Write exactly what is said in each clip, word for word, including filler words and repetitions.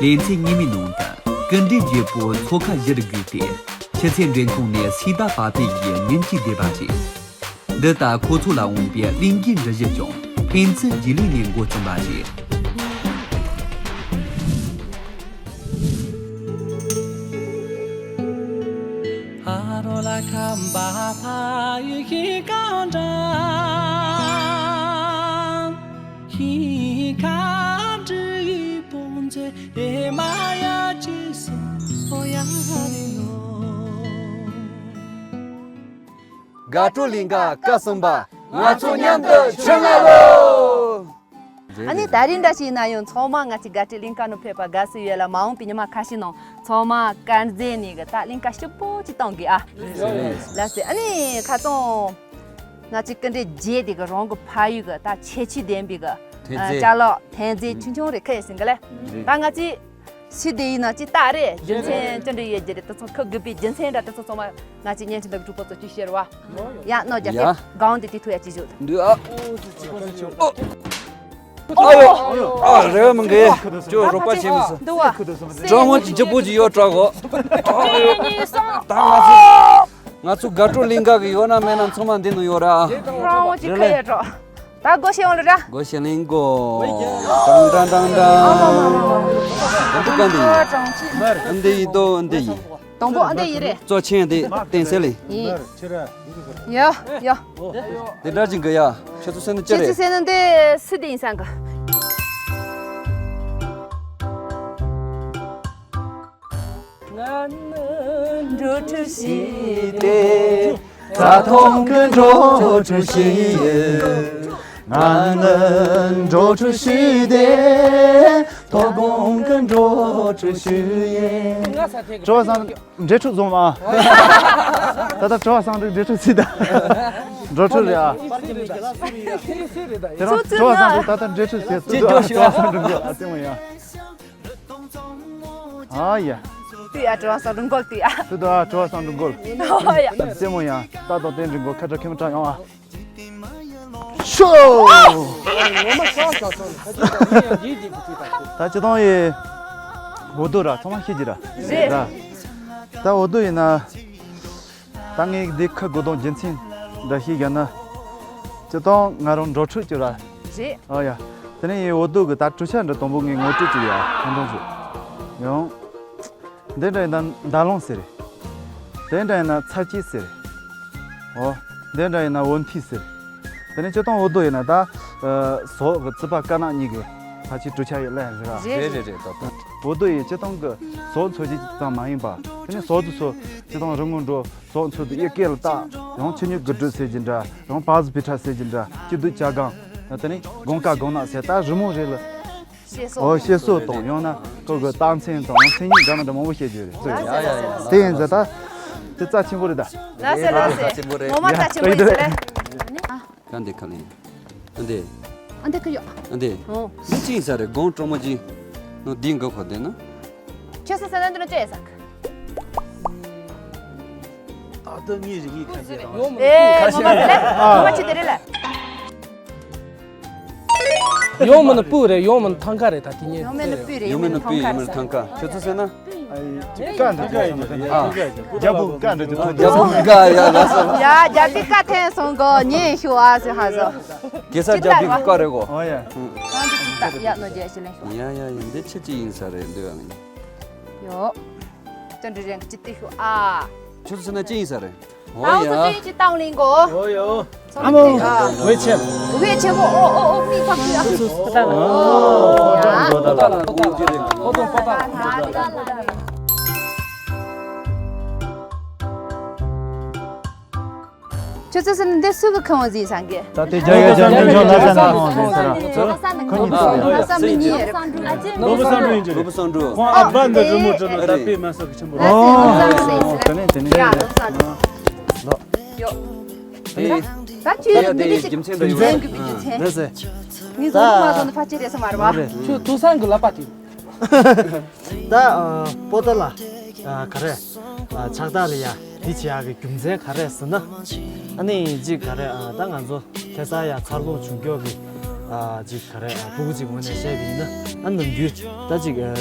ལེ་ཚན་གཉིས་མའི་ནང་དུ་སྐུ་མགྲོན་བརྗེ་པོ་མཚོ་ཁ་བཞི་རུ་བགོས་ཏེ་ཆུ་ཚོད་འགྲོས་ཁོངས་ནས་སི་ཏཱ་པ་ཏི་ཡི་ཉིན་གཅིག་བསྡད་པ་རེད། འདི་ལྟར་ཁོ་ཚོ་ལ་འོངས་པའི་གླིང་གི་འབྲུ་བཞི་ཀྱང་ཕན་ཚུན་རྗེས་ལུས་ནས་འགོ་བརྩམས་པ་རེད། དགའ་སྤྲོ་གླིང་ག་སྐབས་གསུམ་པ། ང་ཚོ་མཉམ་དུ་ཆུ་ང་ལོ། ཨ་ནི་ད་རིང་འདྲ་ཞིག་ཡིན་ན་ཡང་ཚང་མ་ང་ཚོའི་དགའ་སྤྲོའི་གླིང་ག་ནང་ཕེབས་པ་དགའ་བསུ་ཡོད་ལ། མ་འོངས་པའི་ཉི་མ་ཁ་ཤས་ནང་ཚང་མ་དཀར་མཛེས་ནས་གི་ད་གླིང་ག་སྐྱིད་པོ་ཅིག་གཏོང་དགོས་ཨ། ལགས་སེ། ཨ་ནི་ཁ་སང་ང་ཚོའི་སྐུ་མགྲོན་རྗེ་དེ་གི་རང་གི་ཕ་ཡུལ་གི་ད་ཁྱད་ཆོས་ལྡན་པའི་གི་ཨ་ཅ་ལག་འཐེན་རྫས་ཆུང་ཆུང་རེ་ཁ་ཡོད་ཟིན་གི་ལེ། ད་ང་ཚོའི་སི་ཏཱ་ཡིན་ན་ཅི་ལྟར་རེད། རྒྱུ་མཚན་ཅི་འདྲ་ཡོད་རྒྱུ་རེད། དེ་ཚོ་ཁག་དགོས་པའི་རྒྱུ་མཚན་འདྲ་དེ་ཚོ་ཚང་མ་ང་ཚོའི་བརྙན་འཕྲིན་དང་གྲོགས་པོ་ཚོ་ཅིག་ཤེར་བ། ཡ་གནོད་རྒྱག་ཡ། གི་གང་དེ་དེ་ཐུག་ཡ་ཅིག་བཞུགས་འདུག་ཨ། ཨ་ཡོ། ཨ་རེ་བ་མི་འགའི་ཅོ་རོགས་པ་བྱེད་མི་སྲིད། འདུག་བ། གྲོགས་མོ་ཅིག་ལྗིད་པོ་ཅིག་ཡོད་དྲག་གོ། ཨ་ཡོ། ད་ང་ཚོ་ང་ཚོ་དགའ་སྤྲོ་གླིང་ག་གི་ཡོད་ན་མེད་ན་ཚང་མ་འདི་ནང་ཡོད་ར། རང་དབང་ཅིག་ཁ་ཡོད་འགྲོ། ད་སྒོ་ཕྱེ་ཡོང་ལ་ར། སྒོ་ཕྱེ་ལེན་གོ། ཀྲང་ཀྲང་ཀྲང་ཀྲང་། འདི་ག་འདི་ཡིན། འདི་ཡིན་དོ་འདི་ཡིན། དང་པོ་འདི་ཡིན་རེད། གཙོ་ཆེན་འདི་བསྟན་སེ་ལེ། ཡིན། ཡ་ཡ། འདི་འདྲ་ཅིག་གི་ཡ། ཁྱོད་ཚོ་སེམས་ནི་ཅི་ཁྱེད་ཚོ་རེད། སེམས་ནི་འདི་སུ་འདི་ཡིན་སང་གི། ང་ནི་འགྲོ་གྲོན་ཞིག་སྟེ། རྩྭ་ཐང་གི་འགྲོ་གྲོན་ཞིག་ཡིན། ང་ནི་འགྲོ་གྲོན་ཞིག་སྟེ། ཐོག་ཁོངས་ཀྱི་འགྲོ་གྲོན་ཞིག་ཡིན། དྲི་བ་བསམ་འབྲས་ཁྲུག་བཟུང་མ། ད་ལྟ་དྲི་བ་བསམ་འབྲས་འབྲས་ཁྲུག་ཚིག་ད། འགྲོ་གྲོན་རེད་ཨ། དེ་རིང་དྲི་བ་བསམ་འབྲས་ད་ལྟ་འབྲས་ཁྲུག་ཟེར། ཚིག་དྲི་བ་བསམ་འབྲས་འགོ་ཨ་ཙེ་མོ་ཡ། ཨ་ཡ། དུས་ཡ་དྲི་བ་བསམ་འབྲས་འགོ་དུས་ཡ། དུས་དུ་ཨ་དྲི་བ་བསམ་འབྲས་འགོ། ཨོ་ཡ། ཨ་ཙེ་མོ་ཡ། ད་དང་བསྟན་འབྲས་འགོ་ཁ་དྲག་ཁེ་མ་དྲག་ཡོང་ཨ། ཤོ། ད་ཅི་དང་ཡི། འོ་དོ་ར་ཚང་མ་ཤེས་ཀྱི་ར། རེད། ར། ད་འོ་དོ་ཡིན་ན། ད་ངས་འདི་ཁ་དགོས་དོན་རྒྱུ་མཚན་འདྲ་ཞིག་ཡིན་ན། སྤྱི་དང་ང་རང་འགྲོ་འཕྲོད་ཀྱི་ར། རེད། ཨ་ཡ། དེ་ནས་ཡི་འོ་དོ་གི་ད་གྲུ་ཆ་འདྲ་དང་པོ་ངས་ངོ་སྤྲོད་ཅིག་ཡ་ཁོང་ཁྲོ་ཅིག་ཡང་། འདི་འདྲ་ཡིན་ན་མདའ་ལོང་ཟེར་རེད། དེ་འདྲ་ཡིན་ན་ཚར་སྐྱེས་ཟེར་རེད། ཨོ། འདི་འདྲ་ཡིན་ན་འོ་མཐིལ་ཟེར་རེད། དེ་ནས་སྤྱི་དང་འོ་དོ་ཡིན་ན་ད། ཟོག་གི་རྩིད་པ་དཀར་ནག་གཉིས་ཀྱི་ཕལ་ཆེར་གྲུ་ཆ་ཡི་ལན་ཟེར་ར། རེད་རེད་རེད་ད་ད། འོ་དོ་ཡི་སྤྱི་དང་གི་ཟོག་འཚོ་བྱེད་ཙམ་མ་ཡིན་པ། དེ་ནས་ཟོག་དེ་ཚོ་སྤྱི་དང་རི་སྔོན་འགྲོ། ཟོག་འཚོ་དུས་ཡི་སྐེ་ལ་བཏགས། ཡང་ཆུ་སྙིགས་དགུ་སྦྲུལ་ཟེར་གྱི་འདྲ། ཡང་པ་ཟི་བི་ཁྲ་ཟེར་གྱི་འདྲ། སྐྱིད་སྡུག་བྱ་སྒང་། དེ་ནས་དགོང་ཀ་དགོང་ནག་ཟེར་ད་རི་མོ་རེ་ལ། ཤེས་སོ། ཨོ་ཤེས་སོ་དང་ཡང་ན་ཁོ་གི་རྟགས་མཚན་དང་མཚན་ཉིད་འདྲ་མི་འདྲ་མང་པོ་བཤད་རྒྱུ་རེད་ཟེར། ཡ་ཡ་ཡ། དེ་ཡིན་ཟེར་ད། དེ་རྩ་ཆེན་པོ་རེད་ད། ལགས་སེ་ལགས་སེ། རྩ་ཆེན་པོ་རེད། ངོ་མ་རྩ་ཆེན་པོ་ཡིན་ཟེར་རེད། ཨ་འདི་ག་ལེན། ཨ་འདི། ཨ་འདི་ག་ཡོད། ཨ་འདི། ཨོ། འདི་ཅི་ཡིན་ས་རེད། སྒོང་གྲོག་མོ་ཅི། ནོ་འདི་འགའ་ཁོ་འདི་ན། ཁྱོད་ས་ས་ན་འདི་ན་ཅི་ཡིན་ས། ད་ལྟ་ངའི་རིག་ངའི་ཁ་ཤས་རང་། ཨེ་ངོ་མ་དེ་ལས་ངོ་མ་ཅི་དེ་རེད་ལ། ཡོང་མིན་ནི་སྤུ་རེད། ཡོང་མིན་ནི་ཐང་ཀ་རེད། ད་དེ་ཉིད་ཡོང་མིན་ནི་སྤུ་རེད། ཡོང་མིན་ནི་སྤུ། ཡོང་མིན་ནི་ཐང་ཀ། ཁྱོད་ཚོ་ཟེར་ན། ཀ་འདྲ་ཅིག་ཐོན་ན་ཐང་ཀ། རྒྱལ་པོ་ཀ་འདྲ་ཅིག་ཐོན། རྒྱལ་པོ་ཀ་ཡ་ལ་སོ། ཡ་རྒྱལ་པོའི་ཀ་ཐོན་སོང་གོ་ཉན་ཤོག་ཨ་ཟེར་ཧ་ཟོ། གེ་སར་རྒྱལ་པོའི་ཀ་རེད་གོ། ཨོ་ཡ། ཡ་ནོ་རྒྱལ་ཞི་ལེན་ཤོག་ཡ་ཡ་ཡ། འདི་ཆི་ཅིག་ཡིན་ས་རེད་འདི་བ་ནི། ཡོ། ཅན་འདྲི་རེན་གི་ཅི་ཏི་ཤོག་ཨ། ཁྱོད་ཚོ་ཟེར་ན་ཅི་ཡིན་ས་རེད། ཨའོ་ཨོ་ཡ། ཚོ་ཅི་ཅི་བཏང་ལིང་གོ། ཨོ་ཡ། ཨ་མོ། ཝེ་ཆེ། ཝེ་ཆེ་མོ། ཨོ་ཨོ་ཨོ། མི་ཕམ་ཤི་ཨ། ཨོ་ཡ། ཁྱོད་ཚོ་ཟེར་ན་འདི་སུ་གི་ཁང་བ་ཟིན་སང་གི། ད་དེ་རྒྱ་ཡ་རྒྱ་མི་འཇོག་ལ་ས་ནང་ཟིན་ས་ར། ཁོ་གཉིས་ཚོ་ལ་ས་མི་གཉིས་རེད། ལོ་བུ་སང་འགྲོ་ཡིན་གྱི་རེད། ལོ་བུ་སང་འགྲོ། ཁོང་ཨ་བ་འདི་རི་མོ་བྲིས་ལ་ད་པེ་མ་ས་གི་ཆེན་པོ་རེད། ཨོ། དེ་ནས་དེ་ནས། ཡོ། ད་ཁྱོད་ཡ་དེ་རྒྱུ་མཚན་འདྲ་ཡོད། རེད་ཟེར། ངས་བཟོ་མ་བཟོ་ན་ཕལ་ཆེར་རེད་ས་མ་རེད་བ། ཁྱོད་ཐུག་སང་གི་ལབ་པ་དེ། ད་པོ་ཏ་ལ་ག་རེ་ཕྱག་རྟགས་ལ་ཡ་འདི་བྱེད་ཡག་གི་རྒྱུ་མཚན་ག་རེ་ཟེར་ན། ཨ་ནི་གཅིག་ག་རེ་ད་ང་ཚོ་ཁ་སང་ཡ་འཚར་ལོངས་བྱུང་མགྱོགས་ཀྱི་ ཨ་ཅིག་ག་རེ་ཨ་ཕྲུ་གུ་ཅིག་ངོས་ནས་བཤད་པ་ཡིན་ན། ཨ་ནམ་རྒྱུན་ད་ཅིག་ཨ་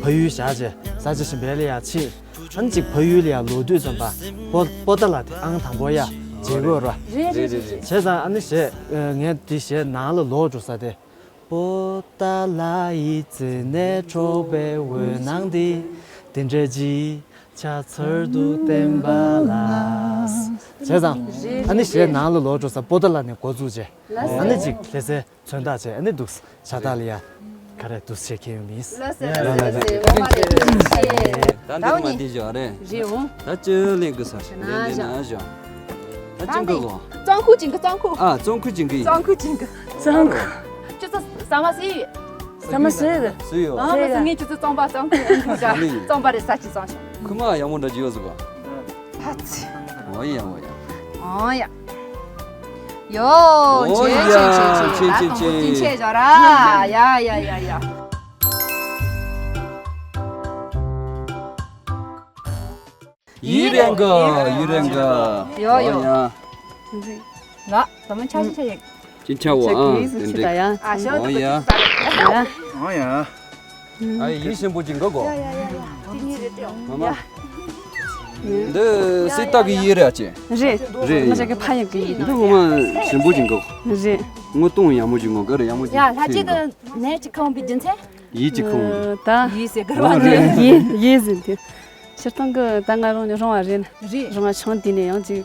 ཕ་ཡུལ་བཞག་བྱས་ས་ཆ་གཞན་པ་ལ་ཡ་ཕྱིན། ཨ་ནི་ཅིག་ཕ་ཡུལ་ལ་ཡ་ལོག་དུས་ཙམ་པ་པོ་པོ་ཏཱ་ལ་དེ་ཨང་དང་པོ་ཡ་བརྗེ་དགོས་ར། རེད་རེད་རེད་རེད། བྱས་ཙང་ཨ་ནི་བྱས་ངས་དེ་བྱས་ནང་ལ་ལོག་འགྲོ་ས་དེ། པོ་ཏཱ་ལ་ཡི་རྩེ་ནས་འཕྲོས་པའི་འོད་སྣང་འདི། དེ་འདྲ་ཅིག་ཆ་ཚར་དུ་བསྟན་པ་ལ། བྱས་ཙང་ཨ་ནི་བྱས་ནང་ལ་ལོག་འགྲོ་ས་པོ་ཏཱ་ལ་ནས་འགོ་བཙུགས་བྱས། ཨ་ནི་ཅིག་ལྷ་སའི་མཚོན་རྟགས་བྱས། ཨ་ནི་འདུག་ཤ་སྟག་ལ་ཡ་ག་རེ་འདུག་བྱས་ཁྱེར་ཡོང་མིན། ལགས་སོ་ལགས་སོ་ལགས་སོ། ད་འདི་མ་འདི་བཞག་རེད། རེད་འོང་། ད་ཅི་ལེན་དགོས་ས་རེད། ན་ལེན་ན་བཞག་ད་ཅི་འགོ་གོ། གཙང་ཁུག་ཅིང་གི་གཙང་ཁུག་ཨ་གཙང་ཁུག་ཅིང་གི། གཙང་ཁུག་ཅིང་གི། གཙང་ཁུག་ཁྱོད་ཚོ་ཟ་མ་ཟོས་ཡོད། ཟ་མ་ཟོས་ཡོད། ཟོས་ཡོད། ཨ་མ་ཟོས་ངས་ཁྱོད་ཚོ་གཙང་པ་གཙང་ཁུག་ཨ་ནི་གཙང་པ་རེད་ཟ་ཅི་གཙང་ཤོག་ཁུ་མ་ཡག་མོ་འདྲ་ཅི་ཡོད་ཟེར་བ། ཨ་ཙི། འོ་ཡ་འོ་ཡ། འོ་ཡ། ཡོ། འོ་ཆེ་ཆེ་ཡ། ཆེ་ཆེ་ཆེ། ད་ཆེ་ཆེ་ཆེ་ཆེ་ཡོད་ར། ཡ་ཡ་ཡ་ཡ། ཡི་རེ་ག་ཡི་རེ་ག་ཡོ་ཡོ། འོ་ཡ། ང་ད་མ་ཆ་ཆ་ཡ། ཅི་ཆ་བ་ཨ། ཆ་གི་སུ་ཆི་ད་ཡ། ཨ་ཞོ། འོ་ཡ། ཡ། འོ་ཡ། ཨ་ཡི་ཞིམ་པོ་ཅིག་འགོ་གོ། ཡ་ཡ་ཡ་ཡ། འདི་སྲིད་སྟག་གི་ཡི་རེད་ཨ་ཅེ། རེད། རེད། མ་ཞག་གི་ཕ་ཡག་གི་ཡི། འདི་ངོ་མ་ཞིམ་པོ་ཅིག་འགོ་གོ། རེད། ངོ་གདོང་ཡག་མོ་ཅིག་འགོ་ག་རེ་ཡག་མོ་ཅིག་ཡ་ལྷ་ཅིག་གི་ནས་ཅིག་ཁོང་པའི་རྒྱུ་མཚན། ཡི་ཅིག་ཁོང་། ད་ཡི་ཟེར་གི་རེད་བ། ཡི་ཡི་ཟེར་དེ། སྤྱིར་བཏང་གི་ད་ང་རང་ནི་རོང་བ་རེད་ན། རེད། རོང་བ་ཆུང་དེ་ནས་ཡང་ཅིག་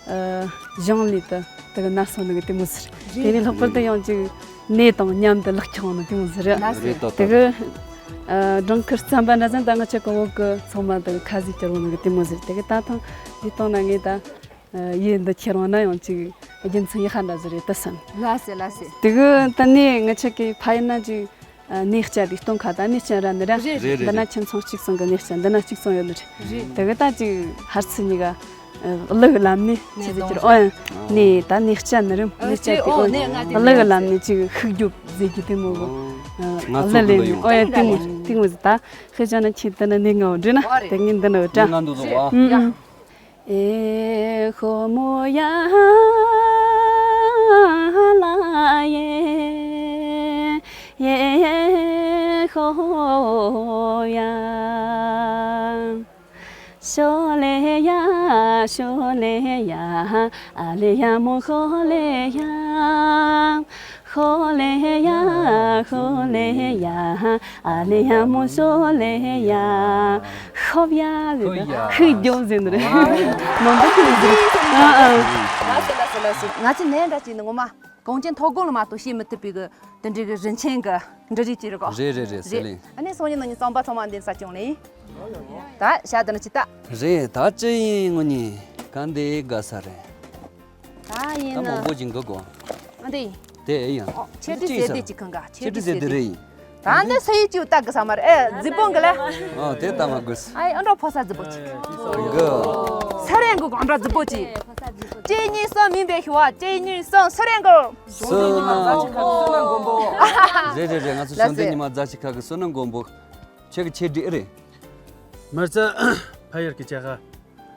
ཨ་ཞིང་ལས་དུ་དེ་གི་ནར་སོང་ནི་གི་དེ་མོ་ཟེར། རེད། དེ་ནས་ལྷག་པར་དུ་ཡང་ཅིག་ནས་དང་མཉམ་དུ་ལག་ཁྱང་ནི་དེ་མོ་ཟེར། ལགས་སོ། རེད་ད་ད། དེ་གི་ཨ་སྦྲང་ཁུར་རྩམ་པ་འདྲ་ཟན་ད་ང་ཆ་གི་འོག་གི་ཚང་མ་དེ་གི་ཁ་ཟས་སྐྱུར་བོ་ནི་གི་དེ་མོ་ཟེར། དེ་གི་ད་ཐང་འདི་བཏང་ན་ངས་ད་ཨ་ཡི་འདི་ཁྱེར་འོང་ན་ཡང་ཅིག་རྒྱུ་མཚན་ཡག་པ་འདྲ་ཟེར་རེད་ད་བསམ། ལགས་སོ་ལགས་སོ། དེ་གི་ད་ནས་ང་ཆ་གི་ཕ་ཡུལ་ན་ཅིག་ཨ་གནས་སྐྱ་དེ་སྟོན་ཁ་ད་གནས་སྐྱ་ར་འདི་ར། རེད་རེད། འདི་ན་ཁྱིམ་ཚང་གཅིག་ཚང་གི་གནས་སྐྱ་འདི་ན་གཅིག་ཚང་ཡོད་ནི་རེད། རེད། དེ་གི་ད་ཅིག་ཧར་ཚི་གཉིས་ཀ་ཨ་གླུ་གི་ལམ་ནས་ཅི་ཟེར་གྱི་རེད། ཨོ་ཡ་ནས་ད་གནས་སྐྱ་ནི་རིམ་གནས་སྐྱ་དེ་ཨོ་ནས་ང་དེ་གླུ་གི་ལམ་ནས་ཅིག་ཤུགས་རྒྱོབ་ཟེར་གྱི་དེ་མོ་གི་ང་གླུ་ཚོ་ལེན་གི་ནི། ཨོ་ཡ་དེ་མོ་དེ་མོ་ཟེར། ད་ཁྱེད་ཅག་ན་ཁྱེད་འདི་ན་གནས་ང་འོ་འདྲི་ན་དེ་ངས་འདི་ན་འོ་དྲ། ང་འདུག་ཟོ་བ། ཨེ་ཧོ་མོ་ཡ་ལ་ཡེ་ཡེ་ཧོ་ཡ། ཤོ་ལེ་ཡ་ཤོ་ལེ་ཡ། ཨ་ལེ་ཡ་མོ་ཧོ་ལེ་ཡ། ཧོ་ལེ་ཡ་ཧོ་ལེ་ཡ། ཨ་ལེ་ཡ་མོ་ཤོ་ལེ་ཡ། ཧོབ་ཡ་ཟེར་ནི། ཧོ་ཡ། ཧུད་རྒྱོབ་ཟེར་ནི་རེད། མང་པོ་ཁུལ་ཟེར། ཨ་ཨ། ལགས་སོ་ལགས་སོ་ལགས་སོ། ང་ཚོ་ནས་འདྲ་ཅིག་ནི་ངོ་མ་གངས་ཅན་མཐོ་སྒང་ལ་མ་གཏོགས་བཤད་མི་ཐུབ་པའི་གི་དེ་འདྲའི་གི་རིན་ཆེན་གི་འབྲུ་རིགས་ཅིག་རེད་གོ། རེད་རེད་རེད་ཟེར་ལེ། ཨ་ནི་སང་ཉིན་གནངས་ཉིན་རྩམ་པ་ཚང་མ་འདི་ས་སྐྱོང་ལེ། ད་ཤ་དེ་ནི་ཅི་ད། རེད་ད་ཅི་ཡིན་ངོ་ནི་ག་འདི་དགའ་ས་རེད། ད་ཡིན་ད་ན། མང་པོ་ཅིག་འགག་གོ། ཨ་འདི། དེ་ཡང་། ཨོ་ཆེ་ཏི་ཟེར་དེ་ཅི་ཅིག་གང་ག་ཆེ་ཏི་ཟེར་དེ་རེད་ཡིན། ད་འདི་ས་ཡི་ཅིག་ལྟ་གི་ས་མ་རེད། ཨེ་རྫི་པོ་འགི་ལ། ཨོ་དེ་ལྟ་མ་དགོས། ཨའི་ཨ་འདྲ་ཕོ་ས་རྫི་པོ་ཅིག་གི། ས་རེ་འགོ་གང་འདྲ་རྫི་པོ་ཅིག་གཅིག་གཉིས་གསུམ་མིན་པའི་ཤི་བ་གཅིག་གཉིས་གསུམ་ས་རེ་འགོ། སོ་ན། རེད་རེད་རེད། ང་ཚོ་ལགས་སོ། ཤོང་དེ་ཉི་མ་རྫ་ཆེ་ཁ་གི་སོ་ན་མགོན་པོ། ཁྱེད་ཀྱི་ཆེ་འདྲི་ཨེ་རེད། མི་རྩ་ཕ་ཡར་གྱི་ཆེ་ཁ།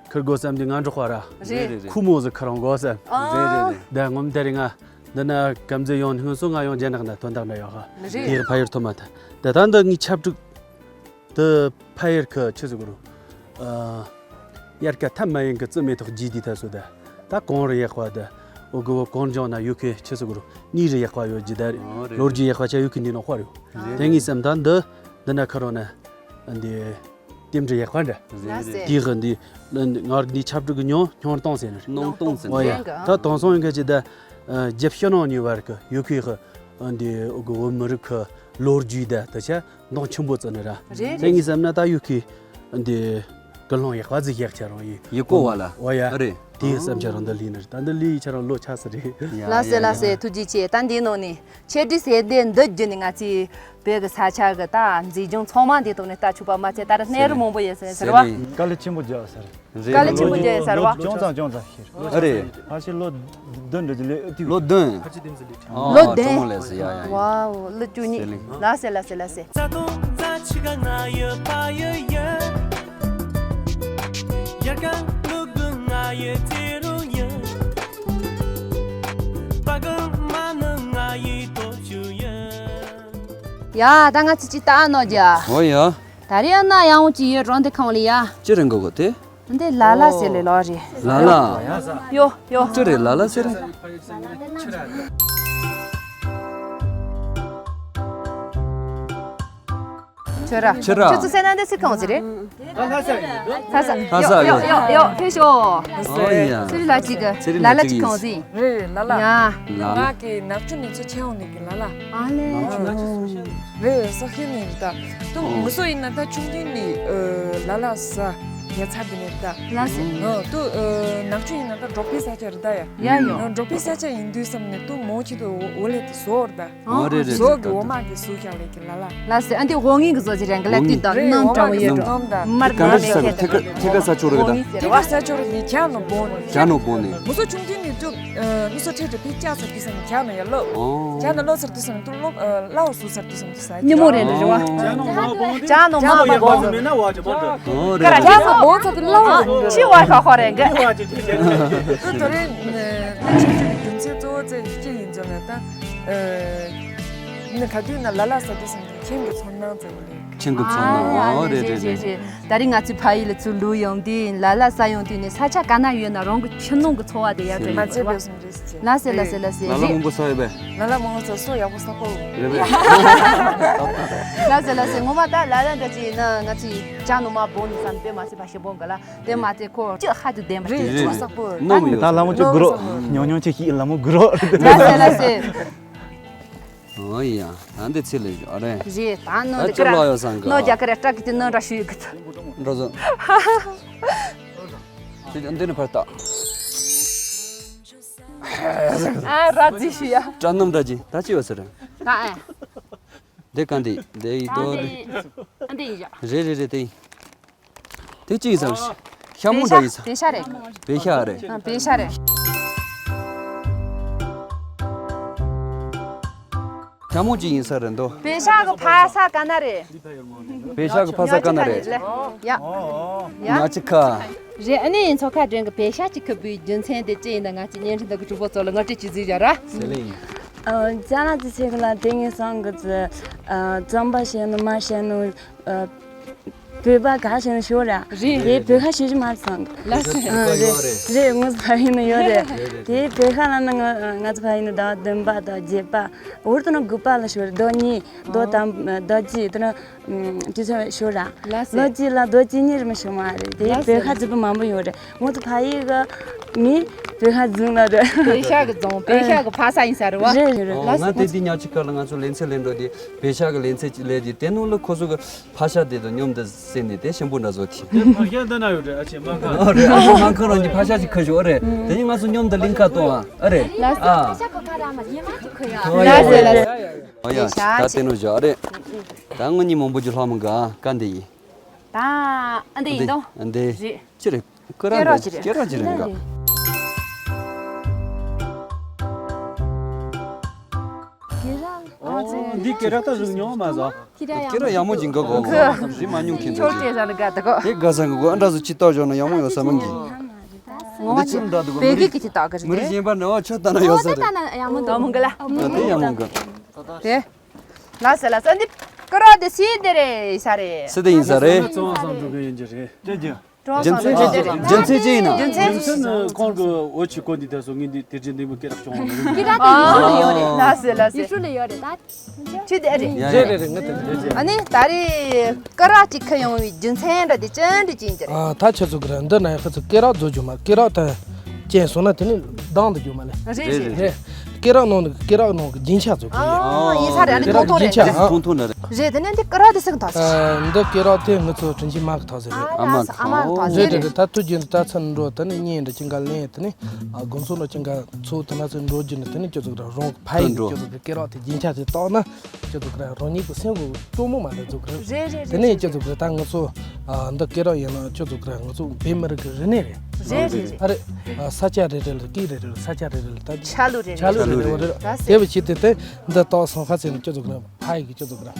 ཁུར་དགོས་བསམ་དུས་ང་འགྲོ་ཁ་ར། རེད་རེད་རེད། ཁུ་མོ་ཟིག་ཁ་རང་དགོས་བསམ། རེད་རེད་རེད། ད་ངོམ་དེ་རིང་ང་འདི་ན་སྐམ་རྫས་ཡོང་སྔོན་སོ་ང་ཡོང་རྒྱ་ནག་ན་དོན་དག་འདྲ་ཡོད་ཁ། རེད། དེར་ཕ་ཡུལ་ཐོན་མ་ཐལ། ད་ད་འདི་ངའི་ཆབ་ཀྲུག་དུ་ཕ་ཡུལ་ཁི་ཆི་ཟིག་རུ། ཨ་དབྱར་ཁ་ཐ་མ་ཡིན་གི་རྩི་མེ་ཏོག་རྒྱས་དུས་ཐ་སོ་ད། ད་གང་རུ་ཡག་པ་ད། འོ་གི་བོ་གང་ལྗོངས་ན་ཡོད་ཁི་ཆི་ཟིག་རུ། གནས་རི་ཡག་པ་ཡོད་རྒྱུ་ད་རེད། ཨོ་རེད། ལོ་རྒྱུས་ཡག་པ་ཆ་ཡོད་ཁི་འདི་ནང་དཔར་ཡོད། རེད། དེ་ངའི་སེམས་ད་འདི་འདི་ན་ཁ་རོ་ན། འདི། རྟེན་འབྲེལ་ཡག་པ་འདྲ། རེད་རེད། དེའི་གི་འདི། ང་རང་འདི་ཆབ་ཀྲུག་གི་ཉོ་སྙིང་གཏོང་ཟེར་ནི། སྙིང་གཏོང་ཟེར་ནི། ཨོ་ཡ། ད་དེང་སང་ཡིན་ག་ཅི་ད། རྒྱབ་ཕྱི་ནང་གཉིས་བར་གི་ཡོད་ཁུལ་གི། འདི་གི་བོད་མི་རིགས་གི་ལོ་རྒྱུས་ད་དེ་ཆ་མདོང་ཆེན་པོ་བརྩི་ནི་ར། རེད་རེད། དེ་ངའི་བསམ་ན་ད་ཡོད་ཁུལ། འདི། གི་ལོང་ཡག་པ་ཟིག་ཡག་ཆ་རང་ཡིན། ཡི་གོ་བ་ལ། ཨོ་ཡ། ཨ་རེད། དེའི་བསམ་ཆ་རང་འདི་ལི་ནི་རེད། ད་འདི་ལི་ཡི་ཆ་རང་ལོ་ཆགས་སི་རེད། ཡ་ལགས་སེ་ཡ་ལགས་སེ། ཡ། ཐུགས་རྗེ་ཆེ། ད་འདི་ནང་ནས། ཆེ་འདྲི་ཟེར་དེ་འདི་བརྒྱུད་ནས་ང་ཚོའི་བོད་ཀྱི་ས་ཆ་གི་ད་མཛེས་ལྗོངས་ཚང་མ་འདི་ཐོག་ནས་ལྟ་ཆོག་པ་མ་ཚད་ད་རེས་གནས་རི་མང་པོ་ཡོད་ཟེར་ཟེར་བ། དཀའ་ལས་ཆེན་པོ་རྒྱག་ཟེར། དཀའ་ལས་ཆེན་པོ་རྒྱག་ཟེར་བ། ཅུང་ཙམ་ཅུང་ཙམ་ཤེས། ཨ་རེད། ཕལ་ཆེར་ལོ་བདུན་འགྲོ་གི་ལས་ཨུ་ཐུག་ལོ་བདུན། ལོ་བདུན། ལོ་བདུན། ལོ་བདུན། ལགས་སེ་ཡ་ཡ་ཡ། ཝའོ་ལོ་བཅུ་གཉིས། ལགས་སེ་ལགས་སེ་ལགས་སེ། ཡ། ད་ང་ཚོ་ཅི་ལྟ་ནོ་རྒྱ། ཨོ་ཡ། ད་རེས་ཨ་ན་ཡང་འོང་ཅི་ཡོད་རོང་དེ་ཁང་ལ་ཡ། ཅི་རེད་འགོ་གོ་དེ། འདི་ལ་ལ་ཟེར་ལེ་ལོ་རེད། ལ་ལ། ཡོ་ཡོ། ཅི་རེད་ལ་ལ་ཟེར། ཁྱོད་ར། ཁྱོད་ར། ཁྱོད་ཚོ་སེ་ན་འདི་སི་ཁང་ཟེར་རེད། ལྷ་ས་ཡིན་འདུག་ལྷ་ས། ལྷ་ས་ཡོ་ཡོ་ཡོ་ཡོ་ཕེ་ཤོ། ཨོ་ཡ། ཚེ་རིང་ལ་གཅིག་གི་ཚེ་རིང་ལ་ལ་ལ་གཅིག་ཡིན། ཁང་ཟིན། རེད་རེད་ལ་ལ། ཡ། ལ་ལ། ང་གི་ནག་ཆུ་ནས་ཚུར་ཆེ་འོང་ནས་གི་ལ་ལ། ཨ་ལེ། རེད་ས་ཁྱེར་ནས་རེད་ད། ཏུ་ཨོ། ངུ་སོ་ཡིན་ན་ད་ཆུང་དུས་ནས་ལ་ལ་ས་ཉལ་ཚར་དེ་ནས་རེད་ད། ལ་ས། ཨོ་ཏུ་ནག་ཆུ་ཡིན་ན་ད་འབྲོག་པའི་ས་ཆ་རེད་ད་ཡ། ཡ་ཡོ། འབྲོག་པའི་ས་ཆ་ཡིན་དུས་བསམ་ནས་ཏུ་མོ་ཆེད་དུ་འོ་ལེ་དེ་བཟོ་རེད་ད། ཨོ་རེད་རེད་ཟོ་རེད། གི་འོ་མ་གི་སུ་ཤག་ལེ་གི་ལ་ལ། ལ་སེ་ཨ་འདི་འོ་ངེས་གི་བཟོ་ཅི་རེད་གི་ལ་ཏི་ད་རེད་སྣུམ་འོ་དྲང་བོ་མ་ཡོད་གི་འགྲོ། སྣུམ་ད། མར་ག་མ་འདྲ་མེད་ཟ་ཁེ་གི་ཐེ་ག་ཐེ་ག་ས་ཆོ་རེད་གི་ད། ཐེ་ག་ས་ཆོ་རེད་ནི་ཇ་ནོ་བོ་ནི། ཇ་ནོ་བོ་ནི། མུ་སོ་ཆུང་ཆུང་ནི་ཏུ་ནུ་སོ་ཁྲེ་ཁྲེ་ཕི་ཅག་ས་ཏི་སམ་ཇ་ནོ་ཡ་ལོ། ཨོ། ཇ་ནོ་ལོ་སར་ཏི་སམ་ཏུ་ལོ་ལ་འོ་སུ་སར་ཏི་སམ་ཏི་ས་ཉི་མོ་རེད་རེད་བ། ཇ་ནོ་མ་བོ་ནི། ཇ་ནོ་མ་མ་བོ་ནི། ཨོ་རེད་ཀ་ར་རེད། ཇ་ནོ་བོ་ཚ་ཏི་ལ་འོ་ཆི་བ་ཁ་ཁོ་རེད་གི། ཏུ་ཏུ་རེད། ཆེ་ཆེ་གི་རྒྱུ་མཚན་གཙོ་བོ་ཚེ་ཅི་ཡིན་ཚོ་ན་ད། ཨ་ནི་ག་དུས་ན་ལ་ལ་ས་དུས་སམ་ཏི་ཁྱེད་ཀྱི་ཚོར་སྣང་ཚེ་བོ་ལེ། ཁྱེད་ཀྱི་ཚོར་སྣང་། ཨོ་རེད་རེད་རེད་རེད། ད་རིང་ང་ཚོའི་ཕ་ཡུལ་ལ་ཚུར་ལོག་ཡོང་དུས་ལ་ལ་ས་ཡོང་དུས་ནས་ས་ཆ་ག་ན་ཡོད་ན་རང་གི་ཁྱིམ་ནང་གི་ཚོར་བ་དེ་ཡར་དྲན་ཡོད་པ། ལ་སེ་ལ་སེ་ལ་སེ། ལ་ལ་མང་པོ་ས་ཡོད་པས། ལ་ལ་མང་པོ་ས་སོ་ཡག་པོ་ས་པོ། རེད་པས། ལ་སེ་ལ་སེ་ངོ་མ་ད་ལ་ལ་འདྲ་ཅིག་ཡིན་ན་ང་ཚོའི་ཇ་ནོ་མ་བོ་ནི་སམ་པེ་མ་སེ་ཕ་ཤི་བོ་འགའ་ལ་དེ་མ་ཚེ་ཁོ་ཅི་ཧ་ཅི་བདེན་པ་རེད་ཅིག་རེད་ས་པོ། ནོ་མི་ཡོད། ད་ལ་མོ་ཅིག་གུ་རོ་ཉོ་ཉོ་ཅིག་ཤི་ལ་མོ་གུ་རོ། ལ་སེ་ལ་སེ། ཨོ་ཡ། ད་འདི་ཚེ་ལས་ཨ་རེད། རེད་ད་ནོ་ད་འདི་ཅི་ཀ་ལ་ཡོད་སང་གི་ནོ་རྒྱ་ཀ་རེ་སྐྲག་གི་དེ་ནོ་འདྲ་ཞུ་ཡི་གི་ད། འགྲོ་ཟོ། ཅི་འདི་ནི་ཕར་ལྟ། ཨ་ར་ཛི་ཞུ་ཡ། སྐྲག་སྣུམ་འདྲ་ཅི་ད་ཅི་ཡོད་ཟེར། ད་ཨེ། འདི་ག་འདི་འདི་ཡི་ཏོ། ཨ་འདི་ཡི་ཡ། རེད་རེད་རེད་དེ། དེ་ཅི་ཡིན་ཟེར། ཤ་མོ་འདྲ་ཡིན་ཟེར། བེ་ཤ་རེད། བེ་ཤ་རེད། ཨ་བེ་ཤ་རེད། ཤ་མོ་ཅི་ཡིན་ཟེར་རེད་འདུག་བེ་ཤ་གི་ཕ་ས་ག་ན་རེད། བེ་ཤ་གི་ཕ་ས་ག་ན་རེད། ཡ། ཡ། ཉ་ཅི་ཁ། རེད། ཨ་ནི་ཚོ་ཁ་དྲན་གི་བེ་ཤ་ཅི་ཁ་བུའི་རྒྱུ་མཚན་དེ་ཅི་ཡིན་ན་ང་ཅི་བརྙན་འཕྲིན་དག་གི་གྲུབ་པོ་ཚོ་ལ་ངོ་སྤྲོད་ཅི་ཟིག་བྱ་ར། ཟེར་ལེ་ཡིན། ཨ་ཅ་ན་ཅི་ཆེ་གི་ལ་དེ་ངས་སང་གི་ཙི་ཨ་རྩམ་པ་བཤད་ནོ་མ་བཤད་ནོ་ཨ་བོད་པ་ག་བཤད་ནོ་ཤོར་ར། རེད། དེ་བོད་ཁ་ཤེས་ཀྱི་མ་སང་། ལ་སེ། ཨ་རེད་རེད་ངོ་ས་ཡིན་ནོ་ཡོད་རེད། དེ་བོད་ཁ་ལ་ན་ང་ང་ཚོ་ཕ་ཡིན་ནོ་ཟླ་བ་བདུན་པ་དང་བརྒྱད་པ་འོར་དུ་ན་དགུ་པ་ལ་ཤོར་རེད། ཟླ་གཉིས་ཟླ་དང་ཟླ་གཅིག་དུ་ན། ཨུམ། དུས་ཚོད་ཤོར་ར། ལ་སེ། ལོ་གཅིག་ལ་ཟླ་གཅིག་གཉིས་རིམ་ཤོར་མ་རེད། དེ་ལ་སེ། བོད་ཁ་རྫིག་པོ་མང་པོ་ཡོད་རེད། ང་ཚོ་ཕ་ཡུལ་གི་མི་བོད་ཁ་རྫིག་ལ་རེད། བེ་ཤ་གི་རྫོང་བེ་ཤ་གི་ཕ་ས་ཡིན་ས་རེད་བ། རེད་རེད། ཨོ། ལ་སེ། ང་དེ་དུས་ཉག་གཅིག་ཁ་ལ་ང་ཚོ་ལེ་ཚན་ལེན་འགྲོ་དེ་བེ་ཤ་གི་ལེ་ཚན་ཅིག་ལས་དེ་དེ་ནང་ལ་ཁོ་ཚོ་གི་ཕ་ཤ་དེ་དང་མཉམ་དུ་བསྲེས་ནས་དེ་ཞིམ་པོ་འདྲ་བཟོ་དེ། དེ་ཕ་ཤ་འདི་ན་ཡོད་རེད། ཨ་ཆེ་མ་ཁ། ཨོ་རེད། ཨ་ཆེ་མ་ཁ་རང་གི་ཕ་ཤ་ཅིག་ཁ་ཞོག་ཨ་རེད། དེ་ནི་ང་ཚོ་མཉམ་དུ་ལིང་ཁ་གཏོང་ཨ་ཨ་རེད། ལ་སེ། ཨ། ཕ་ཤ་གི་ཁ་ར་མ་ཉེ་མ་ཐུ་ཁ་ཡ། ལ་སེ་ལ་སེ། ཨོ་ཡ། ད་དེ་ནོ་བཞག་རེད། ད་ངོ་གཉིས་མང་པོ་ཅིག་ལྷག་མི་འགའ་ཀ་འདི་ཡིན། ད་ཨ་འདི་ཡིན་ཏོ། ཨ་འདི། རེད། ཅི་རེད། ཀེ་ར་ཀེ་ར་ཅི་རེད། ཀེ་ར་ཅི་རེད་འགའ། ཀེ་ར། ཨོ་འདི་ཀེ་ར་ད་རིག་མྱོང་མ་ཟོ། ཀེ་ར་ཡག་མོ་ཅིག་འགའ་གོ། རིག་མ་མྱོང་མཁན་ཚོ་ཅིག་དེ་ག་ས་འགའ་ད་གོ། དེ་ག་ས་འགའ་གོ་ཨ་འདྲ་ཟོ་ཅི་ལྟ་བཞག་ན་ཡག་མོ་ཡོད་ས་མིན་གི། ངོ་མ་ཅི་འདྲ་འདུག་བོད་སྐད་ཀྱི་ཅི་ལྟ་གི་རེད། མི་རིགས་གཞན་པ་ནས་ཨོ་ཁྱོད་ལྟ་ན་ཡོད་ས་རེད། ལྟ་ན་ཡག་མོ་འདུག་ཡག་མོ་འགའ་ལ། ཨ་དེ་ཡག་མོ་འགའ། དེ། ལ་སེ་ལ་སེ་འདི་ཀེ་ར་དེ་སི་དེ་རེད་ས་རེད། སི་དེ་ཡིན་ས་རེད། ཙོང་སང་འགྲོ་གི་ཡིན་གྱི་རེད། ཅི་རྒྱུ། ཀྲོང་སང་རེད་རེད་རེད། རྒྱུ་མཚན་ཅི་ཡིན་ན། རྒྱུ་མཚན་ཅི་ཡིན་ན། རྒྱུ་མཚན་ནི་ཁོང་གི་འོ་ཆི་གོ་འདི་དེ་སོ་ངས་འདི་དེ་རྗེས་འདི་མོ་སྐད་གྲགས་བྱུང་བ་མ་རེད། ཀེ་ར་དེ་ཡུ་ཤུ་ལ་ཡོད་རེད། ལ་སེ་ལ་སེ། ཡུ་ཤུ་ལ་ཡོད་རེད་ད། ཅི་དེ་རེད། ཡ་ཡ་རེད་རེད་ང་དེ་རེད། ཨ་ནི་ད་རེས་ཀེ་ར་ཅིག་ཁ་ཡོང་བའི་རྒྱུ་མཚན་འདྲ་དེ་ཅི་འདྲ་ཅི་ཡིན་གྱི་རེད། ཨ་ད་ཁྱེད་ཚོ་གི་ར་འདི་ན་ཡ་ཁ་ཚོ་ཀེ་ར་རྫོ་རྒྱུ་མ་ཀེ་ར་ད་ཅན་སོང་ན་དེ་ནི་དང་དུ་རྒྱུ་མ་ལེ། རེད་རེད་རེད། ཀེ་ར་ནང་གི་ཀེ་ར་ནང་གི་རྒྱུན་ཆགས་ཚོ་གི་ཡ། ཨ་ཡིན་ས་རེད། ཨ་ནི་ཀེ་ར་ཐུང་ཐུང་རྒྱུན་ཆགས་རེད། ཨ་ཐུང་ཐུང་རེད། རེད། དེ་ནས་འདི་ཀེ་ར་དེ་སེང་ཐག་ཆོད། ཨ་འདི་ཀེ་ར་དེ་ང་ཚོ་དྲིན་ཆེན་མ་གི་ཐག་ཟེར་རེད། ཨ་མ་ཨ་མ་གི་ཐག་ཨོ་ཟེར་རེད་རེད་རེད། རེད། ད་ཐུག་རྒྱུ་འདི་ད་ཚུར་འགྲོ་དེ་ནས་བརྙན་འདྲ་ཅི་འགའ་ལེན་དེ་ནས་ཨ་དགོན་ཚོགས་ལ་ཅི་འགའ་ཚུགས་དེ་ན་ཚུར་འགྲོ་རྒྱུ་ནི་དེ་ནས་ཁྱོད་ཚོ་གི་ར་རང་གི་ཕ་ཡི་གི་ཁྱོད་ཚོ་གི་ཀེ་ར་དེ་རྒྱུན་ཆགས་དེ་བཏགས་ན་ཁྱོད་ཚོ་གི་ར་རང་ཉིད་ཀྱི་སེམས་གི་སྤྲོ་མོ་མ་འདྲ་ཚོ་གི་རེད། རེད་རེད་དེ་ནས་རེད་ཁྱོད་ཚོ་གི་ར་ད་ང་ཚོ་ཨ་འདི་ཀེ་ར་ཡིན་ན་ཁྱོད་ཚོ་གི་ར་ང་ཚོ་བོད་མི་རིགས་གི་རིག་གནས་རེད། རེད་རེད་རེད། ཨ་རེད། ཨ་ས་ཆ་རེ་རེ་ལ་སྐད་རེ་རེ་ལ་ས་ཆ་རེ་རེ་ལ་ད་ཆ་ལུགས་རེ་རེ་ཆ་ལུགས་རེ་རེ་རེད། ད་དེ་བས་ཆེད་དུ་དེ་འདི་ཏོག་སང་ཁ་ཚེ་ནི་ཁྱོད་ཚོ་གི་ར་ཕ་ཡི་གི་ཁྱོད་ཚོ་གི་ར་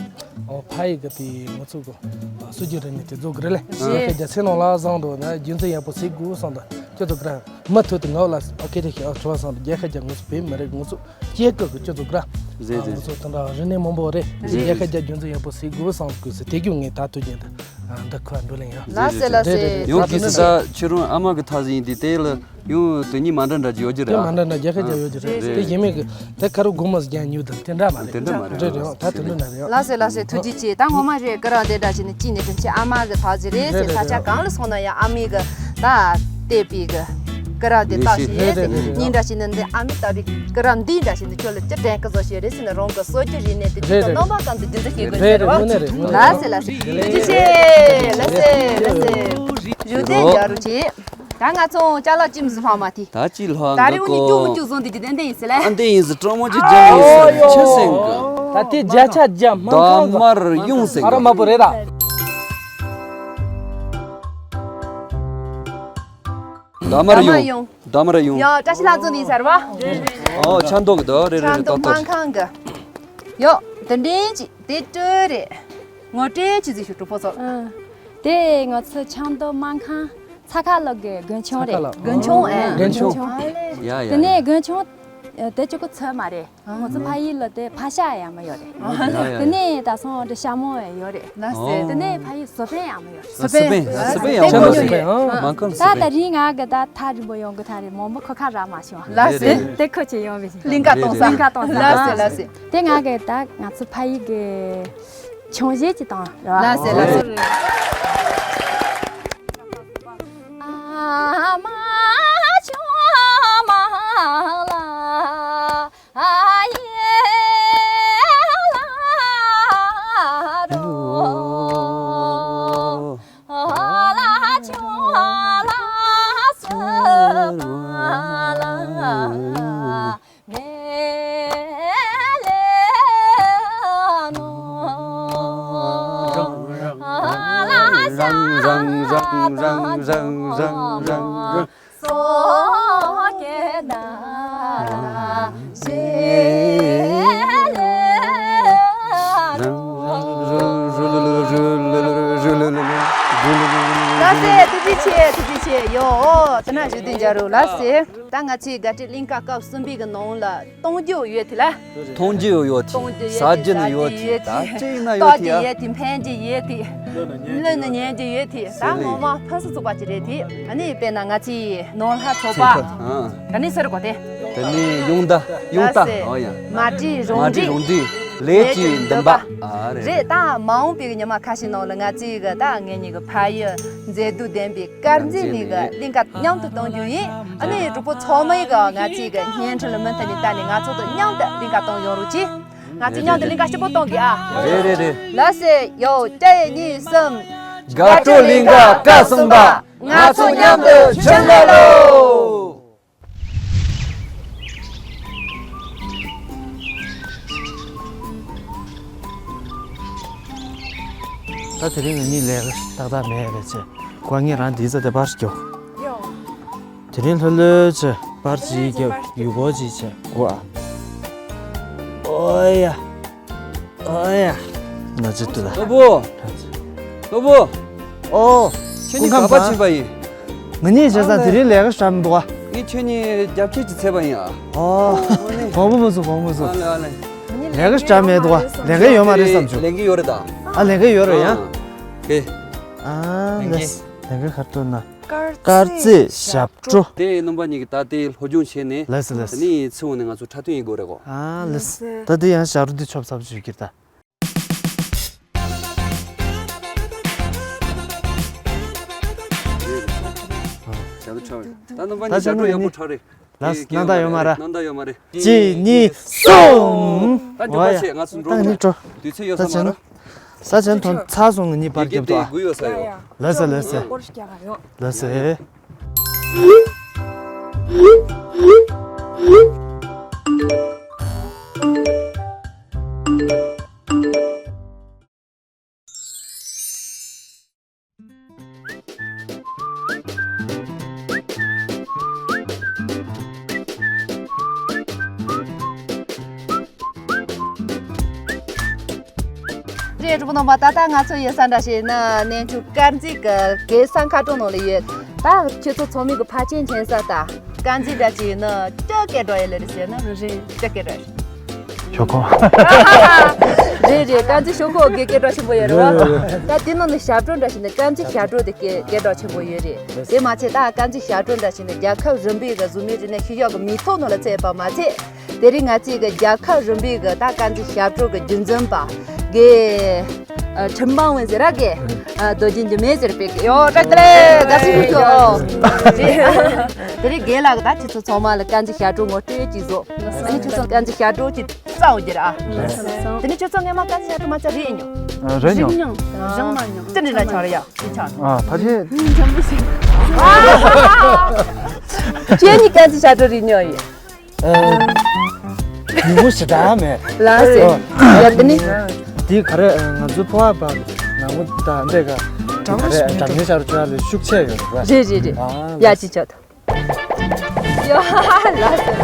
ཨོ་ཕ་ཡི་གི་དེ་ང་ཚོ་གི་ཨ་སྲོལ་རྒྱུན་རིག་གནས་དེ་ཚོ་གི་རེད་ལེ། རེད། ཁྱེད་རྒྱ་ཚེ་ནང་ལ་བཟང་འདུག་ན་རྒྱུ་མཚན་ཡག་པོ་ཟིག་དགོས་བསམ་ད། ཁྱོད་ཚོ་ག་ར་མུ་མཐུད་དུ་ང་ལ་ཨ་ཁེ་རེ་ཤི་ཨ་ཁྲོ་བ་སང་རྒྱལ་ཁ་རྒྱལ། ང་ཚོ་བོད་མི་རིགས་ང་ཚོ་སྐྱེ་སྐབས་ཀྱི་ཁྱོད་ཚོ་ག་ར་རེད། ང་ཚོ་དེ་འདྲ་རིག་གནས་མང་པོ་རེད། རྒྱལ་ཁ་རྒྱལ། རྒྱུན་འཛིན་ཡག་པོ་སེ་དགོས་བསམ་དགོས་སེ་དེ་རྒྱུ་ངས་ད་ཐུགས་རྗེ་འདི་འདི་ཁ་འགྲོ་ལེན་ཡ། ལགས་སེ་ལགས་སེ། ཡོང་གི་སི་ད་ཁྱེད་རང་ཨ་མ་གི་ཐག་ཟིན་དེ་དེ་ལ་ཡང་དེ་གཉིས་མ་འདྲ་འདྲ་ཅིག་ཡོད་ཀྱི་རེད། དེ་མ་འདྲ་འདྲ་རྒྱལ་ཁ་རྒྱལ་ཡོད་ཀྱི་རེད། དེ་ཡིན་མིན་གི་དེ་ཁ་རུ་སྒོར་མོ་ཟིག་རྒྱག་ཉུལ་དང་དེ་འདྲ་མ་རེད། དེ་འདྲ་མ་རེད། རེད་རེད། ད་དེ་འདྲ་འདྲ་རེད། ལགས་སེ་ལགས་སེ། ཐུགས་རྗེ་ཆེ། ད་ངོ་མ་རེད། ཀི་ར་དེ་འདྲ་བྱས་ནས་ཅི་ནས་དྲན་ཆེ་ཨ་མ་གི་ཐག་ཟིན་རེད་ཟེར། ས་ཆ་གང་ལ་སོང་ན་ཡང་ཨ་མའི་གི་ད་དེ་པའི་གི་ཀི་ར་དེ་ལྟ་ཞིག་རེད་ཟེར། ཉིན་འདྲ་ཞིག་ནི་འདི་ཨ་མའི་ལྟ་བུའི་ཀི་ར་འདི་འདྲ་ཞིག་ནི་ཁྱོད་ལ་ཅི་དྲན་གི་བཟོ་ཞིག་རེད་ཟེར་ནས་རང་གི་སྲོལ་རྒྱུན་རིག་གནས་དེ་ཅི་དང་རྣམ་པ་ཀུན་ཏུ་རྒྱུན་འཛིན་བྱེད་དགོས་ཟེར་རེད་བ། ལགས་སེ་ལགས་སེ། ཐུགས་རྗེ་ཆེ། ལགས་སེ་ལགས་སེ། བཞུགས་གདན་རྒྱ་རུ་ཆེ། ད་ང་ཚོ་ཅ་ལག་ཅི་མི་ཟིན་ཕ་མ་དེ། ད་ཅི་ལྷག་ད་རེ་འུ་གཉིས་སྐྱུག་མི་སྐྱུག་བཟུང་དེ་ཅི་ཏན་ཏན་ཡིན་ཟེར་ལེ། ཨ་འདི་ཡིན་ཟེར། སྤྲང་མོ་ཅི་ཅན་ཡིན་ཟེར་ཆི་ཟེར་གི། ད་དེ་བརྒྱ་ཆ་བརྒྱ་མ་ད་མཁང་གི། མར་ཡོང་ཟེར་ཨ་ར་གི། མ་པོ་རེད་ད། ད་མར་ད་མར་ཡོང་། ཡོང་། ད་མར་ཡོང་། ཡ་བཀྲ་ཤིས་ལྷ་རྫོང་ནས་ཟེར་བ། ཨོ་ཆ་མདོག་གི་ད་རེད་རེད་རེད། ཆ་མདོག་ཏོག་ཏོག་མ་རེད། མཁང་གི། ཡོ་དེ་འདྲེན་ཅི་དེ་སྤྲོད་རེད། ངོ་སྤྲོད་ཅི་ཟིག་ཞུ་གྲོགས་པོ་ཚོ། ཨ། དེ་ང་ཚོ་ཆ་མདོག་མ་མཁང་ཚ་ཁ་ལོག་གི་དགོན་ཆུང་རེད། ཚ་ཁ་ལོག་དགོན་ཆུང་། ཨ། དགོན་ཆུང་། ཡ་ཡ་དེ་ནས་ཡ། དགོན་ཆུང་དེ་གཅིག་པོ་ཚོད་མ་རེད། ང་ཚོ་ཕ་ཡུལ་ལ་དེ་ཕ་ཤ་ཡ་མ་ཡོད་རེད། ཡ་ཡ་དེ་ཡ། ནས་ད་སོང་དེ་ཤ་མོ་ཡ་ཡོད་རེད། ལགས་སེ། དེ་ནས་ཕ་ཡུལ་བཟོ་ཕན་ཡ་མ་ཡོད་རེད། བཟོ་ཕན། བཟོ་ཕན་ཡ་མ་ཡོད་རེད། མ་མཁང་བཟོ་ད་ཕན། ད་རིང་ང་གི་ད་ཐག་རིང་པོ་ཡོང་གི་ཐག་རེད། མོ་མོ་ཁོ་ཁ་ར་མ་བྱུང་། ལགས་སེ། དེ་ཁོ་ཆེ་ཡོང་བའི་གླིང་ག་གཏོང་ས། གླིང་ག་གཏོང་ས། ལགས་སེ་ལགས་སེ། དེ་ང་གི་ད་ང་ཚོ་ཕ་ཡུལ་གི་ཆུང་བཤད་ཅིག་དང་རེད་བ། ལགས་སེ་ལགས་སེ། ཨ་མ་ཆུང་མ་ལ། ཨ་ཡེ་ལ་རོ། ཨ་ལ་ཆུང་ལ་སུ་མ་ལ་མེ་ལེ་ནོ། ཨ་ལ་ཤ་རང་རང་རང་རང་རང་རང་རང་། སོ་ཀེ་ན་ར་ཤེ་ལེ་རོ། ལགས་སེ། ཐུགས་རྗེ་ཆེ། ཐུགས་རྗེ་ཆེ། ཡོ། དེ་ན་བཞུགས་གདན་རྒྱ་རུ། ལགས་སེ། ད་ང་ཚོའི་དགའ་སྤྲོའི་གླིང་ག་སྐབས་གསུམ་པའི་གི་ནང་ལ་གཏོང་རྒྱུ་ཡོད་དེ་ལ། གཏོང་རྒྱུ་ཡོད་དེ། གཏོང་རྒྱུ་ཡོད་ཟ་དེ། རྒྱུ་ནི་ཟ་ཡོད་རྒྱུ་དེ། ཡོད་ད་དེ། ཅི་ཡིན་ན་ཡོད་ལྟ་དེ་རྒྱུ་ཡ། ཡོད་དེ། འཕེན་རྒྱུ་ཡོད་དེ། བླུད་ནས་ཉན་རྒྱུ་ཡོད་དེ། ད་ངོ་མ་ཕུན་སུམ་ཚོགས་པ་ཅིག་རེད་དེ། ཨ་ནི་དཔེར་ན་ང་ཚོའི་ནོར་ལྷ་ཚོགས་པ། ཨ། ད་ནི་ཟེར་གོ་དེ། ད་ནི་ཡོང་ད་ཡོང་ད། ལགས་སེ། ཨོ་ཡ། མ་བྲིས་རང་མ་བྲིས་རང་བྲིས། བྲིས་ལས་ཀྱི་འདུན་པ། ཨ་རེད། རེད། ད་མ་འོངས་པའི་ཉི་མ་ཁ་ཤས་ནང་ལ་ང་ཚོའི་གི་ད་ངེད་གཉིས་གི་ཕ་ཡུལ་མཛེས་སྡུག་ལྡན་པའི་དཀར་མཛེས་ནས་གི་གླིང་ག་མཉམ་དུ་གཏོང་རྒྱུ་ཡིན། ཨ་ནི་གྲོགས་པོ་ཚང་མས་གི་ང་ཚོའི་གི་བརྙན་འཕྲིན་ལ་མུ་མཐུད་ནས་བལྟས་ནས་ང་ཚོ་དང་མཉམ་དུ་གླིང་ག་གཏོང་ཡོང་རོགས་གྱིས། ང་ཚོ་མཉམ་དུ་གླིང་ག་སྐྱིད་པོ་གཏོང་གི་ཨ། རེད་རེད་རེད། ལགས་སེ། ཡོ། གཅིག་གཉིས་གསུམ། དགའ་སྤྲོ་གླིང་ག་སྐབས་གསུམ་པ། ང་ཚོ་མཉམ་དུ་ཕྱིན་ལ་ལོ། ད་དེ་རིང་ང་གཉིས་ལས་ཀ་ཏག་ཏག་མེད་པས་ཚེ། ཁོ་ངས་རང་འདི་ཚ་དེ་པར་སྐྱོ། ཡོ། དེ་རིང་ལྷོད་ལྷོད་བྱས་པར་ཅིག་རྒྱབ། ཡུལ་སྐོར་ཅིག་བྱས་གོ་ཨ། ཨོ་ཡ། ཨོ་ཡ། ན་ཅི་ཏུ་ད། ནོར་བུ། ནོར་བུ། ཨོ། ཁྱེད་གཉིས་ག་པར་ཕྱིན་པ་ཡིན། ང་གཉིས་བྱས་ཙང་དེ་རིང་ལས་ཀ་བྱ་མི་འདུག་ཨ། ངས་ཁྱེད་གཉིས་རྒྱབ་སྐྱེལ་ཅིག་བྱས་པ་ཡིན་ཨ། ཨོ། དགོངས་པ་མ་ཚོམས། དགོངས་པ་མ་ཚོམས། ཨ་ལེ་ཨ་ལེ། ལས་ཀ་བྱ་མེད་འདུག་ཨ། ལས་ཀ་ཡོད་མ་རེད་བསམ་བྱུང་། ལས་ཀ་ཡོད་རེད་ད། ཨ། ལས་ཀ་ཡོད་རེད་ཡ། ཨ། ལགས། ལས་ཀ་ག་རེ་འདུག་ན། དཀར་མཛེས་ཞབས་བྲོ། དེ་རྣམ་པ་གཉིས་ཀྱིས་ད་དེ་སློབ་སྦྱོང་བྱས་ནས། ལགས་སོ་ལགས་སོ། དེ་ནས་ཚེ་འོང་ནས་ང་ཚོ་འཁྲབ་སྟོན་ཡེད་དགོས་རེད་གོ། ཨ་ལགས་སོ། ད་དེ་ཡང་ཞབས་བྲོ་འདི་ཆོབ་ཚབ་ཞུ་གི་རེད་ད། ཞབས་བྲོ་འཁྲབ་རེད། ད་རྣམ་པ་གཉིས་ཞབས་བྲོ་ཡག་པོ་འཁྲབ་རེད། ལགས་སོ། སྣང་དག་ཡོད་མ་རེད། སྣང་དག་ཡོད་མ་རེད། གཅིག་གཉིས་གསུམ། ད་འགྲོ་བ་བྱེད། ང་ཚོ་འགྲོ། ད་ནི་འགྲོ། དུས་ཚོད་ཡོད་ས་མ་རེད། ས་ཆེན་ཐོན་ཚར་སོང་། ང་གཉིས་པར་རྒྱབ་ཏུ་ཨ། དགུ་ཡོད་ས་ཡོད། ལགས་སོ་ལགས་སོ། ལགས་སོ། རེད། གྲོགས་པོ་རྣམ་པ། ད་ལྟ་ང་ཚོ་ཡོད་ས་འདྲ་ཞིག་ནི་གནས་མཆོག་དཀར་མཛེས་ཀྱི་གེ་སར་མཁར་གྲོང་ནང་ལ་ཡོད། ད་ཁྱེད་ཚོ་ཚང་མའི་གི་ཕལ་ཆེར་མཁྱེན་ས་ད། དཀར་མཛེས་འདྲ་ཅིག་ཡིན་ན་སྐྱ་སྐད་གྲགས་ཡོད་ལེ་རེད་ཟེར་ན། རེད། སྐྱ་སྐད་གྲགས་ཡོད། ཞོག་ཁོག་རེད་རེད། དཀར་མཛེས་ཞོག་ཁོག་གི་སྐད་གྲགས་ཆེན་པོ་ཡོད་རེད་བ། རེད་རེད། ད་དེ་ནང་ནས་ཞབས་བྲོ་འདྲ་ཞིག་ནི་དཀར་མཛེས་ཞབས་བྲོ་དེ་སྐད་སྐད་གྲགས་ཆེན་པོ་ཡོད་རེད། དེ་མ་ཚད་ད་དཀར་མཛེས་ཞབས་བྲོ་འདྲ་ཞིག་ནི་རྒྱལ་ཁབ་རིམ་པའི་གི་གཟུགས་མེད་རིག་གནས་ཤུལ་བཞག་གི་མིང་ཐོག་ནང་ལ་ཚུད་པ་མ་ཚད། དེ་རིང་ང་ཚོའི་གི་རྒྱལ་ཁབ་རིམ་པའི་གི་ད་དཀར་མཛེས་ཞབས་བྲོ་གི་རྒྱུན་འཛིན་པ་གི་ཨ་ཁྲིན་པང་ཝེན་ཟེར་ར་གི་ཨ་རྡོ་རྗེ་འཇིགས་མེད་ཟེར་པའི་གི་ཡོ་ཀྲག་ཏེ་ལེ་དགའ་བསུ་ཞུ་གི་ཡོ། དེ་རིང་རྒན་ལགས་ཀྱིས་ད་ཁྱེད་ཚོ་ཚང་མ་ལ་དཀར་མཛེས་ཞབས་བྲོ་ངོ་སྤྲོད་ཅིག་བཟོ། ཨ་ནི་ཁྱེད་ཚོ་དཀར་མཛེས་ཞབས་བྲོ་ཅིག་རྩ་བ་རྒྱུ་ར། དེ་ནི་ཁྱེད་ཚོ་སྔས་མ་དཀར་མཛེས་ཞབས་བྲོ་མ་རྩ་རེད་མྱོང་། ཨ་རེད་མྱོང་། རེད་མྱོང་། རང་མ་མྱོང་། ཅི་འདྲ་ན་ཆགས་རེད་ཡ། ཅི་ཆགས། ཨ་ཕ་ཆེ། ཁྱེད་གཉིས་དཀར་མཛེས་ཞབས་བྲོ་རེད་མྱོང་ཡིན། ཉིན་མོ་ཞེ་དྲག་མེད། ལགས་སེ། ཡ་དེ་ནི། དེ་ག་རེ་ང་ཚོའི་ཕོ་བ་བ་ནང་མོ་དང་འདྲ་ག་ག་རེ་དྲང་ནས་ཤར་བྱ་ལ་ཤུགས་ཆེ་ཡོད་རེད་བ། རེད་རེད་རེད། ཡ་ཅི་ཆོད། ཡ་ལགས་སེ་ལགས་སེ།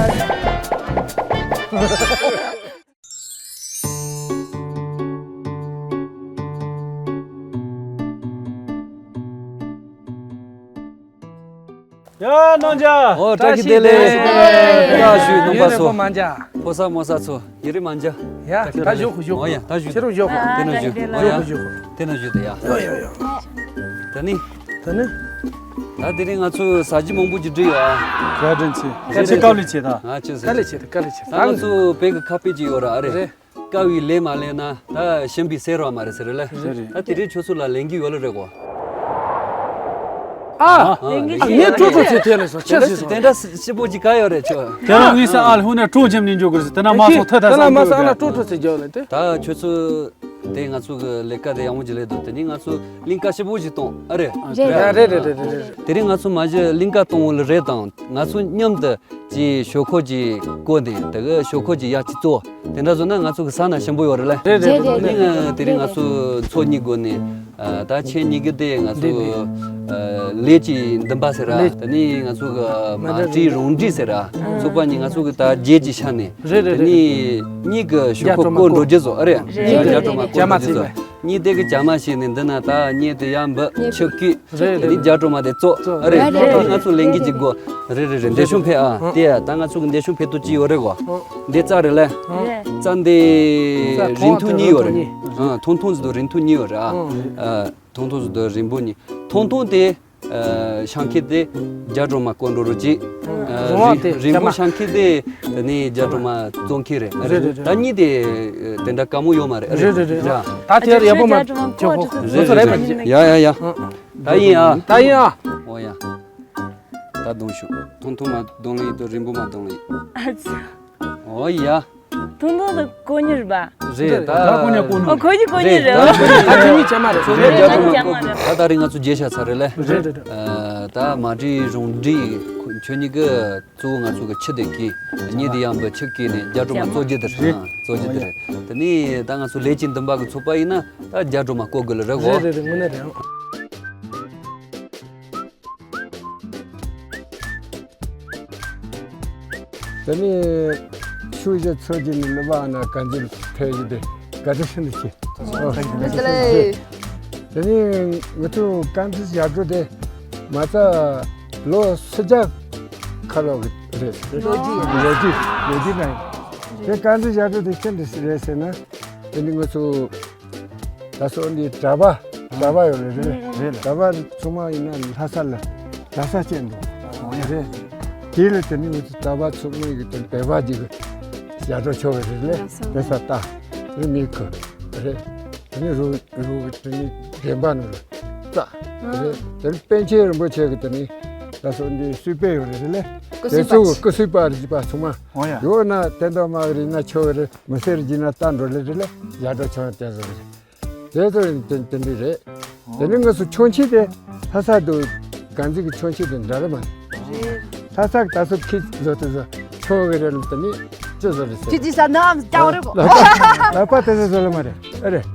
ཡ་ནང་ཇ། ཨོ་བཀྲ་ཤིས་བདེ་ལེགས། བཀྲ་ཤིས་བདེ་ལེགས། བཀྲ་ཤིས་བདེ་ལེགས། ཡུན་རིང་པོ་མ་མཇལ། ཕོ་གསར་མོ་གསར་ཚོ་ཡུན་རིང་མ་མཇལ། ཡ་ད་བཞུགས་ཁོ་བཞུགས། ཨོ་ཡ་ད་བཞུགས། ཁྱེད་རང་བཞུགས་ཁོ། དེ་ན་བཞུགས། ཨོ་ཡ་བཞུགས་ཁོ་བཞུགས་ཁོ། དེ་ན་བཞུགས་དེ་ཡ། ཡོ་ཡོ་ཡོ། ད་ནི། ད་ནི། ད་དེ་རིང་ང་ཚོ་ཟ་རྒྱུ་མང་པོ་ཅིག་བསྒྲིགས་ཡོད་ཨ། ག་དྲན་ཆེ། དཀའ་ལས་ཆེ་ད། ཨ་ཅི་ཟེར། དཀའ་ལས་ཆེ་ད་དཀའ་ལས་ཆེ། ད་ང་ཚོ་བོད་ཀྱི་ཁ་དཔེ་ཅིག་ཡོད་ར་ཨ་རེད། རེད། དཀའ་བའི་ལས་མ་ལས་ན་ད་ཞིམ་པའི་གསེར་བ་མ་རེད་ཟེར་རེད་ལ། རེད་རེད། ད་དེ་རིང་ཁྱོད་ཚོ་ལ་ལེན་གྱི་ཡོད་ལ་རེད་གོ། ཨ། ཨ་ལེན་གྱི་ཨ་ངས་ཡོད་ཀྲོ་ཀྲོ་ཚེ་ཐེ་ལ་སོ་ཁྱེད་ཚོས་སོ། དེ་འདྲ་སི་སི་པོ་ཅིག་ག་ཡོད་རེད་ཁྱོད། དེ་རང་ངས་ས་ཨ་ལ་ཧུ་ནས་ཀྲོ་ཅེམ་ནས་འཇོག་གི་རེད་ཟེར་དེ་ན་མ་སོང་ཐ་ཐ་དེ་ན་མ་སོང་ཨ་ལ་ཀྲོ་ཀྲོ་ཚེ་འཇོག་ལ་དེ། ད་ཁྱོད་ཚོ་དེ་ང་ཚོ་གི་ལས་ཀ་དེ་ཡག་མོ་ཅིག་ལས་འདུག་དེ་ནི་ང་ཚོ་གླིང་ཀ་སི་པོ་ཅིག་གཏོང་ཨ་རེད། རེད་རེད་རེད་རེད། དེ་རིང་ང་ཚོ་མ་གཞི་གླིང་ཀ་གཏོང་བ་ལ་རེད་དང་ང་ཚོ་མཉམ་དུ་ཅིག་ཞོག་ཁོག་ཅིག་བསྐོལ་ནས་དེ་གི་ཞོག་ཁོག་ཅིག་ཡག་ཅིག་བཙོ། དེ་འདྲ་བཟོ་ན་ང་ཚོ་གི་ས་ན་ཞིམ་པོ་ཡོད་རེད་ལ། རེད་རེད་རེད། དེ་ནི་དེ་རིང་ང་ཚོ་མཚོ་གཉིས་སྒོ་ནས་ད་ཆེན་གཉིས་ཀྱི་དེ་ང་ཚོ་ལས་ཀྱི་འདུན་པ་ཟེར་ར། དེ་ནི་ང་ཚོ་གི་མ་བྲིས་རུང་བྲིས་ཟེར་ར། ཚོགས་པ་གཉིས་ང་ཚོ་གི་ད་རྗེས་ཀྱི་ཆ་ནས་རེད་རེད། དེ་ནི་གཉིས་ཀྱི་ཞོག་ཁོག་བསྐོལ་འགྲོ་རྒྱུ་བཟོ་ཨ་རེད། རེད་རེད། རྒྱ་གྲོ་མ་བསྐོལ་འགྲོ་རྒྱུ་བཟོ། གཉིས་དེ་གི་ཇ་མ་བྱས་ནས་འདི་ན་ད་གཉིས་དེ་ཡ་འབུ་ཆུ་སྐུད་དེ་ནི་རྒྱ་གྲོ་མ་དེ་བཙོ་ཨ་རེད། རེད་རེད། ང་ཚོ་ལེན་གྱི་ཅིག་དགོ། རེད་རེད་རེད། འདི་ཤུང་ཕེ་ཨ་དེ་ཡ་ད་ང་ཚོ་གི་འདི་ཤུང་ཕེ་ཏུ་ཅི་ཡོད་རེད་གོ། འདི་རྩ་རེད་ལ། རྩ་འདི་རིང་ཐུང་གཉིས་ཡོད་རེད། ཐུང་ཐུང་ཟིག་དུ་རིང་ཐུང་གཉིས་ཡོད་རེད་ཨ། ཐུང་ཐུང་ཟིག་དུ་རིང་པོ་གཉིས། ཐུང་ཐུང་དེ་ཤང་ཁེ་དེ་རྒྱ་གྲོ་མ་བསྐོལ་འགྲོ་རུ་ཅིག་རིང་པོ་ཤང་ཁེ་དེ་དེ་ནི་རྒྱ་གྲོ་མ་བཙོང་ཁེ་རེད། རེད་རེད། ད་གཉིས་དེ་དེ་འདྲ་དཀའ་མོ་ཡོད་མ་རེད། རེད་རེད་རེད། ད་དེ་ཡག་པོ་མ་ཁྱོད་ཁོ་རེད་རེད། ཡ་ཡ་ཡ། ད་ཡིན་ཨ། ད་ཡིན་ཨ། ཨོ་ཡ། ད་གདོང་ཤུགས་ཐུང་ཐུང་མ་གདོང་ལེན་ཡིན་དུ་རིང་པོ་མ་གདོང་ལེན་ཡིན། ཨོ་ཡ། ཐུང་ཐུང་དུ་གོ་ཉིར་བ། རེད་ད། ད་གོ་ཉ་གོ་ཉོ། ཨོ་གོ་ཉི་གོ་ཉི་རེད། ད་ཁྱོད་གཉིས་ཅན་མ་རེད། ཁྱོད་གཉིས་རྒྱ་གྲོ་མ་གོ། ད་ད་རིང་ང་ཚོ་མཇལ་ཤ་ཚར་རེད་ལེ། རེད་རེད་རེད། ད་མ་བྲིས་རུང་བྲིས་ཁྱོད་གཉིས་ཀྱི་གཙོ་བོ་ང་ཚོ་གི་ཆུ་དེ་གི་གཉིས་དེ་ཡང་བུ་ཆུ་གི་ནས་རྒྱ་གྲོ་མ་གཙོ་རྒྱུ་དེ་རེད། གཙོ་རྒྱུ་དེ་རེད། དེ་ནས་ད་ང་ཚོ་ལས་ཀྱི་འདུན་པ་གི་ཚོགས་པ་ཡིན་ན་ད་རྒྱ་གྲོ་མ་བསྐོལ་དགོས་ལེ་རེད་གོ། རེད་རེད་རེད། དངོས་གནས་རེད། དེ་ནས་ཆུ་བཞི་ཚོ་བཞི་ནས་ལུ་བ་ཨ་ན་ག་འཛིན་ཕེ་ཡི་དེ་ག་དེ་ཤིན་ཏུ་ཆེ། ཨོ། དེ་ནས་ང་ཚོ་རྐང་ཚིགས་ཞབས་བྲོ་དེ་མ་རྩ་ལོ་སུམ་བརྒྱ་ཁ་ལོ་གི་རེད། ལོ་རྒྱུས། ལོ་རྒྱུས་ལོ་རྒྱུས་ནང་དེ་རྐང་ཚིགས་ཞབས་བྲོ་དེ་ཅི་འདྲ་ཞིག་རེད་ཟེར་ན། དེ་ནི་ང་ཚོ་ད་སོ་འདི་གྲྭ་པ་གྲྭ་པ་ཡོད་རེད་རེད། རེད་ལ། གྲྭ་པ་ཚང་མ་ཡིན་ན་ལྷ་ས་ལ་གྲྭ་ས་བཅད་འདུག་ཨོ་ཡ། རེད། དེ་ལ་དེ་ནི་ང་ཚོ་གྲྭ་པ་ཚང་མ་ཡི་དོན་བོད་པ་ཅིག་གི་ཞབས་བྲོ་ཆོག་གི་རེད་ལེ། གྲྭ་ས་ད་རེད་མི་ཁུ་རེད། དེ་ནི་རུ་རུ་གི་དེ་ནི་རྒན་པ་ནི་རྩ་རེད། དེ་ནི་པཎ་ཆེན་རིན་པོ་ཆེ་གི་དེ་ནི་ད་སོ་འདི་སུས་པས་ཡོད་རེད་ལེ། སྐུ་དེ་སྲིད་པ་ཚོ་ཅིག་སྐུ་སྲིད་པ་རེད་པ་ཚང་མ་ཨོ་ཡ། ཡོད་ན་བསྟན་དོག་མ་གི་རེད་ན་ཆོག་གི་རེད། མི་སེར་གྱི་ན་ལྟ་འགྲོ་ལེ་རེད་ལེ། ཡར་འགྲོ་ཆོག་ཡང་བསྟན་བཟོ་རེད། དེ་ཚོ་དེ་དེ་འདྲ་རེད། དེ་ནི་ང་ཚོ་ཆོང་ཆེ་དེ་ལྷ་ས་དུ་གང་ཚིག་གི་ཆོང་ཆེ་དེ་འདྲ་རེད་མ་རེད། ལྷ་ས་གི་ད་ཚོ་ཁྱི་བཟོ་དེ་བཟོ་ཆོག་གི་རེད་ལ་དེ་ནི་ཅི་བཟོ་རེད་ཟེར། ཁྱི་ཅི་ས་ནམ་ཀྱང་རེད་གོ། ལག་པ་དེ་ཚོ་བཟོ་ལ་མ་རེད་ཨེ་རེད།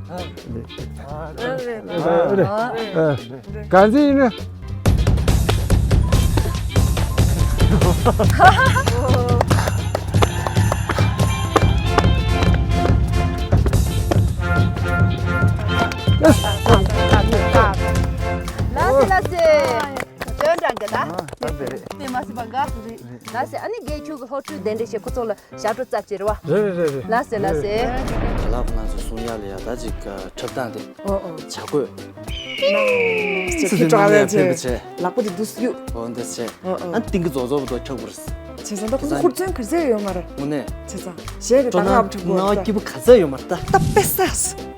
ཨེ་རེད། ཨེ་རེད། ཨེ། གང་ཟིག་ཡིན་ན། ལགས་སེ་ལགས་སེ། ཞོན་དྲག་མ་དགའ། ལགས་སེ། ཨ་ནི་རྒན་ཁྱོད་ཀྱི་སློབ་ཕྲུག་དེ་འདྲ་ཞིག་ཁོ་ཚོ་ལ་ཞབས་བྲོ་རྩེད་ཅིག་རེད་བ། རེད་རེད་རེད་རེད། ལགས་སེ་ལགས་སེ། རེད་རེད། ཁ་ལག་ཁོ་ན་ཚོ་གསུང་ཡག་ལ་ཡ་ད་ཅིག་འཁྲབ་སྟངས་དེ། ཨོ་ཨོ། བྱ་རྒོད། ཅིག་ཅིག་ཅིག་ལག་པ་དེ་འདུག་སེ་གཡུག་ཨོ་འདི་བྱས། ཨོ་ཨོ། ཨ་ཏིང་གི་རྫོགས་རྫོགས་པ་དོ་ཁྱག་པོ་རེད། བྱས་ཙང་ད་ཁོ་ཚོ་ཧུར་བརྩོན་ག་ཚད་ཡོད་མ་རེད། དངོས་གནས། བྱས་ཙང་གཞས་ཀྱི་སྟངས་རབ་དྲག་པོ་རེད། སྤྲོ་སྣང་སྣང་བ་སྐྱིད་པོ་ག་ཚད་ཡོད་མ་རེད་ད། ད་དཔེ་ས།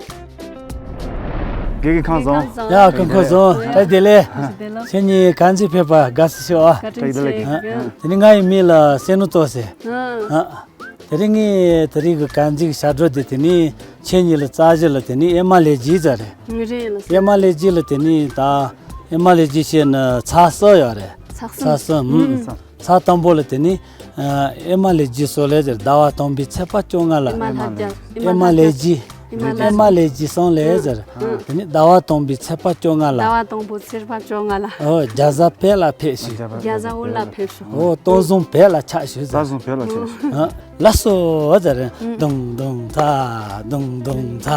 དགེ་རྒན་ཁང་བཟང་། ཡ་སྐུ་ཁམས་བཟང་། བཀྲ་ཤིས་བདེ་ལེགས། བཀྲ་ཤིས་བདེ་ལེགས། ཁྱེད་གཉིས་གང་ཅི་ཕེབས་པ་དགའ་བསུ་ཞུ་ཨ། བཀའ་དྲིན་ཆེ། བཀའ་དྲིན་ཆེ། དེ་ནི་ང་ཡི་མིང་ལ་སེ་ནུ་ཏོ་ཟེར། ཨ། དེ་རིང་ངས་དེ་རིང་གི་གང་ཅིག་ཞབས་བྲོ་དེ་དེ་ནི་ཁྱེད་གཉིས་ལ་རྩ་གཞི་ལ་དེ་ནི་ཨེ་མ་ལེ་ཇི་ཟེར་རེད། ངས་རེད་ལ་ཟེར། ཨེ་མ་ལེ་ཇི་ལ་དེ་ནི་ད་ཨེ་མ་ལེ་ཇི་ཞེས་ན་ཚ་སོ་ཡོད་རེད། ཚ་སོ། ཚ་སོ། ཨུམ། ཚ་དང་པོ་ལ་དེ་ནི་ཨེ་མ་ལེ་ཇི་སོ་ལེ་ཟེར། ཟླ་བ་དང་པོའི་ཚེས་པ་བཅོ་ལྔ་ལ། ཨེ་མ་ལེ་ཇི། ཨེ་མ་ལེ་ཇི། ཨེ་མ་ལེ་ཇི་སོང་ལེ་ཟེར། དེ་ནི་ཟླ་བ་དང་པོའི་ཚེས་པ་བཅོ་ལྔ་ལ། ཟླ་བ་དང་པོའི་ཚེས་པ་བཅོ་ལྔ་ལ། ཨོ་རྒྱ་བཟའ་བོད་ལ་ཕེབས་ཤིག་རྒྱ་བཟའ་བོད་ལ་ཕེབས་ཤིག་ཨོ་སྟོན་བཟང་བོད་ལ་ཆགས་ཤིག་ཟེར། སྟོན་བཟང་བོད་ལ་ཆགས་ཤིག་ཨ་ལགས་སོ་ཟེར། ཨུམ། དུང་དུང་ཚ། དུང་དུང་ཚ།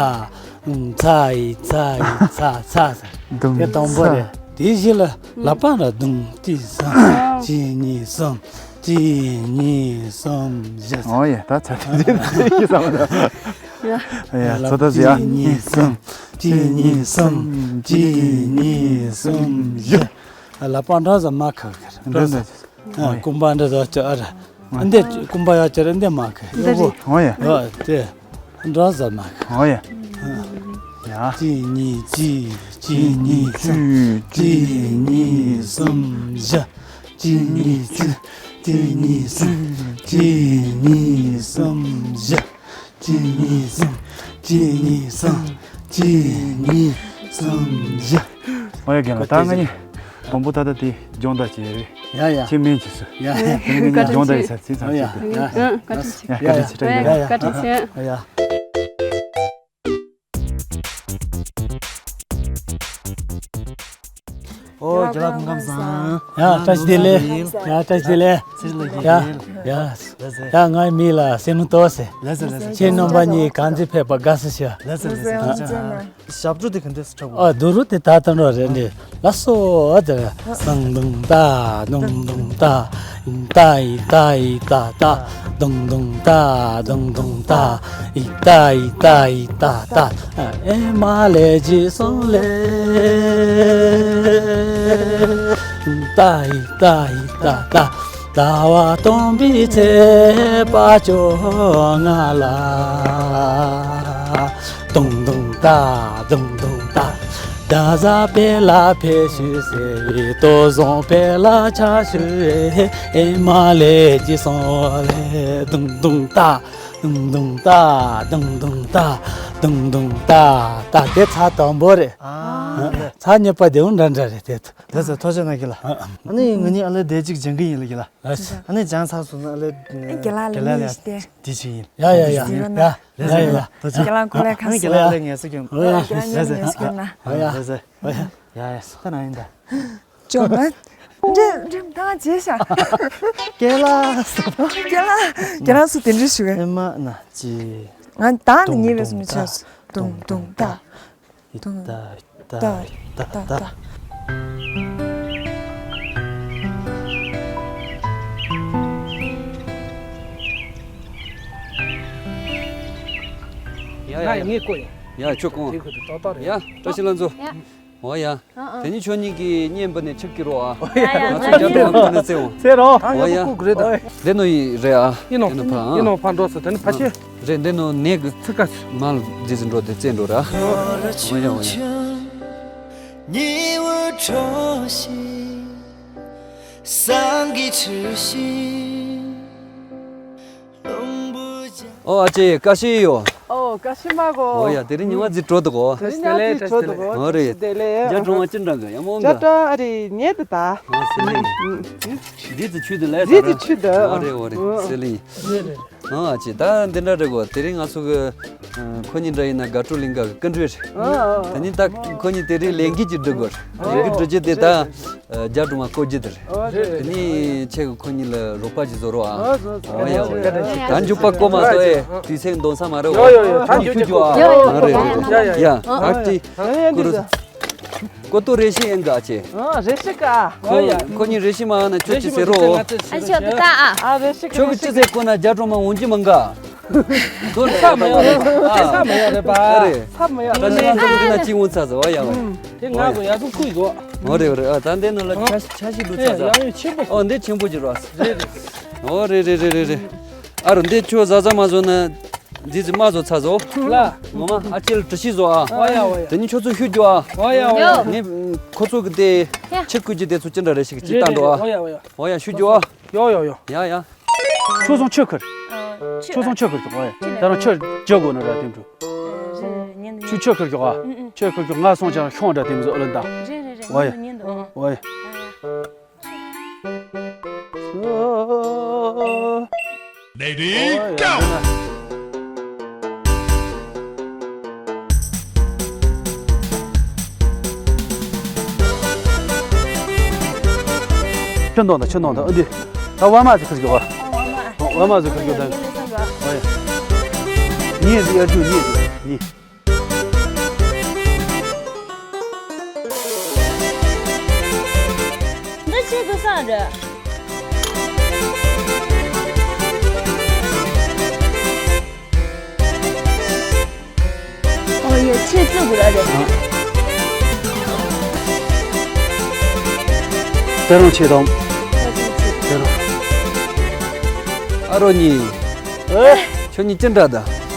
ཨུམ། ཚ་ཡི་ཚ་ཡི་ཚ་ཚ་ཟེར། དུང་དེ་དང་པོ་ཚ་རེད། དེའི་གཞི་ལ་ལག་པ་ར་དུང་གཅིག་གསུམ། གཅིག་གཉིས་གསུམ། གཅིག་གཉིས་གསུམ་བཞི། ཨོ་ཡ། ད་ཚ་ཚ་ཚ་ཚ་བསམ་ད། ཡ། ཡ། ཚོ་ད་ཟི་ཡ། གཅིག་གཉིས་གསུམ། གཅིག་གཉིས་གསུམ། གཅིག་གཉིས་གསུམ་བཞི། ཨ་ལ་པ་འདྲ་ཟ་མ་ཁ་ཁར་འདྲ་འདྲ་ཟ། ཨོ་ཡ། ཀུམ་པ་འདྲ་ཟ་ཅོ་ཨ་ར། ཨོ་ཡ། འདི་ཀུམ་པ་ཡ་ཅོ་ར་འདི་མ་ཁ་ཡོ་གོ། ཨོ་ཡ། ཨོ་དེ་འདྲ་ཟ་མ་ཁ། ཨོ་ཡ། ཡ། གཅིག་གཉིས་གཅིག་གཅིག་གཉིས་གསུམ། གཅིག་གཉིས་གསུམ་བཞི། གཅིག་གཉིས་གཅིག་གཅིག་གཉིས་གསུམ། གཅིག་གཉིས་གསུམ་བཞི། གཅིག་གཉིས་གསུམ། གཅིག་གཉིས་གསུམ། གཅིག་གཉིས་གསུམ་བཞི། ཨོ་ཡ། རྒན་ལགས། ད་ང་གཉིས་དང་པོ་ད་ལྟ་དེ་སྦྱོང་བརྡར་བྱེད་རེད། ཡ་ཡ། ཁྱེད་སྨན་བྱེད་སོ། ཡ་ཡ། ད་ང་གཉིས་སྦྱོང་བརྡར་ཡེད་ས་ཚིག་ཚང་ཡ་ཡ་བྱེད་དེ། ཡ། ཨ། བཀའ་དྲིན་ཆེ། ཡ། བཀའ་དྲིན་ཆེ། བཀྲ་ཤིས་བདེ་ལེགས། ཡ་ཡ། བཀའ་དྲིན་ཆེ། ཡ་ཡ། ཨོ་རྒན་ལགས་སྐུ་ཁམས་བཟང་། ཡ་བཀྲ་ཤིས་བདེ་ལེགས། ཡ་བཀྲ་ཤིས་བདེ་ལེགས། ཚེ་རིང་ལགས། ཡ་ཡ། ལགས་སེ། ཡ་ངའི་མིང་ལ་སེ་ནུ་ཏོ་ཟེར། ལགས་སེ་ལགས་སེ། ཁྱེད་རྣམ་པ་གཉིས་གང་ཅི་ཕེབས་པ་དགའ་བསུ་ཞུ། ལགས་སེ་ལགས་སེ། ཨ། ཞབས་བྲོ་དེ་ག་འདྲས་སེ་འཁྲབ་དགོས། ཨ། དུ་རུ་དེ་ད་ལྟ་འགྲོ་རེད་འདི། ལགས་སོ་ཨ་དེ། དུང་དུང་ཏ། དུང་དུང་ཏ། ཏ་ཡི་ཏ་ཡི་ཏ་ཏ། དུང་དུང་ཏ། དུང་དུང་ཏ། ཡི་ཏ་ཡི་ཏ་ཡི་ཏ་ཏ། ཨེ་མ་ལེ་ཇི་སོང་ལེ། ཏ་ཡི་ཏ་ཡི་ཏ་ཏ། ཟླ་བ་སྟོན་པའི་ཚེས་པ་བཅོ་ལྔ་ལ། དུང་དུང་ཏ། དུང་དུང་ཏ། རྒྱ་བཟའ་བོད་ལ་ཕེབས་ཤིག་ཟེར་བའི་སྟོན་བཟང་བོད་ལ་ཆགས་ཤིག་ཨེ་མ་ལེ་ཇི་སོང་ལེ། དུང་དུང་ཏ། དུང་དུང་ཏ། དུང་དུང་ཏ། དུང་དུང་ཏ། ཏ་དེ་ཚ་དང་པོ་རེད། ཨ། ཚ་གཉིས་པ་དེ་འོ་འདྲ་འདྲ་རེད་དེ། ལགས་སེ། ཐུགས་རྗེ་གནང་རྒན་ལགས། ཨ་ནི་ང་གཉིས་ཨ་ལེ་དེ་གཅིག་སྦྱང་གི་ཡིན་ལགས་རྒན་ལགས། ཨ་ནི་སྦྱངས་ཚར་སོང་ན་ཨ་ལེ། ཨེ་རྒན་ལགས་ལ་རྒན་ལགས་ལ་ལས་དེ་ཅིག་ཡིན། ཡ་ཡ་ཡ། ཡ་ཡ་ཡ། ལགས་སེ་ལགས་སེ། རྒན་ལགས་ཁོ་ལས་ཁ་ཨ་ནི་རྒན་ལགས་ལ་ངལ་གསོ་སྐྱོན། ཨོ་ཡ། རྒན་ལགས་ངལ་གསོ་སྐྱོན་ན། ཨོ་ཡ། ལགས་སེ། ཨོ་ཡ། ཡ་ཡ། སོ་ཁ་ན་ཡིན་ད། ཅོ་མ། འདྲེ་འདྲེ་མཐའ་བྱས་ཤག་རྒན་ལགས། རྒན་ལགས། རྒན་ལགས་སུ་དེ་འདྲ་ཞུ་གི། ཨེ་མ་ན་ཅི། ང་ད་ནི་ཉེ་བའི་སུ་མི་ཆགས་སོ། དུང་དུང་ཏ། ཏ་ཏ་ཏ་ཏ། ཡ་ཡ་ཡ། ངས་བསྐོ་ཡིན། ཡ་ཁྱོད་གོང་། དེ་ཁོ་དེ་ཏག་ཏག་རེད། ཡ་བཀྲ་ཤིས་ལྷ་མཚོ། ཡ། འོ་ཡ། ཨ་ཨ། དེ་ནི་ཁྱོད་གཉིས་ཀྱིས་བརྙན་པ་ནས་ཆིབས་ཀྱི་རོགས་ཨ། ཡ་ཡ། ང་ཚོས་རྒྱབ་དང་ཁོ་ནས་རྩེ་འོང་། རྩེ་རོགས། ཨ་འོ་ཡ། ཡ་ཁུག་རེད་ད། འདི་ནོ་ཡི་རེད་ཨ། ཡིན་ནོ། འདི་ནོ་ཕ་ཨ། ཡིན་ནོ་ཕ་འགྲོ་ཚེ་དེ་ནི་ཕ་ཤེ། རེད་འདི་ནོ་ནས་གི། ཚིག་ཀ་ཚི། མལ་རྗེས་སུ་འགྲོ་དེ་རྩེ་འགྲོ་ར། འོ་ཡ་འོ་ཡ། ཉི་འོད་འཕྲོ་ཞིང་། སང་གི་ཆུ་ཞིང་། ཨོ་ཨ་ཅེ་ཀ་ཤི་ཡོ། ཨོ་ཀ་ཤི་མ་གོ། ཨོ་ཡ་དེ་རིང་ཉི་མ་ཟིག་དྲོ་འདུག་གོ། དེ་རིང་ཉི་མ་ཟིག་དྲོ་འདུག་གོ། ཨོ་རེད། དེ་ལས་ཇ་གྲོང་བ་ཅི་འདྲ་གི་ཡ་མོ་འདྲ། ཇ་གྲོང་ཨ་རེ་ཉེ་དུ་ད། ཨོ་སི་ལི། རི་དུ་ཆུ་དུ་ལས། རི་དུ་ཆུ་དུ། ཨོ་རེད་ཨོ་རེད་སི་ལི། ཨོ་ཨ་ཅེ་ད་འདི་འདྲ་རེད་གོ། དེ་རིང་ང་ཚོ་གི་ཁོ་གཉིས་འདྲ་ཡིན་ན་དགའ་སྤྲོ་གླིང་ག་གི་ཀུན་གྲོལ་རེད། ཨོ་ཨོ། དེ་ནི་ད་ཁོ་གཉིས་དེ་རིང་ལས་འགུལ་གྱི་འགྲོ་དགོས། ལས་འགུལ་འགྲོ་རྒྱུ་དེ་ད། རྒྱ་གྲོང་བ་བསྐོ་རྒྱུ་དེ་རེད། ཨོ་རེད་རེད། དེ་ནས་ཁྱེད་ཀྱི་ཁོ་གཉིས་ལ་རོགས་པ་ཞིག་བཟོ་རོགས་ཨ། ཨོ་བཟོ་བཟོ། ཨོ་ཡ་ཨོ་ཡ། ད་མཇུག་པ་བསྐོ་མ་གཏོགས་ཨེ་དུས་ཚོད་འདོན་ས་མ་རེད། ཡོ་ཡོ་ཡོ། ད་མཇུག་རྒྱུ་ཨ། ཡོ་ཡོ། ཨ་རེད་རེད་རེད། ཡ་ཡ། ཡ་ཨ་ཏི། ཨ་ཡ་འདི་ཀུ་རུ། ཟ། ཀོ་ཏོ་རེ་ཤི་ཡན་ག་ཆེ། ཨ་རེ་ཤི་ཀ། ཁོ་ཁོ་གཉིས་རེ་ཤི་མ་ན་ཁྱོད་ཅི་ཟེར་རོ། ཨ་ཆོ་དེ་ད་ཨ། ཨ་རེ་ཤི་ཀ། ཁྱོད་ཀྱི་ཅི་ཟེར་ཁོ་ན་རྒྱ་གྲོ་མ་འོང་གི་མང་ག། དོ་ས་མ་ཡོད་རེད། ས་མ་ཡོད་རེད་པ། ཨ་རེ། ས་མ་ཡོད་ད་ནི་ང་ཚོ་འདི་ན་ཅི་འོང་ཚ་ཟེར་བ་ཡ་བ། དེ་ང་གོ་ཡ་གོ་ཁུ་ཡོད། འོ་རེ་འོ་རེ། ཨ་ད་འདི་ནང་ལ་ཆ་ཆ་ཤི་འདུག་ཚ་ཟེར། ཡང་ཡང་ཆེན་པོ། ཨོ་འདི་ཆེན་པོ་ཅི་རོ། རེད་རེད། ཨོ་རེ་རེ་རེ་རེ་རེ། ཨ་རོ་འདི་ཁྱོད་ཟ་ཟ་མ་བཟོ་ན། འདི་ཚོ་མ་བཟོ་ཚ་བཟོ། ལ། ངོ་མ་ཨ་ཅེ་ལ་གྲི་ཤི་བཟོ་ཨ། ཨོ་ཡ་ཨོ་ཡ། དེ་ནི་ཁྱོད་ཚོ་ཤུ་རྒྱོ་ཨ། ཨོ་ཡ་ཨོ་ཡ། ཡོ། ནི་ཁོ་ཚོ་གི་དེ་ཡ། ཆི་ཀུ་ཅི་དེ་ཚོ་ཅི་འདྲ་རེ་ཞིག་ཅི་རེད་བཏང་འགྲོ་ཨ། རེད། ཨོ་ཡ་ཨོ་ཡ། ཨོ་ཡ་ཤུ་རྒྱོ་ཨ། ཡོ་ཡོ་ཡོ། ཡ་ཡ། ཁྱོད་ཚོ་ཆི་ཁུར། ཨ། ཁྱོད་ཚོ་ཆི་ཁུར་ཨོ་ཡ། ད་རང་ཆི་རྒྱོ་གོ་ན་ར་དེ་འགྲོ། རེད་རེད། ཉན་འདུག་ཁྱོད་ཆི་ཁུར་རྒྱོ་ཨ། ཨུ་ཨུ། ཆི་ཁུར་རྒྱོ། ང་སོང་ཅང་ཤོང་འདྲ་དེ་མི་ཚོ་ཨ་ལ་འདའ། རེད་རེད་རེད། ཨོ་ཡ། ཉན་འདུག་ཉན་འདུག་ཨོ་ཡ། ཨ། Lady go! ཁྱོད་འདོན་དང་། ཁྱོད་འདོན་དང་། ཨ་འདི། ད་བ་མ་ཟིག་ཁ་ཟིག་བ། བ་མ་ཟིག་ཁ་ཟིག་དང་། ཨོ་ཡ། ཉིས་ཟིག་ཡར་རྒྱུག་ཉིས་ཟིག་ཉིས། འདི་ཆི་དགོས་ས་རེད། ཨོ་ཡ། ཆེ་བཙུགས་དགོས་ར་རེད། ད་རུང་ཆེ་དང་། ད་རུང་། ཨ་རོ་གཉིས། ཨེ། ཁྱོད་གཉིས་ཅི་འདྲ་ད།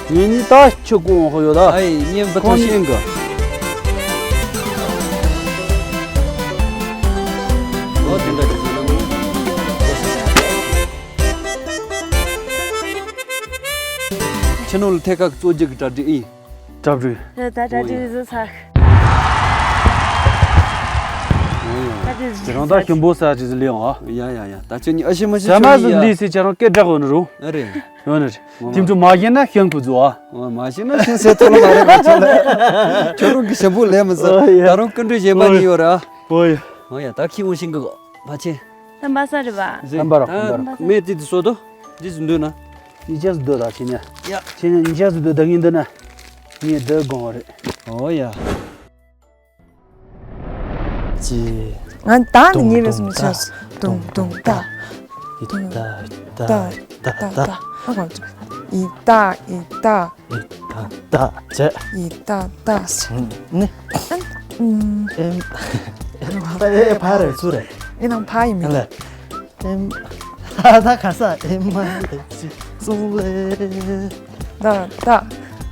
ངེད་གཉིས་ད་ཆུ་ཀོང་ཧོ་ཡོད་ད། ཨའི་གཉིས་འབུ་ཐོ་ཤེས་གི། ཨོ་དེ་འདྲ་དེ་ཚོ་ནང་། ཕྱི་ནང་ལ་ཐད་ཀར་གཙོ་རྒྱུ་གི་གྲ་སྒྲིག་ཨིན། གྲ་སྒྲིག་ད་གྲ་སྒྲིག་བཟོ་ཚར། ཁྱེད་རང་ད་ཞིམ་པོ་ཟ་ཅིག་ཟི་ལེ་ཡོང་ཨ། ཡ་ཡ་ཡ། ད་ཁྱོད་གཉིས་ཨ་ཤི་མ་ཤི་ཟ་མ་ཟི་ལི་སི་ཁྱེད་རང་སྐད་གྲགས་འོ་ན་རུང་། ཨ་རེད། ཡོད་ནི་རེད། ངོ་མ། དེ་འཕྲོ་མ་ཤེས་ན་ཤེས་དགོས་ཚུལ་ཨ། ཨོ་མ་ཤེས་ན་ཤེས་ཟེར་ཐུབ་ལ་མ་རེད་པ་ཁྱོད་ལ། ཁྱོད་རང་གི་ཞིམ་པོ་ལས་མི་ཟ། ཨོ་ཡ། ད་རུང་སྐུ་མགྲོན་གཞན་པ་ཨོ་ཡ། གཉིས་ཡོད་ར། ཨོ་ཡ། ཨོ་ཡ། ད་ཁྱི་འོང་ཤིང་གི་མ་ཆེ། ད་མ་ཟ་རེད་པ། རེད། ད་མེད་དེ་དེ་སོ་དོ། འདི་ཟིན་འདོད་ན། ཉི་ཆ་ཟིན་འདོད་ད་ཁྱེད་ཉ། ཡ། ཁྱེད་ཉ་ཉི་ཆ་ཟིན་འདོད་ད་ངས་འདོད་ན། ངས་འདོད་དགོངས་པ་རེད། ཨོ་ཡ། ཅི། ང་ད་ནི་ཉེ་བའི་སུམ་ཆ་ཏུང་ཏུང་ཏ། ཏུང་ཏུང་ཏ། ཏ་ཏ་ཏ་ཏ། ཨ་གོ་ཅི། ཨི་ཏ་ཨི་ཏ། ཨི་ཏ་ཏ་ཅེ། ཨི་ཏ་ཏ་ཅེ། ནི། ཨམ། ཨེམ། ཨེ་ཕ་རེད་ཚུ་རེད། ཨེ་ནང་ཕ་ཡིན་མིན། ཨ་ལེ། ཨེམ། ད་ག་ས་ཨེ་མ་ལེ་ཅི་སོང་ལེ། ད་ད།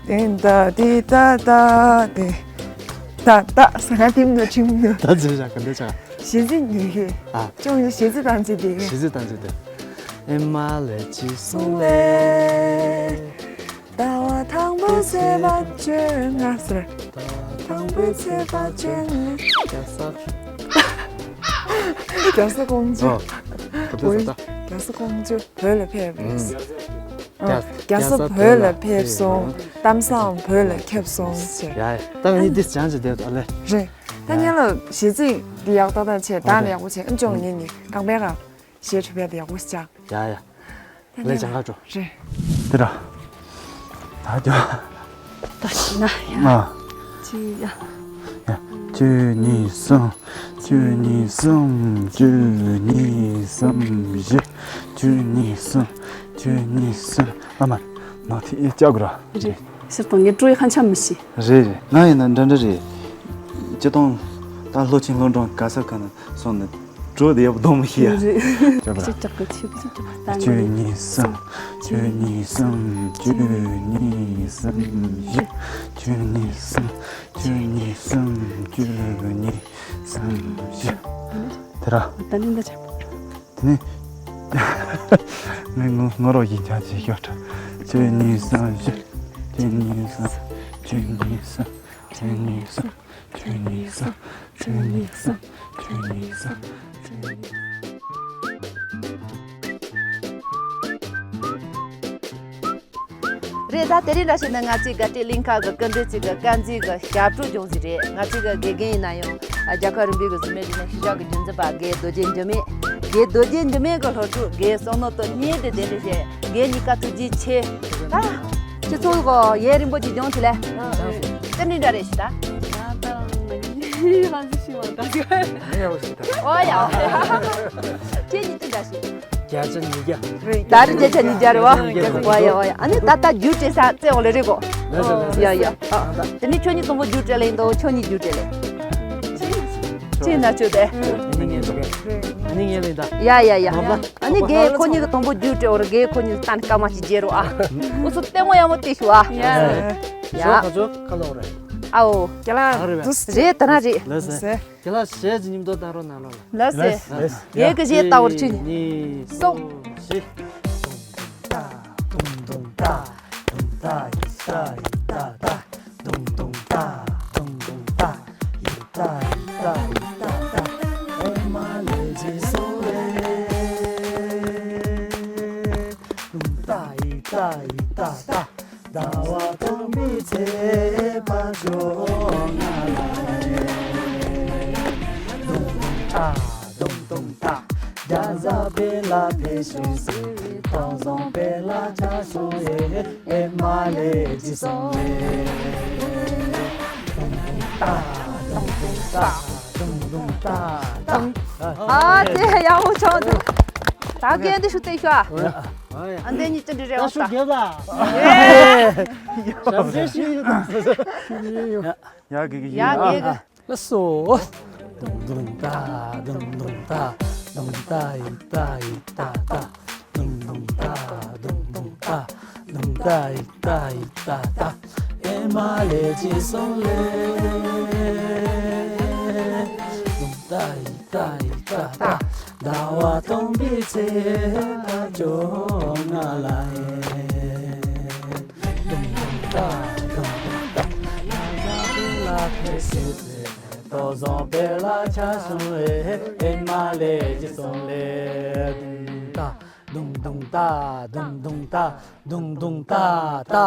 དེ་ད་དེ་ད་ད་དེ། ད་ད་ས་ང་ཐིམ་ནོ་ཁྲིམ་ནོ། ད་ཅི་བྱ་ག་འདི་བྱ། གཞས་ཚིག་ཉོས་ཤེས། ཨ། ཅུང་ཡང་གཞས་ཚིག་བཏང་ཚེ་བསྡད་གཞས་ཚིག་བཏང་ཚེ་བསྡད། ཨེ་མ་ལེ་ཅི་སོང་ལེ། ཟླ་བ་དང་པོ་ཚེས་པ་བཅོ་ལྔ་ཟེར། ཟླ་བ་དང་པོའི་ཚེས་པ་བཅོ་ལྔ། རྒྱལ་ས། རྒྱལ་ས་ཀོང་ཇོ། ཨོ། ག་དུས་ད། རྒྱལ་ས་ཀོང་ཇོ་བོད་ལ་ཕེབས། ཨུམ། ཨ། རྒྱལ་ས་བོད་ལ་ཕེབས་སོང་། གཏམ་བཟང་བོད་ལ་ཁྱབ་སོང་ཟེར། ཡ་ཡ། ད་ངས་འདི་སྦྱང་ཅིག་བསྡད་དོ་ལེ། རེད། ད་ངས་ལ་གཞས་ཚིག་འདི་ཡག་ཏག་ཏག་བྱས། ད་ལ་ཡག་པོ་བྱས། ཨ་ཅོག་ངས་ནི་རྐང་པའི་ཁ་གཞས་འཁྲབ་ཡག་དེ་ཡག་པོ་ཞིག་སྦྱང་། ཡ་ཡ། ད་ངས་ལ་སྦྱང་ག་འགྲོ། རེད། འདི་ར། ད་འགྲོ། ད་ཤི་ན་ཡ། ང་། ཅི་ཡ། ཡ། བཅུ་གཉིས་གསུམ། བཅུ་གཉིས་གསུམ། བཅུ་གཉིས་གསུམ་བཞི། བཅུ་གཉིས་གསུམ། བཅུ་གཉིས་གསུམ། ཨ་མ། ནང་དེ་ཨེ་ལྕགས་ར། རེད། ཕྱིར་གཏོང་ངས་སྤྲོ་ཡི་ཧ་ཆ་མི་ཤེས། རེད་རེད། ང་ཡིན་ན་འདྲ་འདྲ་རེད། སྤྱི་གཏོང་ད་ལྷོ་ཆེན་ལྷོ་འབྲོང་ག་ས་ག་ན་སོང་ནས་འགྲོ་དེ་ཡག་པོ་གཏོང་མི་ཤེས་ཡ། རེད། ཅོ་པ་ར། ཅི་ལྕགས་གི་ཆུ་གི་ཅོ་པ་ད་བཅུ་གཉིས་གསུམ། བཅུ་གཉིས་གསུམ། བཅུ་གཉིས་གསུམ་བཞི། བཅུ་གཉིས་གསུམ། བཅུ་གཉིས་གསུམ། བཅུ་གཉིས་གསུམ་བཞི། དེ་ར། ད་ནི་འདི་ཆགས། དེ་ནས་ངས་ངུ་ངུ་རོགས་ཡིན་ཀྱང་ཅིག་ཤོག་ཁྲ། བཅུ་གཉིས་གསུམ་བཞི། བཅུ་གཉིས་གསུམ། བཅུ་གཉིས་གསུམ། བཅུ་གཉིས་གསུམ། བཅུ་གཉིས་གསུམ། བཅུ་གཉིས་གསུམ། བཅུ་གཉིས་གསུམ། བཅུ་གཉིས། རེད། ད་དེ་རིང་འདྲ་བྱས་ན་ང་ཚོའི་དགའ་སྤྲོའི་གླིང་ཁ་གི་སྐུ་མགྲོན་གཅིག་གི་དཀར་མཛེས་ཀྱི་ཞབས་བྲོ་སྦྱོང་གི་རེད། ང་ཚོའི་གི་དགེ་རྒན་ཡིན་ན་ཡང་རྒྱལ་ཁབ་རིམ་པའི་གི་གཟུགས་མེད་རིག་གནས་ཤུལ་བཞག་གི་རྒྱུན་འཛིན་པ་དགེ་རྡོ་རྗེ་འགྱུར་མེད། དགེ་རྡོ་རྗེ་འགྱུར་མེད་ཀྱི་སློབ་ཕྲུག་དགེ་བསམ་མནོ་དང་གཉིས་དེ་དེ་འདྲ་བྱས། དགེ་གཉིས་ཀ་ཐུགས་རྗེ་ཆེ། ད་ཁྱེད་ཚོ་གི་ཡས་རིང་པོ་ཅིག་སྦྱོང་ཐུབ་ལེ། དེ་འདྲ་འདྲ་རེད་ཤི་ད། ང་ད་ང་ཧ་ཟི་ཤི་ ཨོ་ཡ། ཁྱེད་གཉིས་ཅི་འདྲ་ཞིག་བརྒྱ་ཆ་ཉིས་བརྒྱ། ད་རེས་བརྒྱ་ཆ་ཉིས་བརྒྱ་རེད་བ། ཉིས་བརྒྱ། ཨོ་ཡ་ཨོ་ཡ། ཨ་ནི་ད་ལྟ་རྒྱུ་སྤྲད་ས་བཙལ་འོང་ལེ་རེད་གོ། ལགས་སོ་ལགས་སོ། ཡ་ཡ། ཨ། དེ་ནི་ཁྱོད་གཉིས་དང་པོ་རྒྱུ་སྤྲད་ལེ་ཡིན་དོ། ཁྱོད་གཉིས་རྒྱུ་སྤྲད་ལེ། ཅི་ན་ཆོད་དེ། ཨ་ནི་ངས་ལེ་ད། ཨ་ནི་ངས་ལེ་ད། ཡ་ཡ་ཡ། ཨ་ནི་རྒན་ཁོ་གཉིས་ཀྱི་དང་པོ་རྒྱུ་སྤྲད་འོང་རེད། རྒན་ཁོ་གཉིས་ལ་ད་ནི་སྐར་མ་ཞིག་བརྗེ་རོགས་ཨ། འུ་ཚོ་ལྟད་མོ་ཡག་མོ་བལྟས་ཤོག་ཨ། ཡ། ཡ། ཁ་ཆོ་ཁ་ལོག་རེད། ཨའོ། རྒན་ལགས། རེད་ད་ར་རེད། ལགས་སོ། རྒན་ལགས་གཞས་ཅིག་མཉམ་དུ་བཏང་རོགས་གནང་རོགས་ལ། ལགས་སོ། ལགས་སོ། རྒན་གྱི་གཞས་ལྟ་བུར་ཆུ། གཉིས། གསུམ། བཞི། ཏ་དུང་དུང་ཏ། དུང་ཏ་ཡི་ཏ་ཡི་ཏ་ཏ། དུང་དུང་ཏ། དུང་དུང་ཏ། ཡི་ཏ་ཡི་ཏ་ཡི་ཏ་ཏ། ཨེ་མ་ལེ་ཇི་སོང་ལེ། དུང་ཏ་ཡི་ཏ་ཡི་ཏ་ཏ། ཟླ་བ་སྟོན་པའི་ཚེ་ཕར་ཕྱོགས་ང་ལ་ཡོད། དུང་དུང་ཏ། དུང་དུང་ཏ། རྒྱ་བཟའ་བེ་ལ་ཕེབས་ཤིག་ཟེར། སྟོང་བཟང་བེ་ལ་ཆ་སོང་ཨེ། ཨེ་མ་ལེ་ཇི་སོང་ལེ། དུང་དུང་ཏ། དུང་དུང་ཏ། དུང་དུང་ཏ་ཏ། ཨ་དེ་ཡག་པོ་བྱུང་འདུག་ད་རྒན་འདི་ཤུགས་བསྟན་ཤོག་ཨ། ཨ་འདི་གཉིས་ཅི་འདྲ་རེད་བ། ད་ཞུ་རྒྱབ་ལ། ཡ་གི་གི་ཡ་གི་གི། ལགས་སོ། དུང་དུང་ཏ། དུང་དུང་ཏ། དུང་ཏ་ཡི་ཏ་ཡི་ཏ་ཏ། དུང་དུང་ཏ། དུང་དུང་ཏ། དུང་ཏ་ཡི་ཏ་ཡི་ཏ་ཏ། ཨེ་མ་ལེ་ཇི་སོང་ལེ། དུང་ཏ་ཡི་ཏ་ཡི་ཏ་ཏ། ཟླ་བ་སྟོན་པའི་ཚེ་ཕར་ཕྱོགས་ང་ལ་ཡོད། དུང་དུང་ཏ། དུང་དུང་ཏ། རྒྱ་བཟའ་བེ་ལ་ཕེབས་ཤིག་ཟེར། སྟོང་བཟང་བེ་ལ་ཆ་སོང་ཨེ། ཨེ་མ་ལེ་ཇི་སོང་ལེ། དུང་དུང་ཏ། དུང་དུང་ཏ། དུང་དུང་ཏ། དུང་དུང་ཏ་ཏ།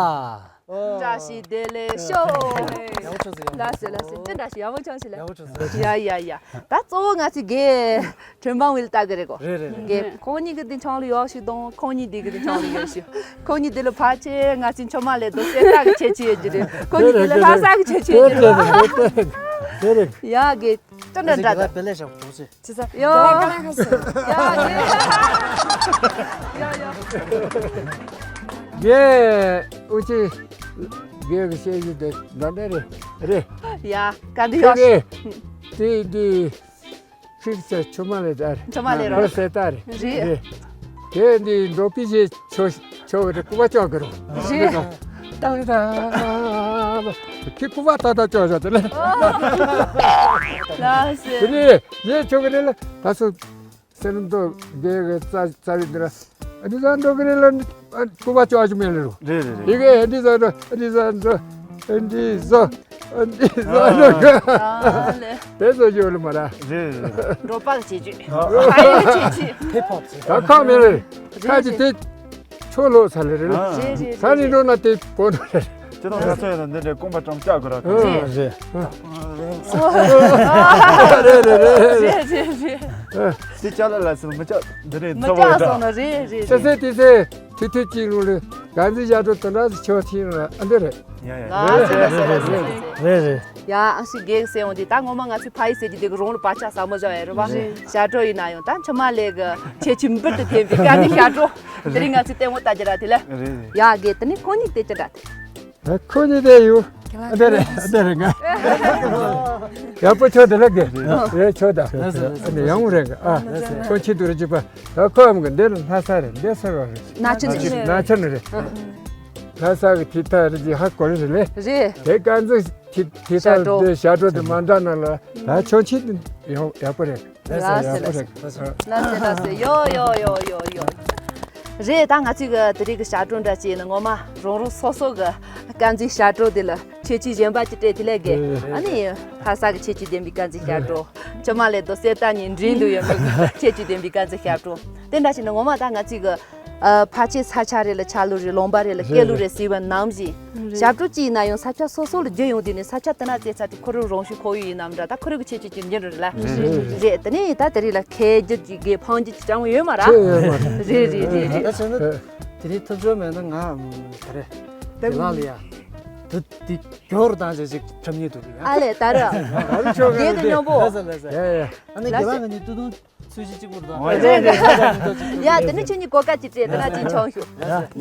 བཀྲ་ཤིས་བདེ་ལེགས་ཤོག་ཡག་པོ་བྱུང་སོང་། ཡག་པོ་ལགས་སོ་ལགས་སོ། ཅི་འདྲ་ཞིག་ཡག་པོ་བྱུང་ཞིག་ལགས། ཡག་པོ་བྱུང་སོང་། ཡ་ཡ་ཡ། ད་གཙོ་བོ་ང་ཚོའི་རྒན་ཁྲོན་པང་བིལ་ལྟ་གི་རེད་གོ། རེད་རེད་རེད། རྒན་ཁོང་གཉིས་ཀྱི་འདི་ཆང་ལ་ཡོག་ཞིག་དང་ཁོང་གཉིས་འདི་གི་འདི་ཆང་ལ་ཡོག་ཞིག་ཁོང་གཉིས་འདི་ལ་ཕལ་ཆེར་ང་ཚོའི་མཆོད་མེ་ལས་དོ་གསེར་རྟ་གི་ཁྱད་ཆོས་ཡོད་ཀྱི་རེད། ཁོང་གཉིས་འདི་ལ་ལྷ་ས་གི་ཁྱད་ཆོས་ཡོད་ཀྱི་རེད། རེད་རེད། ཡ་རྒན་ཅི་འདྲ་འདྲ་ད། བེ་ལེ་ཞབས་གྲོགས་ཟེར། ཅི་ས། ཡོ། ཡ་རྒན། ཡ་ཡ། ངས་ཨུ་ཅི་རྒན་གྱི་བཤད་རྒྱུ་དེ་འདྲ་འདྲ་རེད་རེད། ཡ་ག་འདི་ཡོག་ཁྱེད་ཀྱིས་དེ་འདི་ཁྱེད་ཀྱི་མཆོད་མེ་ལས་ད་རེད། མཆོད་མེ་ལས་རོགས། ཁོ་གསེར་རྟ་རེད། རེད། རེད། དེ་འདི་འགྲོ་པི་ཞེས་ཆོ་ཆོ་གི་རེད། སྐུ་པར་ཅོག་གི་རོ། རེད། ད་རེད་ད། ཁྱེད་སྐུ་པར་ཏག་ཏག་ཅོག་བཞག་དེ་ལས། ལགས་སེ། དེ་ནས་ཡེ་ཆོ་གི་རེད་ལ་ད་སོ། སེམས་མདོ་རྒྱལ་གྱི་རྩ་རྩ་བའི་འདི་ར། ཨ་ནི་ཟ་འགྲོ་གི་རེད་ལ། ཨ་སྐུ་པར་ཅོག་ཅིག་མེད་ལེ་རོ། རེད་རེད་རེད། ཡི་གེ་ཨ་ནི་ཟ་འགྲོ། ཨ་ནི་ཟ་འགྲོ། ཨ་ནི་ཟ། ཨ་ནི་ཟ་འགྲོ། ཨ་ལེ། དེ་ཚོ་ཡོད་ལ་མ་ར། རེད་རེད་རེད། འགྲོ་པ་གི་བྱེད་སྤྱོད། ཨ་ཕ་ཡུལ་གྱི་བྱེད་སྤྱོད། ཧིབ་ཧོབ་ཟེར། ད་ཁག་མེད་ལེ། ཁ་ཅིག་དེ་ཆོ་ལོ་ཚ་ལེ་རེད་ལ། རེད་རེད། ས་ནི་འགྲོ་ན་དེ་པོ་འགྲོ་ལེ། ཁྱེད་རང་ལྷ་ས་ཡོད་ན་འདི་འདྲའི་རྐང་པ་ཀྲམ་བཀྱག་དགོས་ར། ཨ་རེད། རེད་རེད་རེད། རེད་རེད་རེད། དེ་ཅག་ལ་ལ་སོང་མི་ཅག་འདི་རེད། མི་ཚ་བོ་ཅག་རེད་སོང་ན་རེད་རེད་ཅི་རེད། སེ་དེ་སེ་དུས་དུས་གཅིག་ལུང་ལ་གང་ཚེ་ཞག་གྲོགས་དེ་འདྲ་ཞིག་ཆོག་ཐིང་ལ་ཨ་འདི་རེད། ཡ་ཡ། ལ་སེ་ལ་སེ་ལ་སེ་ལ་སེ། རེད་རེད། ཡ་ཨ་ཤི་རྒན་གསལ་འོང་དེ་ད་ངོ་མ་ང་ཚོའི་ཕ་ཡི་ཟེར་གྱི་དེ་གི་རོང་ལ་བག་ཆགས་ཟ་མོ་བཞག་ཡ་རེད་བ། རེད། ཞག་གྲོགས་ཡིན་ན་ཡང་ད་མཆོད་མེ་ལས་གི་ཁྱད་ཆོས་འབུར་དུ་ཐོན་པའི་དཀའ་ངལ་ཞག་གྲོགས་དེ་རིང་ང་ཚོས་ལྟད་མོ་ལྟ་རྒྱུ་ར་དེ་ལ། རེད་རེད། ཡ་རྒན་དེ་ནི་ཁོང་གཉིས་དེ་ཅི་འདྲ་དེ། ཨ་ཁོ་གཉིས་དེ་ཡོད། ཨ་དེ་རེད་ཨ་དེ་རེད་ང་། ཡག་པོ་ཆོག་དེ་ལ་དགེ། རེད་ཆོག་ད། ཨ་ནི་ཡང་རེད་ཨ། ཁོ་ཁྱི་དུ་རེ་གཅིག་པ། ད་ཁོ་མི་དགེ་འདི་ལ་ལྷ་ས་རེད་འདི་ས་ར་རེད། ན་ཆུ་ནི་རེད། ན་ཆུ་ནི་རེད། ལྷ་ས་གི་ཐིག་ཐག་རེ་གཅིག་ཧ་གོ་རེད་ལེ། རེད། དེ་ག་ཚོད་ཐིག་ཐིག་ཐག་དེ་ཞག་གྲོགས་དེ་མ་འདྲ་ན་ལ་ད་ཁྱོད་ཁྱི་དེ་ཡག་ཡག་པོ་རེད། ལགས་སེ་ལགས་སེ། ལགས་སེ་ལགས་སེ། ཡོ་ཡོ་ཡོ་ཡོ་ཡོ། རེད་ད་ང་ཚོའི་གི་དེ་རིང་གི་ཞག་གྲོགས་འདྲ་བྱས་ནས་ངོ་མ་རང་རང་སོ་སོ་གི་དཀར་མཛེས་ཞག་གྲོགས་དེ་ལ་ཁྱད་ཆོས་གཞན་པ་ཅིག་སྤྲད་དེ་ལས་དགེ། ཨ་ནི་ལྷ་ས་གི་ཁྱད་ཆོས་ལྡན་པའི་དཀར་མཛེས་ཞག་གྲོགས། མཆོད་མེ་ལས་དོ་གསེར་རྟ་གཉིས་འགྲན་དུ་ཡོད་པའི་ཁྱད་ཆོས་ལྡན་པའི་དཀར་མཛེས་ཞག་གྲོགས། དེ་འདྲ་བྱས་ནས་ངོ་མ་ད་ང་ཚོའི་གི་ཨ་ཕལ་ཆེར་ས་ཆ་རེ་ལ་ཆ་ལུགས་རེ་ལུང་པ་རེ་ལ་སྐད་ལུགས་རེ་ཟེར་བ་ནང་བཞིན། ཞབས་བྲོ་གཅིག་ཡིན་ན་ཡང་ས་ཆ་སོ་སོ་ལ་བརྒྱུད་ཡོང་དུས་ནས་ས་ཆ་དེ་ན་བཙལ་ཚར་དུས་ཁོ་རང་རང་བཞིན་ཁོར་ཡུག་ཡིན་ནམ་འདྲ་ད་ཁོ་རང་གི་ཁྱད་ཆོས་ཅིག་འགྱུར་རེད་ལ། རེད་དེ་ནས་ད་དེ་རིང་ལ་ཁྱད་འགྱུར་གྱི་དགེ་འཕང་རྒྱུ་ཅང་ཡོད་མ་ར། ཁྱད་ཡོད་མ་རེད། རེད་རེད་རེད་རེད། ད་བྱས་ན་དེ་རིང་ཐུབ་ཚོད་མེད་ན་ང་ག་རེ་དེ་ལ་ལ་ཡ། དེ་གྱོར་དང་ཞེས་ཅིག་འཁྲབ་ཉེ་འདུག་ཡ། ཨ་ལས་ད་ར། རྒྱལ་དུ་སྙོམས་པོ། ལ་ས་ལ་ས། ཡ་ཡ། ཨ་ནི་རྒྱལ་ལགས་ང་གཉིས་ཏུ་ཏུང་ཚུལ་ཞིག་གཅིག་པུར་དང་། ཡ་དེ་ནི་ཁྱོད་གཉིས་གོ་སྐབས་ཅིག་སྤྲད་དེ་ན་ཅིག་མཆོང་ཞུ།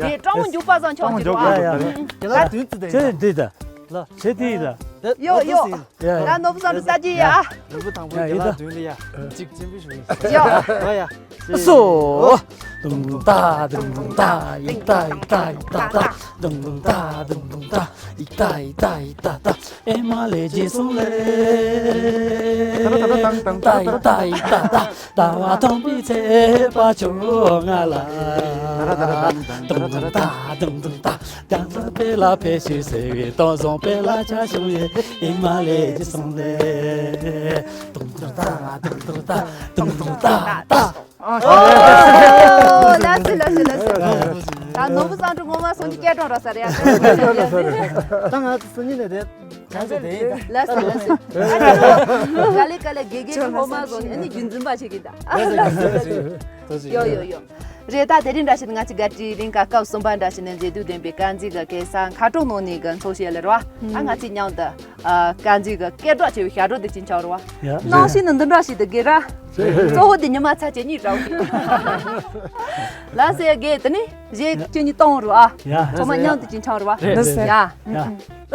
དེ་སྤྲང་བོ་མགྱོགས་པ་བཟང་མཆོང་ཞུ་ར། རྒྱལ་ལགས་དུས་ཚོད་དེ་ཡིན་ད། ལ་ཆེ་དེ་ཡིན་ད། ཡོ་ཡོ། ཡ་ནོར་བུ་བཟང་དུ་ལྟ་ཅི་ཡ། ནོར་བུ་དང་པོ་རྒྱལ་ལགས་དུས་ལ་ཡ། གཅིག་ཅན་པི་ཞུ། ཡ། ཡ། སོ། དུང་དུང་ཏ་དུང་དུང་ཏ་ཡིག་ཏ་ཡིག་ཏ་ཡིག་ཏ་ཏ། དུང་དུང་ཏ་དུང་དུང་ཏ་ཡིག་ཏ་ཡིག་ཏ་ཡིག་ཏ་ཏ། ཨེ་མ་ལེ་རྗེས་སོང་ལེ། ཏ་ཡིག་ཏ་ཡིག་ཏ་ཏ། ཟླ་བ་སྟོན་པའི་ཚེས་པ་ཁྱོད་ང་ལ། དུང་དུང་ཏ་དུང་དུང་ཏ། རྒྱ་མཚོ་དཔལ་ལ་ཕེབས་ཤིག་ཟེར་བའི་སྟོན་བཟང་དཔལ་ལ་ཆ་བྱུང་ཡེ། ཨེ་མ་ལེ་རྗེས་སོང་ལེ། དུང་དུང་ཏ་དུང་དུང་ཏ་དུང་དུང་ཏ་ཏ། ཨོ། ལགས་སོ་ལགས་སོ་ལགས་སོ། ད་ནོར་བུ་བཟང་དྲུག་ངོ་མ་སོང་གི་སྐད་གྲོང་ར་ས་རེད་ཡ། ད་ང་ཚོ་སང་ཉིན་ནས་རེད། ང་ཚོ་དེ་ཡིན་ད། ལགས་སོ་ལགས་སོ། ཨ་ཅག་ག་ལེ་ག་ལེ་དགེ་རྒན་ངོ་མ་སོང་ནས་ཨ་ནི་རྒྱུན་འཛིན་པ་བྱེད་ཀྱི་ད། ལགས་སོ་ལགས་སོ། ཡོ་ཡོ་ཡོ། རེད་ད་དེ་རིང་འདྲ་བྱས་ན་ང་ཚོ་ག་ཏྲི་རིང་ག་སྐབས་གསུམ་པ་འདྲ་བྱས་ན་མཛེས་སྡུག་ལྡན་པའི་དཀར་མཛེས་ཀྱི་སྐལ་བཟང་མཁའ་གྲོང་ནང་ནས་གི་འཚོ་བྱེད་ལ་རེད་བ། ཨ་ང་ཚོས་མཉམ་དུ། ཨ། དཀར་མཛེས་ཀྱི་སྐད་གྲགས་ཆེ་བའི་ཞབས་བྲོ་དེ་ཅིག་འཆར་བ། ཡ། ནང་བཞིན་ནི་འདི་འདྲ་ཞིག་ཏུ་དགེ་ར། གཙོ་བོ་དེ་ཉི་མ་ཚ་ཆེ་གཉིས་འདྲ་བོ་ཞིག་ལ་ཟེར་དགེ་དེ་ནི་གཞས་ཁྱེད་གཉིས་གཏོང་རུ་ཨ། ཡ། ཚང་མ་མཉམ་དུ་ཅིག་འཆར་བ། རེད། ཡ། ཡ།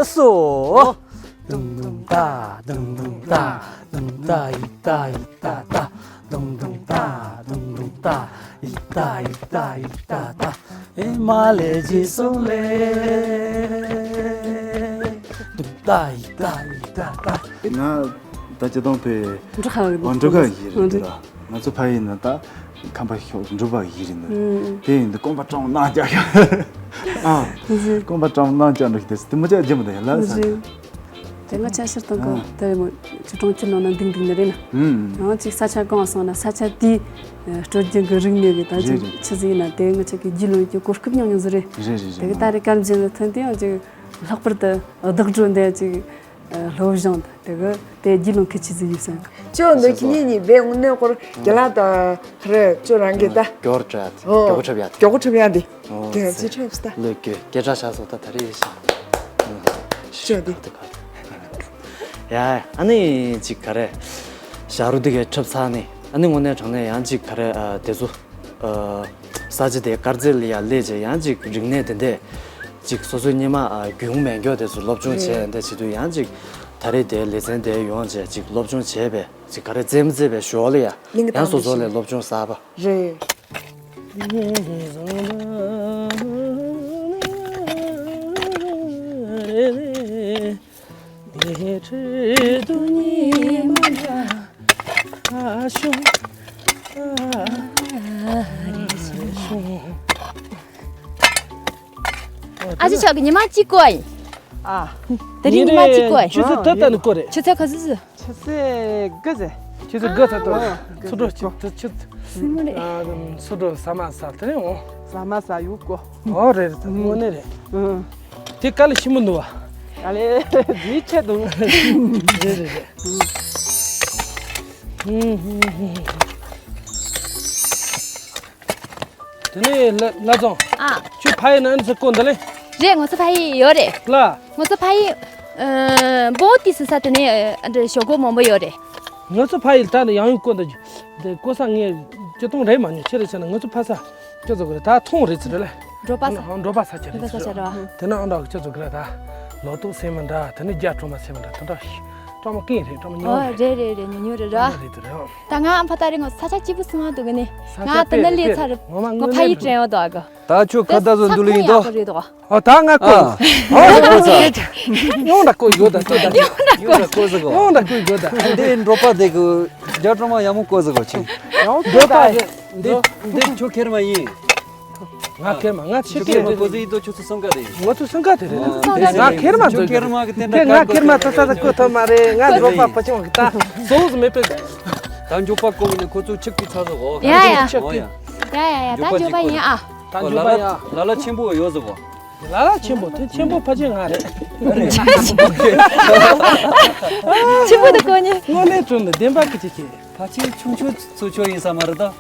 ཨ་སོ། དུང་དུང་ཏ་དུང་དུང་ཏ་དུང་ཏ་ཡིག་ཏ་ཡིག་ཏ་ཏ། དུང་དུང་ཏ་དུང་དུང་ཏ་ཡིག་ཏ་ཡིག་ཏ་ཡིག་ཏ་ཏ། ཨེ་མ་ལེ་རྗེས་སོང་ལེ། དུང་ཏ་ཡིག་ཏ་ཡིག་ཏ་ཏ། ང་ད་སྤྱིར་བཏང་བོད་འབྲོག་ཁ་ཡི་འབྲོག་ཁ་ཡི་རེད་འདུག་ལ། ང་ཚོ་ཕ་ཡུལ་ནི་ད་ཁམས་པ་ཤོག་འབྲོག་པ་ཡི་རེད་འདུག་དེ་ཡིན་དུས་རྐང་པ་སྐྲངས་ནང་རྒྱག་ཤོག་ཨ། རྐང་པ་སྐྲངས་ནང་རྒྱག་འགྲོ་ཤི་དེ་དེ་མོ་ཅག་རྒྱུ་མི་འདུག་ཡ་ལ་ས། དེ་ང་ཆ་ཤར་དང་གང་དེ་མོ་ཅི་གྲོང་ཁྱེར་ནང་ན་འདུག་འདུག་ནི་རེད་ན། ཡང་ཅིག་ས་ཆ་གང་སོང་ན་ས་ཆ་དེའི་སྲོལ་རྒྱུན་གྱི་རིག་གནས་ཀྱི་ད་ཅིག་ཆི་ཟིག་ཡིན་ན་དེ་ང་ཆ་གི་རྒྱུས་ལོན་གྱི་གོ་སྐབས་མྱོང་མྱོང་ཟིག་རེད། རེད་རེད་རེད། དེ་གི་ད་རེས་སྐར་འཛིན་ལ་ཐོན་དུས་ཡང་ཅིག་ལྷག་པར་དུ་བདག་སྒྲོལ་འདི་ཅིག་སློབ་སྦྱོང་དང་དེ་གི་དེ་རྒྱུས་ལོན་གི་ཆི་ཟིག་ཡིན་སང་། ཅོ་འདི་ཁྱི་ཉིད་ཉིད་བེ་འུ་ནོ་སྐོར་རྒྱ་ལ་དང་རེ་ཅོ་རང་གི་ད། མགྱོགས་འཁྲབ་ཡ་དེ། ཨོ། མགྱོགས་འཁྲབ་ཡ་དེ། མགྱོགས་འཁྲབ་ཡ་དེ། ཨོ། དེ་ཚེ་འཁྲབ་སྟ། ལོས་གོ་སྐད་གྲགས་ཆགས་སོང་ད་ད་རེས་ཤ། ཅོ་དེ། ཡ། ཨ་ནི་ཅིག་ག་རེ། ཞག་རུ་དེ་གའི་འཁྲབ་ཚར་ནི། ཨ་ནི་དངོས་གནས་དྲང་གནས་ཡང་ཅིག་ག་རེ་དེ་ཚོ། ས་ཆ་དེ་དཀར་མཛེས་ལ་ཡ་སླེབས་རྗེས་ཡང་ཅིག་རིག་གནས་དེ་འདྲས་ཅིག་སོ་སོའི་སྔོན་མ་རྒྱུས་མེད་མགྱོགས་དེ་ཚོ་སློབ་སྦྱོང་བྱས་འདྲ་བྱེད་དུས་ཡང་ཅིག་ད་རེས་དེ་ལེ་ཚན་དེ་ཡོང་རྗེས་ཅིག་སློབ་སྦྱོང་བྱས་པས་ཅིག་ག་རེ་མཛེས་མ་མཛེས་པའི་ཞོར་ལ་ཡ་ཡང་སོ་སོ་ལས་སློབ་སྦྱོང་གསར་པ་རེད། ཨ་ཅེ་ཆོག་གི་ཉི་མ་གཅིག་བསྐོར་ཡིན། ཨ། དེ་རིང་ཉི་མ་གཅིག་བསྐོར་ཡིན། ཆུ་ཚོད་ད་ལྟ་ནས་བསྐོར་རེད། ཆུ་ཚོད་ག་ཚོད་ཟིན། ཆུ་ཚོད་དགུ་ཟེར། ཆུ་ཚོད་དགུ་ཚོད་དང་ཚོ་སྒྲོ་ཆུ་ཚོད་ཆུ། སྲིན་མོ་རེད། ཨ། ཚོ་སྒྲོ་ཟ་མ་ཟ་དེ་རིང་འོང་། ཟ་མ་ཟ་ཡུག་གོ། ཨོ་རེད་རེད་ད་དངོས་གནས་རེད། ཨང་། དེ་དཀའ་ལས་ཆེན་པོ་འདུག་བ། དཀའ་ལས་འདིའི་ཆེད་དུ། རེད་རེད་རེད། དེ་ནས་ལ་ལ་ཙང་། ཨ། ཁྱོད་ཕ་ཡུལ་ན་ཨ་ནི་ཚེ་སྐོར་འདི་ལེ། རེད་ང་ཚོ་ཕ་ཡུལ་ཡོད་རེད། ལ། ང་ཚོ་ཕ་ཡུལ། ཨ། བོ་ཏི་སི་ས་དེ་ནས་ཨ་འདྲ་ཞོག་གོ་མང་པོ་ཡོད་རེད། ང་ཚོ་ཕ་ཡུལ་ད་ནི་ཡང་ཡང་སྐོར་འདི་འདི་སྐོར་ས་ངས་སྤྱི་སྟོང་རེད་མ་ཉོ་ཆེ་རེད་ཆེ་ན་ང་ཚོ་ཕ་ས་ཁྱོད་ཚོ་གི་རེད་ད་ཐོང་རེད་ཚེ་རེད་ལེ། འབྲོག་པ་ས། འབྲོག་པ་ས་ཆ་རེད་འབྲོག་པ་ས་ཆ་རེད་བ། དེ་ན་ཨང་འདྲ་གི་ཁྱོད་ཚོ་གི་རེད་ད། ལོ་ཏོག་སེམས་མི་འདྲ་དེ་ནི་རྒྱ་གྲོ་མ་སེམས་མི་འདྲ་དེ་འདྲ་ཞིག་གྲོ་མ་ཀིང་རེད་གྲོ་མ་ཉོ་ཨོ་རེད་རེད་རེད་ཉོ་ཉོ་རེད་ར། རེད་དེ་རེད་ཨང་། ད་ང་ཨ་ཕ་ད་རེད་ང་ས་ཆ་སྐྱིད་པོ་སུ་མ་འདུག་གི་ནི། ས་ཆ་ང་དེ་ན་ལས་ཚར་ངོ་མ་ང་དངོས་ཕ་གནས་ཡི་དྲན་ཡོད་དོ་ཨ་གི། ད་ཁྱོད་ཁ་བརྡ་བཟོ་འདུག་ལེ་ཡིན་དོ། ཨོ་ད་ང་ཨ། ཀོ། ཨོ་ད་ཀོ་ཟེར། ཡོང་ད་ཀོ་ཡོད་ད་ཀོ་ད། ཡོང་ད་ཀོ་ཟེར་གོ། ཡོང་ད་ཀོ་ཡོད་ད། འདི་འབྲོག་པ་དེ་གི་རྒྱ་གྲོ་མ་ཡག་མོ་ཀོ་ཟེར་གོ་ཆི། ཡང་འབྲོག་པ་རེད། འདི་འདི་ཁྱོད་ཁེར་མ་ཡིན། ང་ཁེར་མ་ང་ཕྱི་ཁེར་མ་ཀོ་ཟེར་ཡིན་དོ་ཁྱོད་ཚོ་སང་ག་རེད། ང་ཚོ་སང་ག་དེ་རེད། ང་ཁེར་མ་ཚོ་ཁེར་མ་གི་དེ་འདྲ་ང་ཁེར་མ་ཚོ་ས་ས་ཀོ་ཐོ་མ་རེད། ང་འབྲོག་པ་ཕ་ཆུང་གི་ད་བཟོ་བཟོ་མེད་པའི། ད་འབྲོག་པ་ཀོ་ནི་ཁོ་ཚོ་ཆིག་གི་ཚ་ཟེར་གོ། ཡ་ཡ་ཡ་ད་འབྲོག་པ་ཡིན་ཨ། ད་འཇུག་པ་ཡ། ལ་ལ་ཆེན་པོ་ཡོད་ཟེར་གོ། ལ་ལ་ཆེན་པོ་དེ་ཆེན་པོ་ཕལ་ཆེར་ང་རེད། ཆེན་པོ་དེ་ཀོ་ནི། དངོས་གནས་དྲང་གནས་བདེན་པ་གི་ཅི་ཅི། ཕལ་ཆེར་ཆུང་ཆུང་ཚོ་ཆོ་ཡིན་ས་མ་རེད་ད།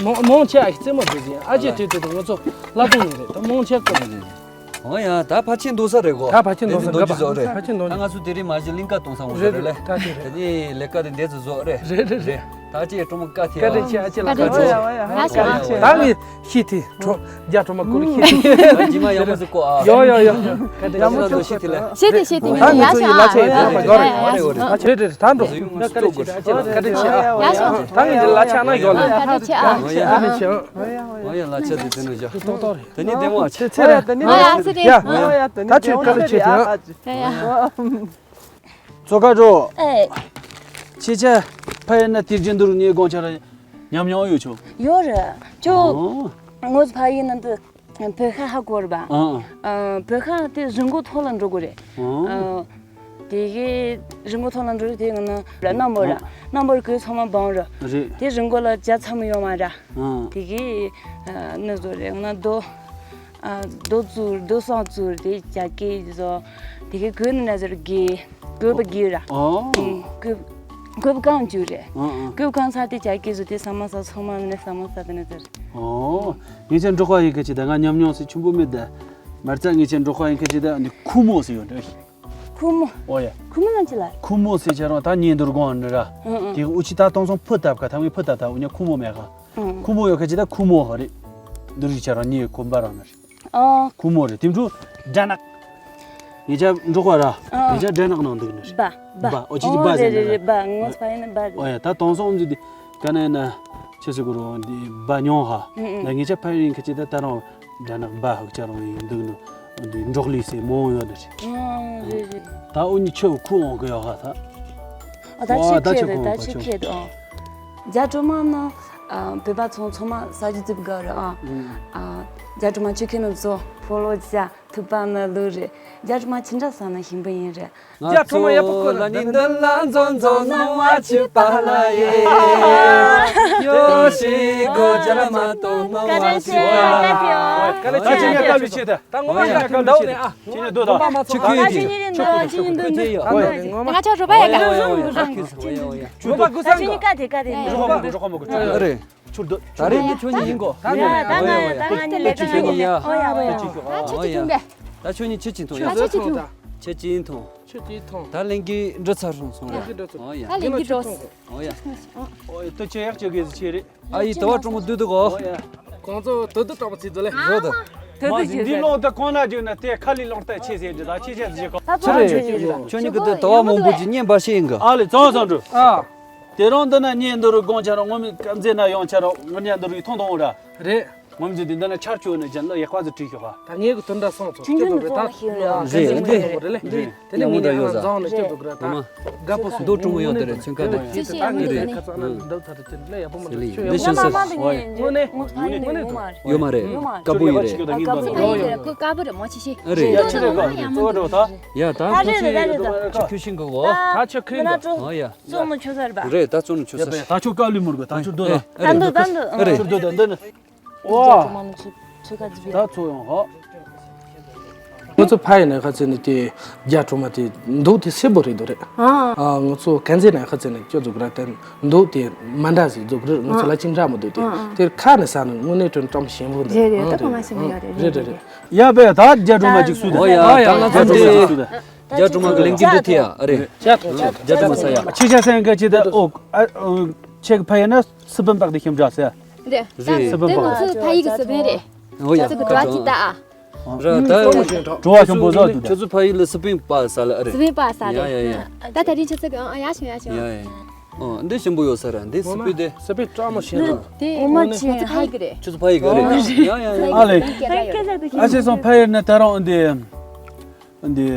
མོང་མོང་ཆེ་ཨ་ཤི་རྩེད་མོ་འདུག་ཟིན་ཨ་ཅེ་དེ་དེ་དེ་ང་ཚོ་ལ་དུང་ནི་རེད་ད་མོང་ཆེ་ཀོ། འོ་ཡ། ད་ཕལ་ཆེར་འདུག་ས་རེད་གོ། ད་ཕལ་ཆེར་འདུག་ས། དེ་ནི་རྡོ་རྗེ་རྫོགས་རེད། ཕལ་ཆེར་འདུག་ད་ང་ཚོ་དེ་རིང་མ་གཞི་གླིང་ཀ་གཏོང་ས་འོང་ས་རེད་རེད་ལེ། རེད་རེད། ད་དེ་རེད། དེ་ནི་ལས་ཀ་དེ་འདྲས་སུ་རྫོགས་རེད། རེད་རེད་རེད། ད་ཅི་ཀྲུང་མོ་བཀའ་ཐེ་བཀའ་དྲིན་ཆེ། ཨ་ཅེ་ལགས་བཀའ་དྲིན་ཆེ། ཡ་ཤོ། ད་ངས་ཤི་ཐི་ཁྲོ་རྒྱ་ཁྲོ་མ་ཀུར་ཤི་ཐི། ད་ཇི་མ་ཡག་མོ་ཟིག་གོ་ཨ། ཡོ་ཡོ་ཡོ། ཡག་མོ་ཟིག་ཤི་ཐི་ལེ། ཤི་ཐི་ཤི་ཐི། ད་ངས་ཚོ་ཡི་ལ་ཆེ་ཡ་ཡ་ཡ་ཡ། རེད་རེད། ད་འགྲོ། བཀའ་དྲིན་ཆེ། ཨ་ཅེ་བཀའ་དྲིན་ཆེ་ཨ། ཡ་ཤོ། ད་ངས་འདི་ལ་ཆ་ན་ཡོད་ལ། བཀའ་དྲིན་ཆེ་ཨ། ཨ་ཡ་ལ་ཆ་དེ་དེ་ནས་བཞག་ཏོག་ཏོག་རེད། དེ་ནས་བདེ་མོ་ཨ་ཆེ། ཚེ་རེད། ཨ་ཡ་ཚེ་རེད། ཡ། ད་ཁྱོད་བཀའ་དྲིན་ཆེ་དེ། ཡ་ཡ། ཚོ་ཁ་འགྲོ། ཨེ། ཁྱེད་ཅག་ཕ་ཡུལ་ན་དེ་རྒྱུན་དུ་ངའི་དགོང་ཆ་ར་ཉམས་མྱོང་ཡོད་ཆོག་ཡོད་རེད། ཅོ། ཨོ། ངོ་ཕ་ཡུལ་ན་འདི་བོད་ཁ་ཧ་གོ་ར་བ། ཨ། ཨ། བོད་ཁ་དེ་རི་མགོ་ཐོག་ལ་འགྲོ་དགོས་རེད། ཨ། ཨ། དེ་གི་རི་མགོ་ཐོག་ལ་འགྲོ་རེད། དེ་ང་ན་རྣམ་པར་ར། ཨ། རྣམ་པར་གོས་ཚང་མ་སྦང་ར། རེད། དེ་རི་མགོ་ལ་རྒྱ་ཚ་མོ་ཡོད་མ་ར། ཨ། དེ་གི་ཨ་ནི་བཟོ་རེད། ང་ན་རྡོ། ཨ། རྡོ་བཙུགས། རྡོ་སྲང་བཙུགས། དེ་རྒྱ་སྐྱེད་བཟོ། དེ་གི་གོས་ནི་ན་ཟེར་གི། གོས་པ་གི་ར། ཨོ། ཨུ། གོས། གོས་པ་གང་བཅུག་རེད། ཨ་ཨ། གོས་པ་གང་ཚར་དེ་རྒྱ་སྐྱེད་བཟོ། དེ་ས་མ་ས་ཚང་མ་ནི་ས་མ་ས་དེ་ནི་ཟེར། ཨོ། ངས་ཅན་འབྲོག་པ་ཡིན་ཁ་ཅིག་ད་ང་ཉམས་མྱོང་སི་ཆུན་པོ་མེད་ད། མར་ཙ་ངས་ཅན་འབྲོག་པ་ཡིན་ཁ་ཅིག་ད་ནི་ཁུ་མོ་སི་ཡོད་རེད། ཁུ་མོ། ཨོ་ཡ། ཁུ་མོ་ལ་ཅི་ལ། ཁུ་མོ་སི་ཆ་རང་ད་ཉེ་འདུར་དགོང་ནི་ར། ཨུ་ཨུ། དེ་འུ་ཅི་ད་དོང་སོང་ཕུ་བཏབ་ཁ་ཐང་མི་ཕུ་བཏབ་ད་འུ་ཉ་ཁུ་མོ་མེད་ཁ། ཨུ། ཁུ་མོ་ཡོད་ཁ་ཅིག་ད་ཁུ་མོ་ཧ་རེད། འདུར་ཞིག་ཆ་རང་ཉེ་ཁོམ་པ་རང་ནི་རེད། ཨ། ཁུ་མོ་རེད། དེ་འཕྲུ་སྦྲ་ནག་ངེད་ཅག་འབྲོག་པ་ར། ཨ། ངེད་ཅག་སྦྲ་ནག་ནང་འདུག་ནི་རེད། སྦ། སྦ། ཨོ་ཅི་ཅི་སྦ་ཟེར་ནི་རེད། སྦ། ངོ་ཚ་ཡིན་ན་སྦ་རེད། ཨོ་ཡ། ད་དོང་སོང་འདི་འདི་ག་ནས་ན་ཆེ་སུ་གུ་རུ་འདི་སྦ་མྱོང་ཧ། ཨུ་ཨུ། ད་ངེད་ཅག་ཕ་ཡུལ་ཡིན་ཁ་ཅིག་ད་ད་རང་སྦྲ་ནག་སྦ་ཧུག་ཅག་རང་ཡིན་འདུག་ནི། འདི་འབྲོག་ལི་སེ་མོ་ཡོད་ནི་རེད། ཨ། རེད་རེད། ད་འུ་གཉིས་ཆེ་བ་ཁུ་འོང་གི་ཡོད་ཧ་ད། ཨ། ད་ཨོ་ཆེ་ད་ཁེ་ཆེ་རེད། ཁུ་ད་འོང་ཆེ་ཁེ་རེད། ཨོ། རྒྱ་གྲོ་མ་ནི། ཨ། བོད་པ་ཚོ་ཚང་མ་ཟ་རྒྱུ་རྩིབ་དགའ་རེད། ཨ། ཨ། རྒྱ་གྲོ་མ་ཆུ་ཁྱེར་ནི་བཟོ། ཕོ་ལོ་ཇ་ཐུག་པ་ནི་ལུག་རེད། རྒྱ་གྲོ་མ་ཅི་འདྲ་ཟ་ན་ཞིམ་པོ་ཡིན་རེད། རྒྱ་གྲོ་མ་ཡག་པོ་ཁོ་ན་ནི་འདི་ལ་མཛོ་མཛོ་སྣང་བ་ཆུ་པ་ལ་ཡེ། ཡོ་ཤི་གོ་ཇ་ལ་མ་ཏོ་སྣང་བ་ཆུ་པ་ལ་ཡེ། ད་ཅི་ངས་ཀ་ལུ་ཆེ་ད། ད་ངོ་མ་ཁ་འདའོ་ནས་ཨ། ཁྱེད་ཉིད་སྡོད་དང་། ཁྱེད་ཁོས་ཡིན་གྱི། ཁྱེད་ཁོས་ཁྱེད་ཁོས་ཁྱེད་ཡིན། ང་ཆ་གྲོ་པ་ཡ་ག་ཡོ་ཡོ་ཡོ་ཡོ། ཁྱོད་སྡོད། ད་ཁྱོད་ཉིད་ཀ་དེ་ཀ་དེ། རོགས་པ་མོ་རོགས་པ་མོ་གོ་ཁྱོད་རེད། ཁྱོད་སྡོད། ད་རེས་ནི་ཁྱོད་ཉིད་ཡིན་གོ། ད་ང་ད་ང་ད་ང་ནི་ལས་ཀ་ཁྱོད་ཉིད་ཡིན་ཡ། ཨོ་ཡ་ཨོ་ཡ། ད་ཁྱོད་ཅི་ཐུང་ག། ད་ཁྱོད་ཉིད་ཁྱེད་ཅི་ཐུང་ཡ། ད་ཁྱེད་ཅི་ཐུང་། ཁྱེད་ཅི་ཐུང་། ཁྱེད་ཅི་ཐུང་། ད་ལེན་གི་འདྲི་ཚར་སོང་སོང་ཡ། ཨོ་ཡ། ད་ལེན་གི་འགྲོ། ཨོ་ཡ། ཨོ་ཡ། ད་ཁྱེད་ཡག་ཅིག་གི་ཟི་ཆེ་རེད། ཨ་ཡི་དུ་བ་གྲོང་མོ་བསྡུས་འདུག་གོ། ཁོང་ཚོ་དུ་དུ་གྲོགས་པོ་བྱེད་འདུག་ལེ། རོ་དུ། མ་ཟིན་འདི་ལོང་དུ་གོང་ན་བརྒྱུགས་ན་དེ་ཁ་ལི་ལོང་ལྟ་ཆེ་ཟེར་འདྲི་ད་ཆེ་ཆེ་ཟེར་གོ། ད་ཚོ་ཆུ་རེད། ཆུ་ཆུ་ཆུ། ཁྱོད་གཉིས་ཀྱི་དུ་དུ་བ་མང་པོ་ཅིག་བརྙན་པ་ཤེས་ཡིན་གི། ཨ་ལེ་ཙོང་སང་འགྲོ། ཨ། དེ་རང་འདི་ན་ཉེ་འདུ་རུ་དགོང་ཆ་རང་ངོ་མི་སྐམ་རྫས་ན་ཡོང་ཆ་རང་ངོ་ཉ་འདུ་རུ་ཐོང་ཐོང་ར། རེད། ངོ་མི་ཟིན་འདི་འདི་ན་ཆར་ཆུ་ནས་ཅན་ལ་ཡག་པ་ཟིག་བྲིས་ཤོག་ཨ། ད་ངས་གི་དུ་འདྲ་སོང་ཚོ་ཁྱོད་ཚོ་རེད་ད། རེད་འདི། རེད་འདི། རེད་འདི། དེ་ནས་ངས་ཡང་མཛངས་ནས་སྐྱོ་འདུག་ར་ད། དགའ་པོ་སོང་། མདོ་དྲང་མོ་ཡོད་དེ་རེད་ཚོན་ཁ་དེ། ཅི་ཞིག་ཡང་མི་འདུག་ནི། འདི་ཚར་དེ་ལས་ཡག་པོ་མི་འདུག་ཁྱོད་འདི་ཤིང་སར་དངོས་གནས་ཡོད་མ་རེད། དཀར་པོ་ཡོད་རེད། དཀར་པོ་ཡོད་རེད། ཁོ་དཀར་པོ་རེད་མོ་ཆེ་ཤེས། རེད། ཡ་ཆེ་རེད་ག་གཙོ་བོ་འགྲོ་ད། ཡ་ད་ཁོ་ཆེ་ཁྱོད་ཤིང་གི་འོ། ད་ཆེ་ཁོས་འདུག་ཨ་ཡ། གཙོ་མོ་ཁྱོད་ཚར་བ། རེད་ད་གཙོ་ནི་ཁྱོད་ཚར། ད་ཁྱོད་དཀའ་ལས་མོར་གི་ད་ཁྱོད་སྡོད་ད། ད་འདུག་ད་འདུག་ཁྱོད་སྡོད་ད་འདི་ནི། ཨོ། ད་ཚོ་ཡོང་ཧོ། ང་ཚོ་ཕ་ཡི་ནས་ཁ་ཚེ་ནི་དེ་རྒྱ་གྲོ་མ་དེ་མདོག་དེ་སེར་པོ་རེད་འདུག་རེད། ཨ། ང་ཚོ་ཁན་ཚེ་ནས་ཁ་ཚེ་ནི་སྐྱོ་འཛུགས་ར་དེ་མདོག་དེ་མ་འདྲ་ཟིག་འཛུགས་རེད། ང་ཚོ་ལ་ཅིང་འདྲ་མི་འདུག་དེ་དེར་ཁ་ནས་ཟ་ནི་དངོས་གནས་དྲོན་ཀྲམ་ཞིམ་པོ་འདུག་རེད་རེད། ད་ཁོ་མ་ཞིམ་ཡོད་རེད། རེད་རེད་རེད། ཡ་བས་ད་རྒྱ་གྲོ་མ་ཅིག་སུ་དང་། ཨོ་ཡ་ད་ང་ཚོ་འདི་རྒྱ་གྲོ་མ་གི་ལེན་གྱི་འདུག་དེ་ཡ་ཨ་རེད། རྒྱ་གྲོ་མ་ཟ་ཡ། ཆེ་ཆ་སེང་ག་ཅི་ད་ཨོ་ཨ་ཨོ་ཆེ་གི་ཕ་ཡ་ན་སི་པན་པག་དེ་ཤམ་འདྲ་ཟེར། རེད། རེད། སི་པན་པག་དེ་ང་ཚོ་ཕ་ཡི་གི་སི་པན་རེད། ཨོ་ཡ། ང་ཚོ་གི་འགྲོ་ཅི་ད་ཨ། ར་ད་བྲོ་བ་ཤམ་པོ་ཟ་འདུག་ཁྱོད་ཚོ་ཕ་ཡི་ལ་སི་པན་པག་ཟ་ལ་ཨ་རེད། སི་པན་པག་ཟ་རེད། ཡ་ཡ་ཡ། ད་ད་རིང་ཁྱོད་ཚོ་གི་ཨ་ཡ་ཤོང་ཡ་ཤོང་། ཡ་ཡ། ཨོ་འདི་ཞིམ་པོ་ཡོད་ས་ར་འདི་སི་པན་དེ། སི་པན་ཀྲ་མོ་ཞིམ་ར། དེ་ཨོ་མ་ཆེ་ཧ་གི་རེད། ཁྱོད་ཚོ་ཕ་ཡི་གི་རེད། ཡ་ཡ་ཡ། ཨ་ལེ། ཨ་ཆེ་སོང་ཕ་ཡི་ནས་ད་རང་འདི། འདི།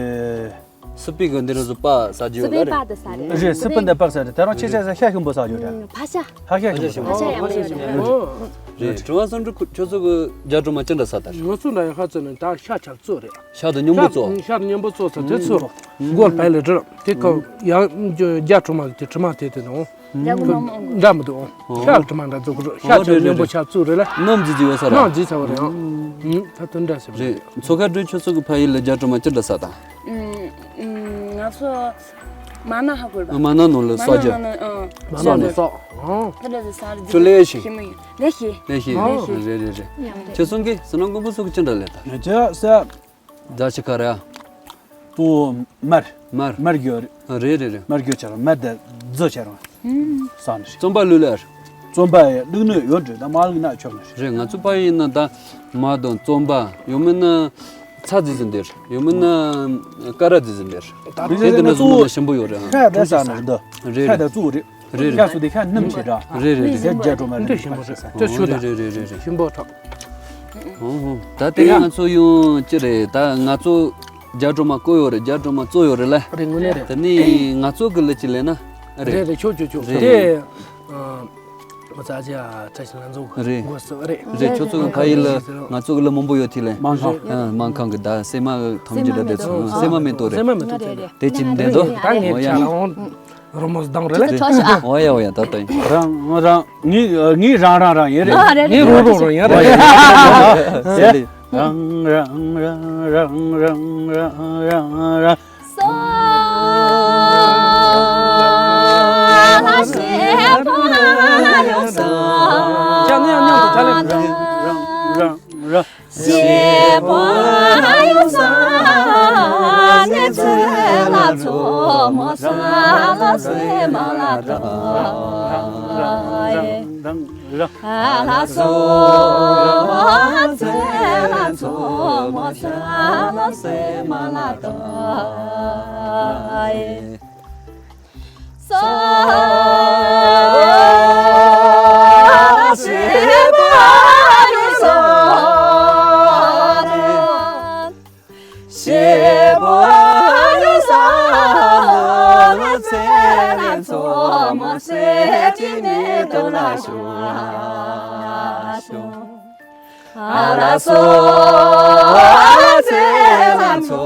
སི་པན་གི་འདི་རུ་སུ་པ་ཟ་རྒྱུ་ཡོད་ལ་རེད། རེད་སི་པན་འདི་པག་ཟ་རེད། ད་རང་ཆེ་ཆེ་ཟ་ཤ་ཤིང་པོ་ཟ་རྒྱུ་རེད། ཕ་ཤ། ཕ་ཤ་ཤིང་པོ་ཟ། ཕ་ཤ་ཡང་མ་ཡོད་རེད། རེད་དྲི་བ་སོང་འགྲོ་ཁྱོད་ཚོ་གི་རྒྱ་གྲོ་མ་ཅི་འདྲ་ཟ་ད་རེད། ང་ཚོ་འདྲ་ཡ་ཁ་ཚོ་ནི་ད་ཤ་ཆག་བཙོ་རེད། ཤ་དང་སྙོམས་པོ་བཙོ། ཤ་དང་སྙོམས་པོ་བཙོ་ས་དེ་ཚོ་སྒོར་ཕལ་ལེ་དྲི་དེ་ཁ་ཡང་རྒྱ་གྲོ་མ་གི་དྲི་མ་དེ་དེ་དང་། འདྲ་མི་འདུག་ཤ་དྲི་མ་འདྲ་བཙོ་གི་རེད། ཤ་ཆག་སྙོམས་པོ་ཆག་བཙོ་རེད་ལ། སྣུམ་ཟིག་ཅིག་ཡོད་ས་རེད། སྣུམ་ཟིག་ཚ་བ་རེད། ད་དེ་འདྲ་ཟེར་བ་རེད། མཚོ་ཁ་འགྲོ་ཁྱོད་ཚོ་གི་ཕ་ཡུལ་ལ་རྒྱ་གྲོ་མ་ཅི་འདྲ་ཟ་ད། ང་ཚོ་མ་ན་ཧ་གོ་ར། མ་ན་ནང་ལ་ཟ་རྒྱུ། མ་ན་ནང་ལ་ཟ། དེ་འདྲ་ཟ་ས་རེད། ཁྱོད་ལས་ཤིག་ལས་ཤིག་ལས་ཤིག་རེད་རེད་རེད། ཁྱོད་ཚོ་གི་ཟ་ན་མགོན་པོ་ཚོ་གི་ཅི་འདྲ་ལས་ད། ང་ཚོ་ཟ། ད་ཅི་ག་རེ་ཨ། པོ་མར། མར། མར་རྒྱུ་རེད། རེད་རེད་རེད། མར་རྒྱུ་ཆ་རང་མར་དེ་རྫི་ཆ་རང་། ས་ནི་རེད། རྩོམ་པ་ལུས་ལ། རྩོམ་པ་ཡི་ལུག་ནོད་ཡོད་རེད། ད་མ་ལུག་ན་ཆོག་ནི་རེད། རེད། ང་ཚོ་པ་ཡིན་ན་ད་མ་དང་རྩོམ་པ་ཡོད་མིན་ན་ཚ་རྫི་ཟིན་དེར་ཡོད་མིན་ན་ཀ་ར་རྫི་ཟིན་དེར། ད་རེད་དེ་ན་ང་ཚོ་ཞིམ་པོ་ཡོད་རེད། ཧ་དེ་ས་ནི་རེད་འདི། རེད་ཧ་རེད། དེ་གཙོ་བོ་རེད། རེད་ཡ་སུ་དེ་ཁ་སྣུམ་ཆེ་འདྲ། རེད་རེད་རེད། རྒྱ་རྒྱ་གྲོ་མ་རེད། འདི་ཞིམ་པོ་རེད། ཅོ་ཆུ་དང་རེད་རེད་རེད་རེད། ཞིམ་པོ་ཐོག་ཧུང་ཧུང་། ད་དེ་ཡ་ང་ཚོ་ཡོང་ཅི་རེད། ད་ང་ཚོ་རྒྱ་གྲོ་མ་བརྐོས་ཡོད་རེད། རྒྱ་གྲོ་མ་བཙོས་ཡོད་རེད་ལ། རེད་དངོས་གནས་རེད། དེ་ནི་ང་ཚོ་གི་ལི་ཅི་ལས་ན་རེད། རེད་རེད། ཆོག་ཆོག་ཆོག་རེད། དེ་ཨ་ང་ཚོ་ཨ་ཅག་བཀྲ་ཤིས་ལགས་ཚོ་རེད། དགོས་སོ་རེད། རེད། ཁྱོད་ཚོ་གི་ཁ་ཡིག་ལ་ང་ཚོ་གི་ལ་མང་པོ་ཡོད་དེ་ལས། མང་ཁང་། ཨ་མང་ཁང་གི་ད་སེ་མ་ཐམས་ཅད་ད་དེ་ཚོ་སེ་མ་མེ་ཏོག་རེད། སེ་མ་མེ་ཏོག་རེད། དེ་ཅི་འདྲ་འདུག་ད་ངས་ཆ་ལ་འོང་། རོལ་མོ་བརྡུང་རེད་ལ། ཁྲོ་ཤོག་ཨ། འོ་ཡ་འོ་ཡ། ད་ད་ཡིན། རང་རང་ངའི་ངའི་རང་རང་རང་ཡིན་རེད། ཨ་རེད་ངའི་རེད་རོ་རོ་རོ་ཡིན་རེད། ཟེར་ལེ། རང་རང་རང་རང་རང་རང་རང་རང་། སོ་ལ་ཤེས་པ་ཡོད་སོ། ཅག་ནི་ཡང་མཉམ་དུ་ཅག་ལེ། རང་རང་རང་རང་། ཤེས་པ་ཡོད་ས་ནས་ཚེ་ལ་མཚོ་མོ་ས་ལ་སེ་མ་ལ་ད་ལ་སོ་ཚེ་ལ་མཚོ་མོ་ས་ལ་སེ་མ་ལ་ད། སོ་ཤེས་པ་ཡོད་ས་ཤེས་པ་ཡོད་ས་ལ་ཚེ་ལ་མཚོ་མོ་ཟེར་གྱི་མེ་ཏོག་ལ་ཤོག་ཨ་ལ་སོ་ཚེ་ལ་མཚོ་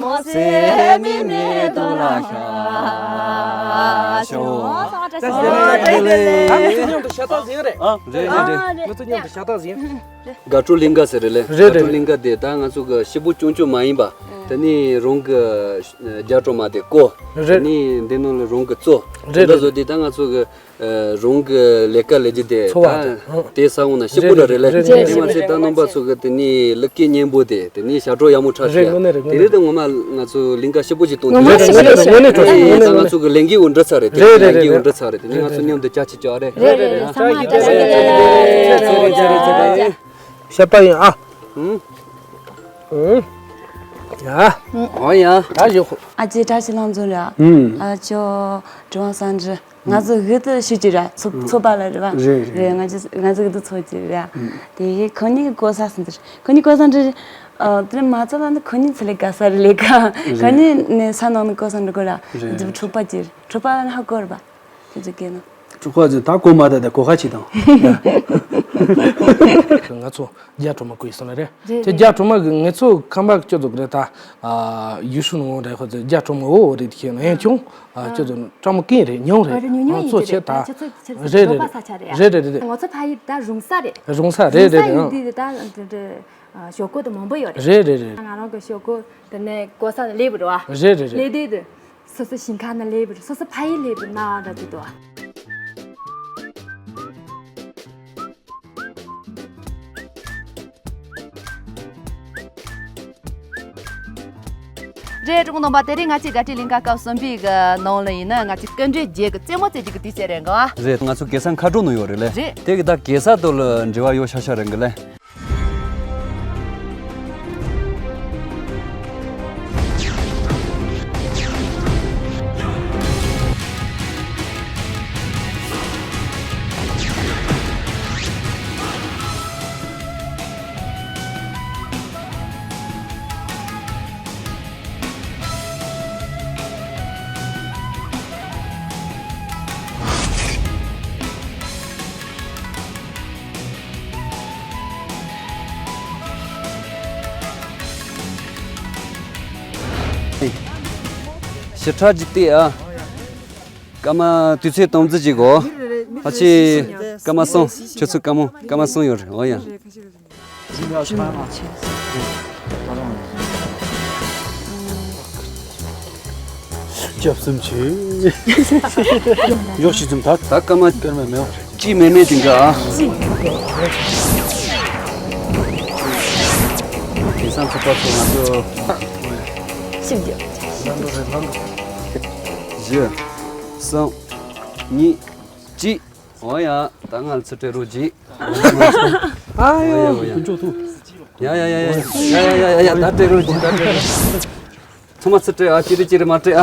མོ་ཟེར་མི་མེ་ཏོག་ལ་ཤ་ཤོག་ད་ང་ཚོ་མཉམ་དུ་ཤ་སྟག་ཟིན་རེད། ཨ་རེད་རེད་རེད། ང་ཚོ་མཉམ་དུ་ཤ་སྟག་ཟིན། དགའ་སྤྲོ་གླིང་ག་ཟེར་རེད་ལེ། རེད་རེད། དགའ་སྤྲོ་གླིང་ག་དེ་ད་ང་ཚོ་གི་ཤི་བོ་ཅུང་ཅུང་མ་ཡིན་པ། དེ་ནི་རང་གི་རྒྱ་གྲོ་མ་དེ་བརྐོ། རེད། དེ་ནི་འདི་ནང་ལ་རང་གི་བཙོ། རེད་དེ་འདྲ་རེད། བཟོ་དེ་ད་ང་ཚོ་གི་རང་གི་ལས་ཀ་ལས་རྒྱུ་དེ་འཚོ་བ་ད་དེ་ཨང་དེ་ས་འོང་ན་ཤི་བོ་ར་རེད་ལེ། རེད་རེད་དེ་མ་ཚད་ད་རྣམ་པ་ཚོ་གི་དེ་ནི་ལུག་གི་གཉེན་པོ་དེ་དེ་ནི་ཞབས་བྲོ་ཡག་མོ་འཁྲབ་རེད་ཤག་དངོས་གནས་རེད། དེ་རིང་དངོས་གནས་དེ་ངོ་མ་ང་ཚོ་གླིང་ག་ཤི་བོ་ཅིག་གཏོང་ངོ་མ་ཐུབ་ཤི་བོ་རེད། ཞིག་དངོས་གནས་དངོས་གནས་དེ་ད་ང་ཚོ་གི་ལས་འགན་འོ་འདྲ་ཚ་རེད། དེ་རེད་རེད་ལས་འགན་འོ་འདྲ་ཚ་རེད། དེ་ནི་ང་ཚོ་མཉམ་དུ་ཅག་ཅིག་ཅག་རེད། རེད་རེད་རེད། ཚང་མ་བཀྲ་ཤིས་བདེ་ལེགས། ཤ་པ་ཡིན་ཨ། ཨུ། ཨུ། ཡ། ཨོ་ཡ། ད་ཞོག་ཨ་ཅེ་བཀྲ་ཤིས་ལྷ་འཛོམས་ར། ཨུ། ཨ་ཅོ་གྲུབ་དབང་སངས་རྒྱས། ང་ཚོ་གི་དུ་ཤི་ཅི་ར་ཚོ་ཚོ་པ་ལ་རེད་བ། རེད་རེད། རེད། ང་ཚོ་ང་ཚོ་གི་དུ་ཚོ་ཅི་ར། དེ་ཁོ་གཉིས་ཀྱི་གོ་ས་སུ་འདིར་ཁོ་གཉིས་གོ་ས་འདིར། ཨ་དེ་མ་ཚོ་ལ་ནི་ཁོ་གཉིས་ཚེ་ལས་ག་ས་རེད་ལས་ཀ་ཁོ་གཉིས་ནི་ས་ནང་ནི་གོ་ས་འདྲི་གོ་ར། རེད། འདི་འཁྲུག་པ་ཅི་འཁྲུག་པ་ལ་ནི་ཧ་གོ་ར་བ། དེ་ཚོ་སྐད་ན། གྲོགས་པོ་ཚོས་ད་གོ་མ་ད་ད་གོ་ཁ་ཅིག་དང་། ང་ཚོ་རྒྱ་གྲོ་མ་བརྐོས་སོང་ལ་རེད། རེད་དེ་རེད། རྒྱ་གྲོ་མ་གི་ངེད་ཚོ་ཁམས་པ་ཁྱོད་ཚོ་གི་རེད་ད། ཨ་ཡུལ་ཤུལ་ངོ་རེད་ཁོ་ཚོ་རྒྱ་གྲོ་མ་འོ་འོ་རེད་ཁྱེད་ན་ཡང་ཁྱོང་། ཨ་ཁྱོད་ཚོ་བཀྲ་མ་ཀིན་རེད་ཉུང་རེད། ཨ་རེད་ཉུང་ཉུང་ཡིན་ཚོ་གྱི་ཆེ་རེད་ད། ཁྱེད་ཚོ་ཁྱེད་ཚོ་རེད་ཞོགས་རེད་པ་ས་ཆ་རེད། རེད་རེད་རེད། ང་ཚོ་ཕ་ཡུལ་ད་རུང་ས་རེད། རུང་ས་རེད་རུང་ས་རེད་རེད། ཡིན་དུས་ད་ཞོག་ཀོ་དེ་མང་པོ་ཡོད་རེད། རེད་རེད་རེད། ང་རང་གི་ཞོག་ཀོ་དེ་ནས་གོ་ས་ནས་སླེབས་རེད་བ། རེད་རེད་རེད། སླེབས་དུས་དེ། སོ་སོ་ཞིང་ཁ་ནས་སླེབས་པར་སོ་སོ་ཕ་ཡུལ་སླེབས་པར་སྣང་བ་འདྲ་ཅིག་འདུག་ཨ། རེད། གྲོགས་རྣམ་པ་དེ་རིང་ང་ཚོའི་དགའ་སྤྲོའི་གླིང་ག་སྐབས་གསུམ་པའི་གི་ནང་ལ་ཡིན་ན་ང་ཚོའི་སྐུ་མགྲོན་རྒྱལ་གི་རྩེད་མོ་རྩེ་རྒྱུ་གི་དུས་ཚོད་རེད་འགའ། རེད། ང་ཚོ་གེ་སར་མཁའ་འགྲོ་ནང་ཡོད་རེད་ལེ། རེད། དེ་གི་ད་གེ་སར་དོ་ལ་འབྲེལ་བ་ཡོད་ཤག་ཤག་རེད་འགི་ལེ། ཞིབ་ཕྲ་ཅིག་བལྟས་ཨ། སྐར་མ་དུས་ཚོད་སྟོང་ཙམ་ཅིག་གོ། ཕ་ཆེ། སྐར་མ་གསུམ། ཁྱོད་ཚོ་སྐར་མ་སྐར་མ་གསུམ་ཡོད་རེད། འོ་ཡ། སྐྱབས་སུ་མཆི། མགྱོགས་ཤིག་ཙམ་ད། ད་སྐར་མ་སྐར་མ་མེད་པ་རེད། ཅི་མེད་མེད་དེ་འདྲ་ཨ། དེང་སང་ཚོགས་པ་ཚོ་ང་ཚོ་ཞིབ་རྒྱབ། བཞི། གསུམ། གཉིས། གཅིག། འོ་ཡ། ད་ང་ལ་ཚུར་སྤྲད་རོགས་གྱིས། ཨ་ཡོ། འོ་ཡ། འོ་ཡ། ཀུན་སྤྱོད་ཐུང་། ཡ་ཡ་ཡ་ཡ། ད་སྤྲད་རོགས་གྱིས། ད་སྤྲད་རོགས། ཚང་མ་ཚུར་སྤྲད་ཨ། ཅི་རེ་ཅི་རེ་མ་སྤྲད་ཨ།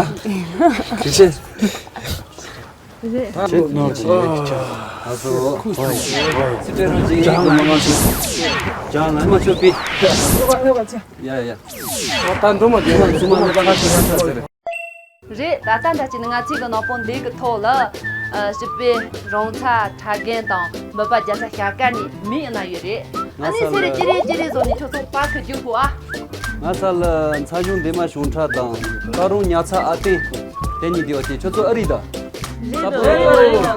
ཅི་བྱེད། རེད། ཨ་སོ། ཚུར་སྤྲད་རོགས་གྱིས། ཅང་ལ་མ་ཆོག་པི། ཡ་ཡ་ཡ། ད་འགྲོ་མ་འགྲོ་མ་ཚང་མ་ནི་པ་ཁ་ཤས་ཁ་ཤས་ཟེར། རེད། ད་ལྟ་འདྲ་བྱས་ན་ང་ཚོའི་གི་ནག་པོ་འདི་གི་ཐོག་ལ་ཨ་སྤྱི་པའི་རོང་ཚ་ཁྲ་རྒན་དང་འབུམ་པ་རྒྱ་ཚ་ཞྭ་དཀར་གཉིས་མི་ཡིན་ན་ཡོད་རེད། ཨ་ནི་སེ་རེ་ཅི་རེ་ཅི་རེ་བཟོ་ནས་ཁྱོད་ཚོ་པར་ཁུར་རྒྱུག་དགོས་ཨ། ང་ས་ལ་ཚ་གཞུང་འདན་མ་ཞུང་ཁྲ་དང་ཀ་རོང་ཉ་ཚ་ཨ་བསྟན། དེ་གཉིས་དེ་བ་དེ་ཁྱོད་ཚོ་ཨ་རི་ད། རེད་འདུག་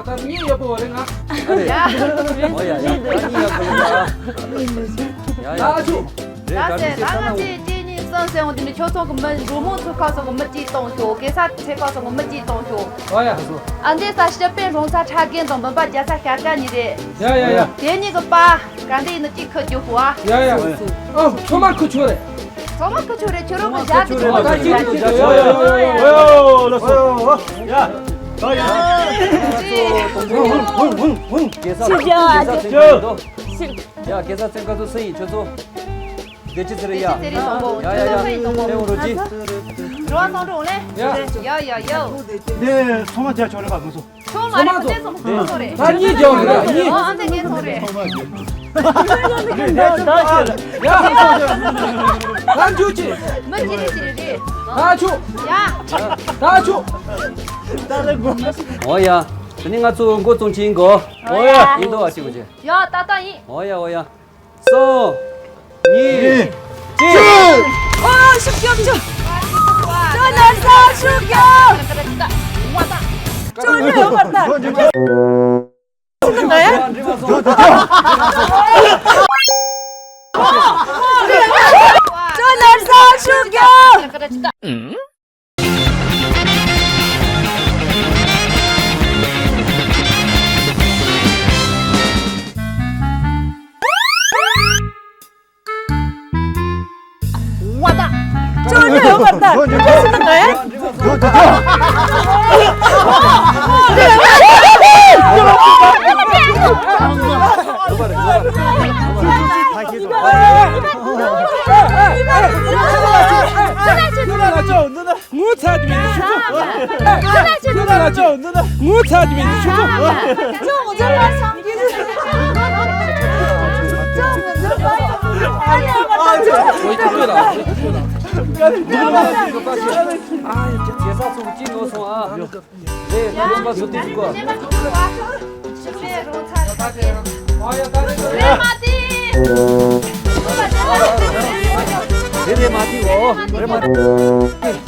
ད་གཉིས་ཡག་པོ་རེད་ང་། ཨ་རེད། ཡ། ཨོ་ཡ་ཡ། ད་གཉིས་ཡག་པོ་རེད་ང་། ཡ་ཡ། ད་ཆུ། རེད། ད་ད་དེ་ད་ས་ང་ན་ཚེ་གཅིག་གཉིས་གསུམ་ཟེར་འོང་དེ་ནི་ཁྱོད་ཚོ་གི་མི་རོ་མོ་ཚོ་ཁ་སོང་གི་མི་གཅིག་གཏོང་ཤོག་གེ་ས་ཚེ་ཁ་སོང་གི་མི་གཅིག་གཏོང་ཤོག་ཨོ་ཡ། ཨ་འདི་ས་སྤྱི་པའི་རོང་ཚ་ཁྲ་རྒན་དང་འབུམ་པ་རྒྱ་ཚ་ཞྭ་དཀར་གཉིས་རེད། ཡ་ཡ་ཡ། དེ་གཉིས་གི་པ་ག་འདི་ཡིན་ནི་གཅིག་ཁུར་རྒྱུག་གོ་ཨ། ཡ་ཡ། ཨ་ཚང་མ་ཁུར་ཆོག་རེད། ཚང་མ་ཁུར་ཆོག་རེད། ཁྱོད་རང་གི་ཞྭ་གཅིག་ཁུར་ཆོག་རེད། ཡ་ཡ་ཡ། ཡ་ཡ། ཡ་ཡ། ཡ་གེ་ས་ཚེ་ཁ་སོང་གི་མི་འདུག་ཡ་གེ་ས་ཚེ་ཁ་སོང་སུ་ཡིན་ཁྱོད་ཚོ། བདེ་སྐྱིད་ཚེ་རིང་ཡ། བདེ་སྐྱིད་ཚེ་རིང་བཟང་པོ། ཡ་ཡ་ཡ། ཚེ་རིང་བཟང་པོ། ལེའུ་རོ་ཇི། རོ་ཚང་འགྲོ་ལེ། ཡ། ཡ་ཡ་ཡ། དེ་ཚང་མ་རྒྱ་ཆོག་རེད་པ་མི་སོང་། ཚང་མ་རེད་པ་དེ་ཚང་མ་ཚང་མ་རེད། ད་གཉིས་རྒྱག་རེད་གཉིས། ཨ་འདི་ངས་ཚང་རེད། ཡ། ད་འཇུ་ཅི། མི་ཅི་རེད་ཅི་རེད་རེད། ད་ཆུ། ཡ། ད་ཆུ། འོ་ཡ། དེ་ནི་ང་ཚོ་འགོ་བཙུགས་ཀྱི་ཡིན་གོ། འོ་ཡ། ཡིན་དོ་ཨ་ཅི་གོ་ཅི། ཡ་ཏག་ཏག་ཡིན། འོ་ཡ་འོ་ཡ། གསུམ། གཉིས། གཅིག་ཨོ་ཤུགས་རྒྱབ་ཅོ། ཅོ་ནར་ས་ཤུགས་རྒྱབ། ཅོ་ནར་ཡོང་བར་ལྟ། ཅི་ལ་ང་ཡ། ཅོ་ནར་ས་ཤུགས་རྒྱབ། ངོ་ཚ་གི་མེད་ཤུགས་ཐོག་ངོ་ཚ་གི་མེད་ཤུགས་ཐོག་ཨ་ཡ་རྒྱལ་ས་ཚོ་གཅིག་ནོར་སོང་ཨ། རེད། ཡོང་པ་བཟོ་དུས་གོ། ཞིག་ལས་རོང་ཚ་ཁ་ཤས། རེད་མ་ཏི། རེད་རེད་མ་ཏི་འོ། རེད་མ་ཏི།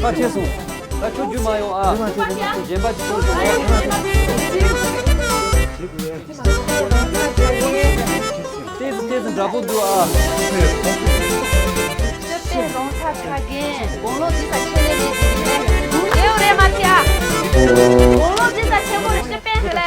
ཁ་ཆེ་སོང་། ད་ཁྱོད་རྒྱུ་མ་ཡོང་ཨ། གཞན་པ་ཅིག་ཐོན་སོང་། ཏེ་ཙི་ཏེ་ཙི་འདྲ་པོ་འདུག་ཨ། སྤྱི་པའི་རོང་ཚ་ཁྲ་རྒན་དགུང་ལོ་འདི་ས་ཆེ་ལེ་ལེ་ཟིན་ནས་ལེའུ་རེ་མ་ཐི་ཨ། དགུང་ལོ་འདི་ས་ཆེན་པོ་རེ་སྤྱི་པའི་ཟེར་ལེ།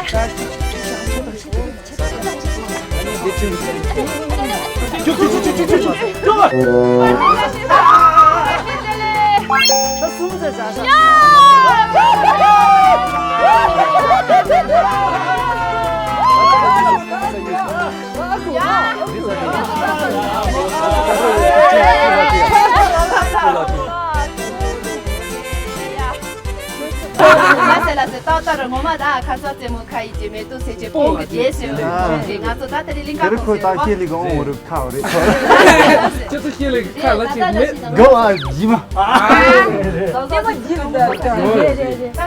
ལ་ཟེར་ལ་ཟེར་ཏག་ཏག་རེད། ངོ་མ་ད་ཁ་ས་རྩེ་མོ་ཁ་ཡི་ཀྱི་མེ་ཏོག་སེར་ཆེན་སྤོང་གི་རྗེས་ཟེར་ལ་ང་ཚོ་ད་ལྟ་རི་ལིང་ག་དེ་ཁོ་ད་ཤེས་ལི་ག་འོང་རུ་ཁ་རེད། ཁྱེད་ཚོ་ཤེས་ལི་ཁ་ལ་ཅིག་མེད། ག་བ་ཡི་མ། ད་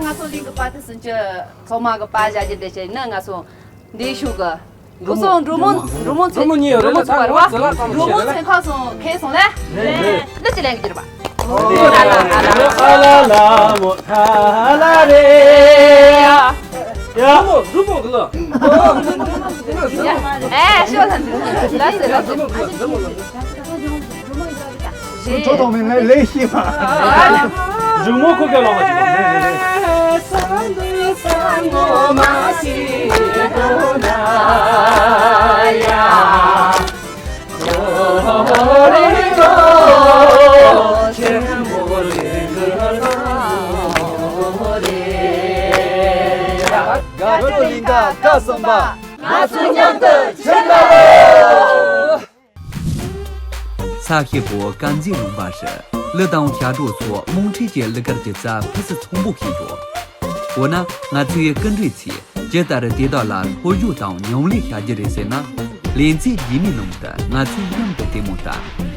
ང་ཚོ་གླིང་གི་པ་དེ་སུན་ཆོད་ཚང་མ་གི་པ་བཞག་རྒྱུ་འདྲ་བྱས་ན་ང་ཚོ་འདི་ཤུག་གི། འགོ་སོང་འབྲུག་མོ། འབྲུག་མོ་ཚེ། འབྲུག་མོ་གཉིས་ཡོད་རེད་ལ། ཚེ་ཁ་སོང་ཁེ་སོང་ལེ། ལེ་ལེ་ཅི་ལེན་གྱི་རེད་པ། ཨ་ལ་ལ་མོ་ཐ་ལ་རེ། ཡ། འབྲུག་མོ་འབྲུག་མོ་གི་ལ། ཨེ་ཤོ་ལ་ལ་སེ་ལ་སེ། ཁྱོད་ཐོག་མེད་ལས་ལས་ཤེས་པ། འབྲུག་མོ་ཁུག་ག་ལོག་པ་ཅིག་རེད་རེད་རེད། བོད་ཀླུ་གླིང་ག་བཀའ་གསུམ་པ། ང་ཚོ་མཉམ་དུ་ཕྱིན་ད་ལོ། ས་ཧེ་པོ་དཀར་མཛེས་ལུང་པ་རུ། ཀླུ་དང་ཞ་གྲོགས་སོགས་མོ་ཊའི་གི་གླུ་གར་གྱི་རྩལ་ཕུན་སུམ་ཚོགས་པོ་ཤེས་ཡོད། འོ་ན་ང་ཚོའི་སྐུ་མགྲོན་ཚོས་ཇི་ལྟར་དེ་དག་ལ་ལྷོད་ཡངས་དང་མྱོང་ལས་བྱ་རྒྱུ་རེད་ཟེར་ན། ལེ་ཚན་རྗེས་མའི་ནང་དུ་ང་ཚོས་མཉམ་དུ་བལྟད་མོ་ལྟ།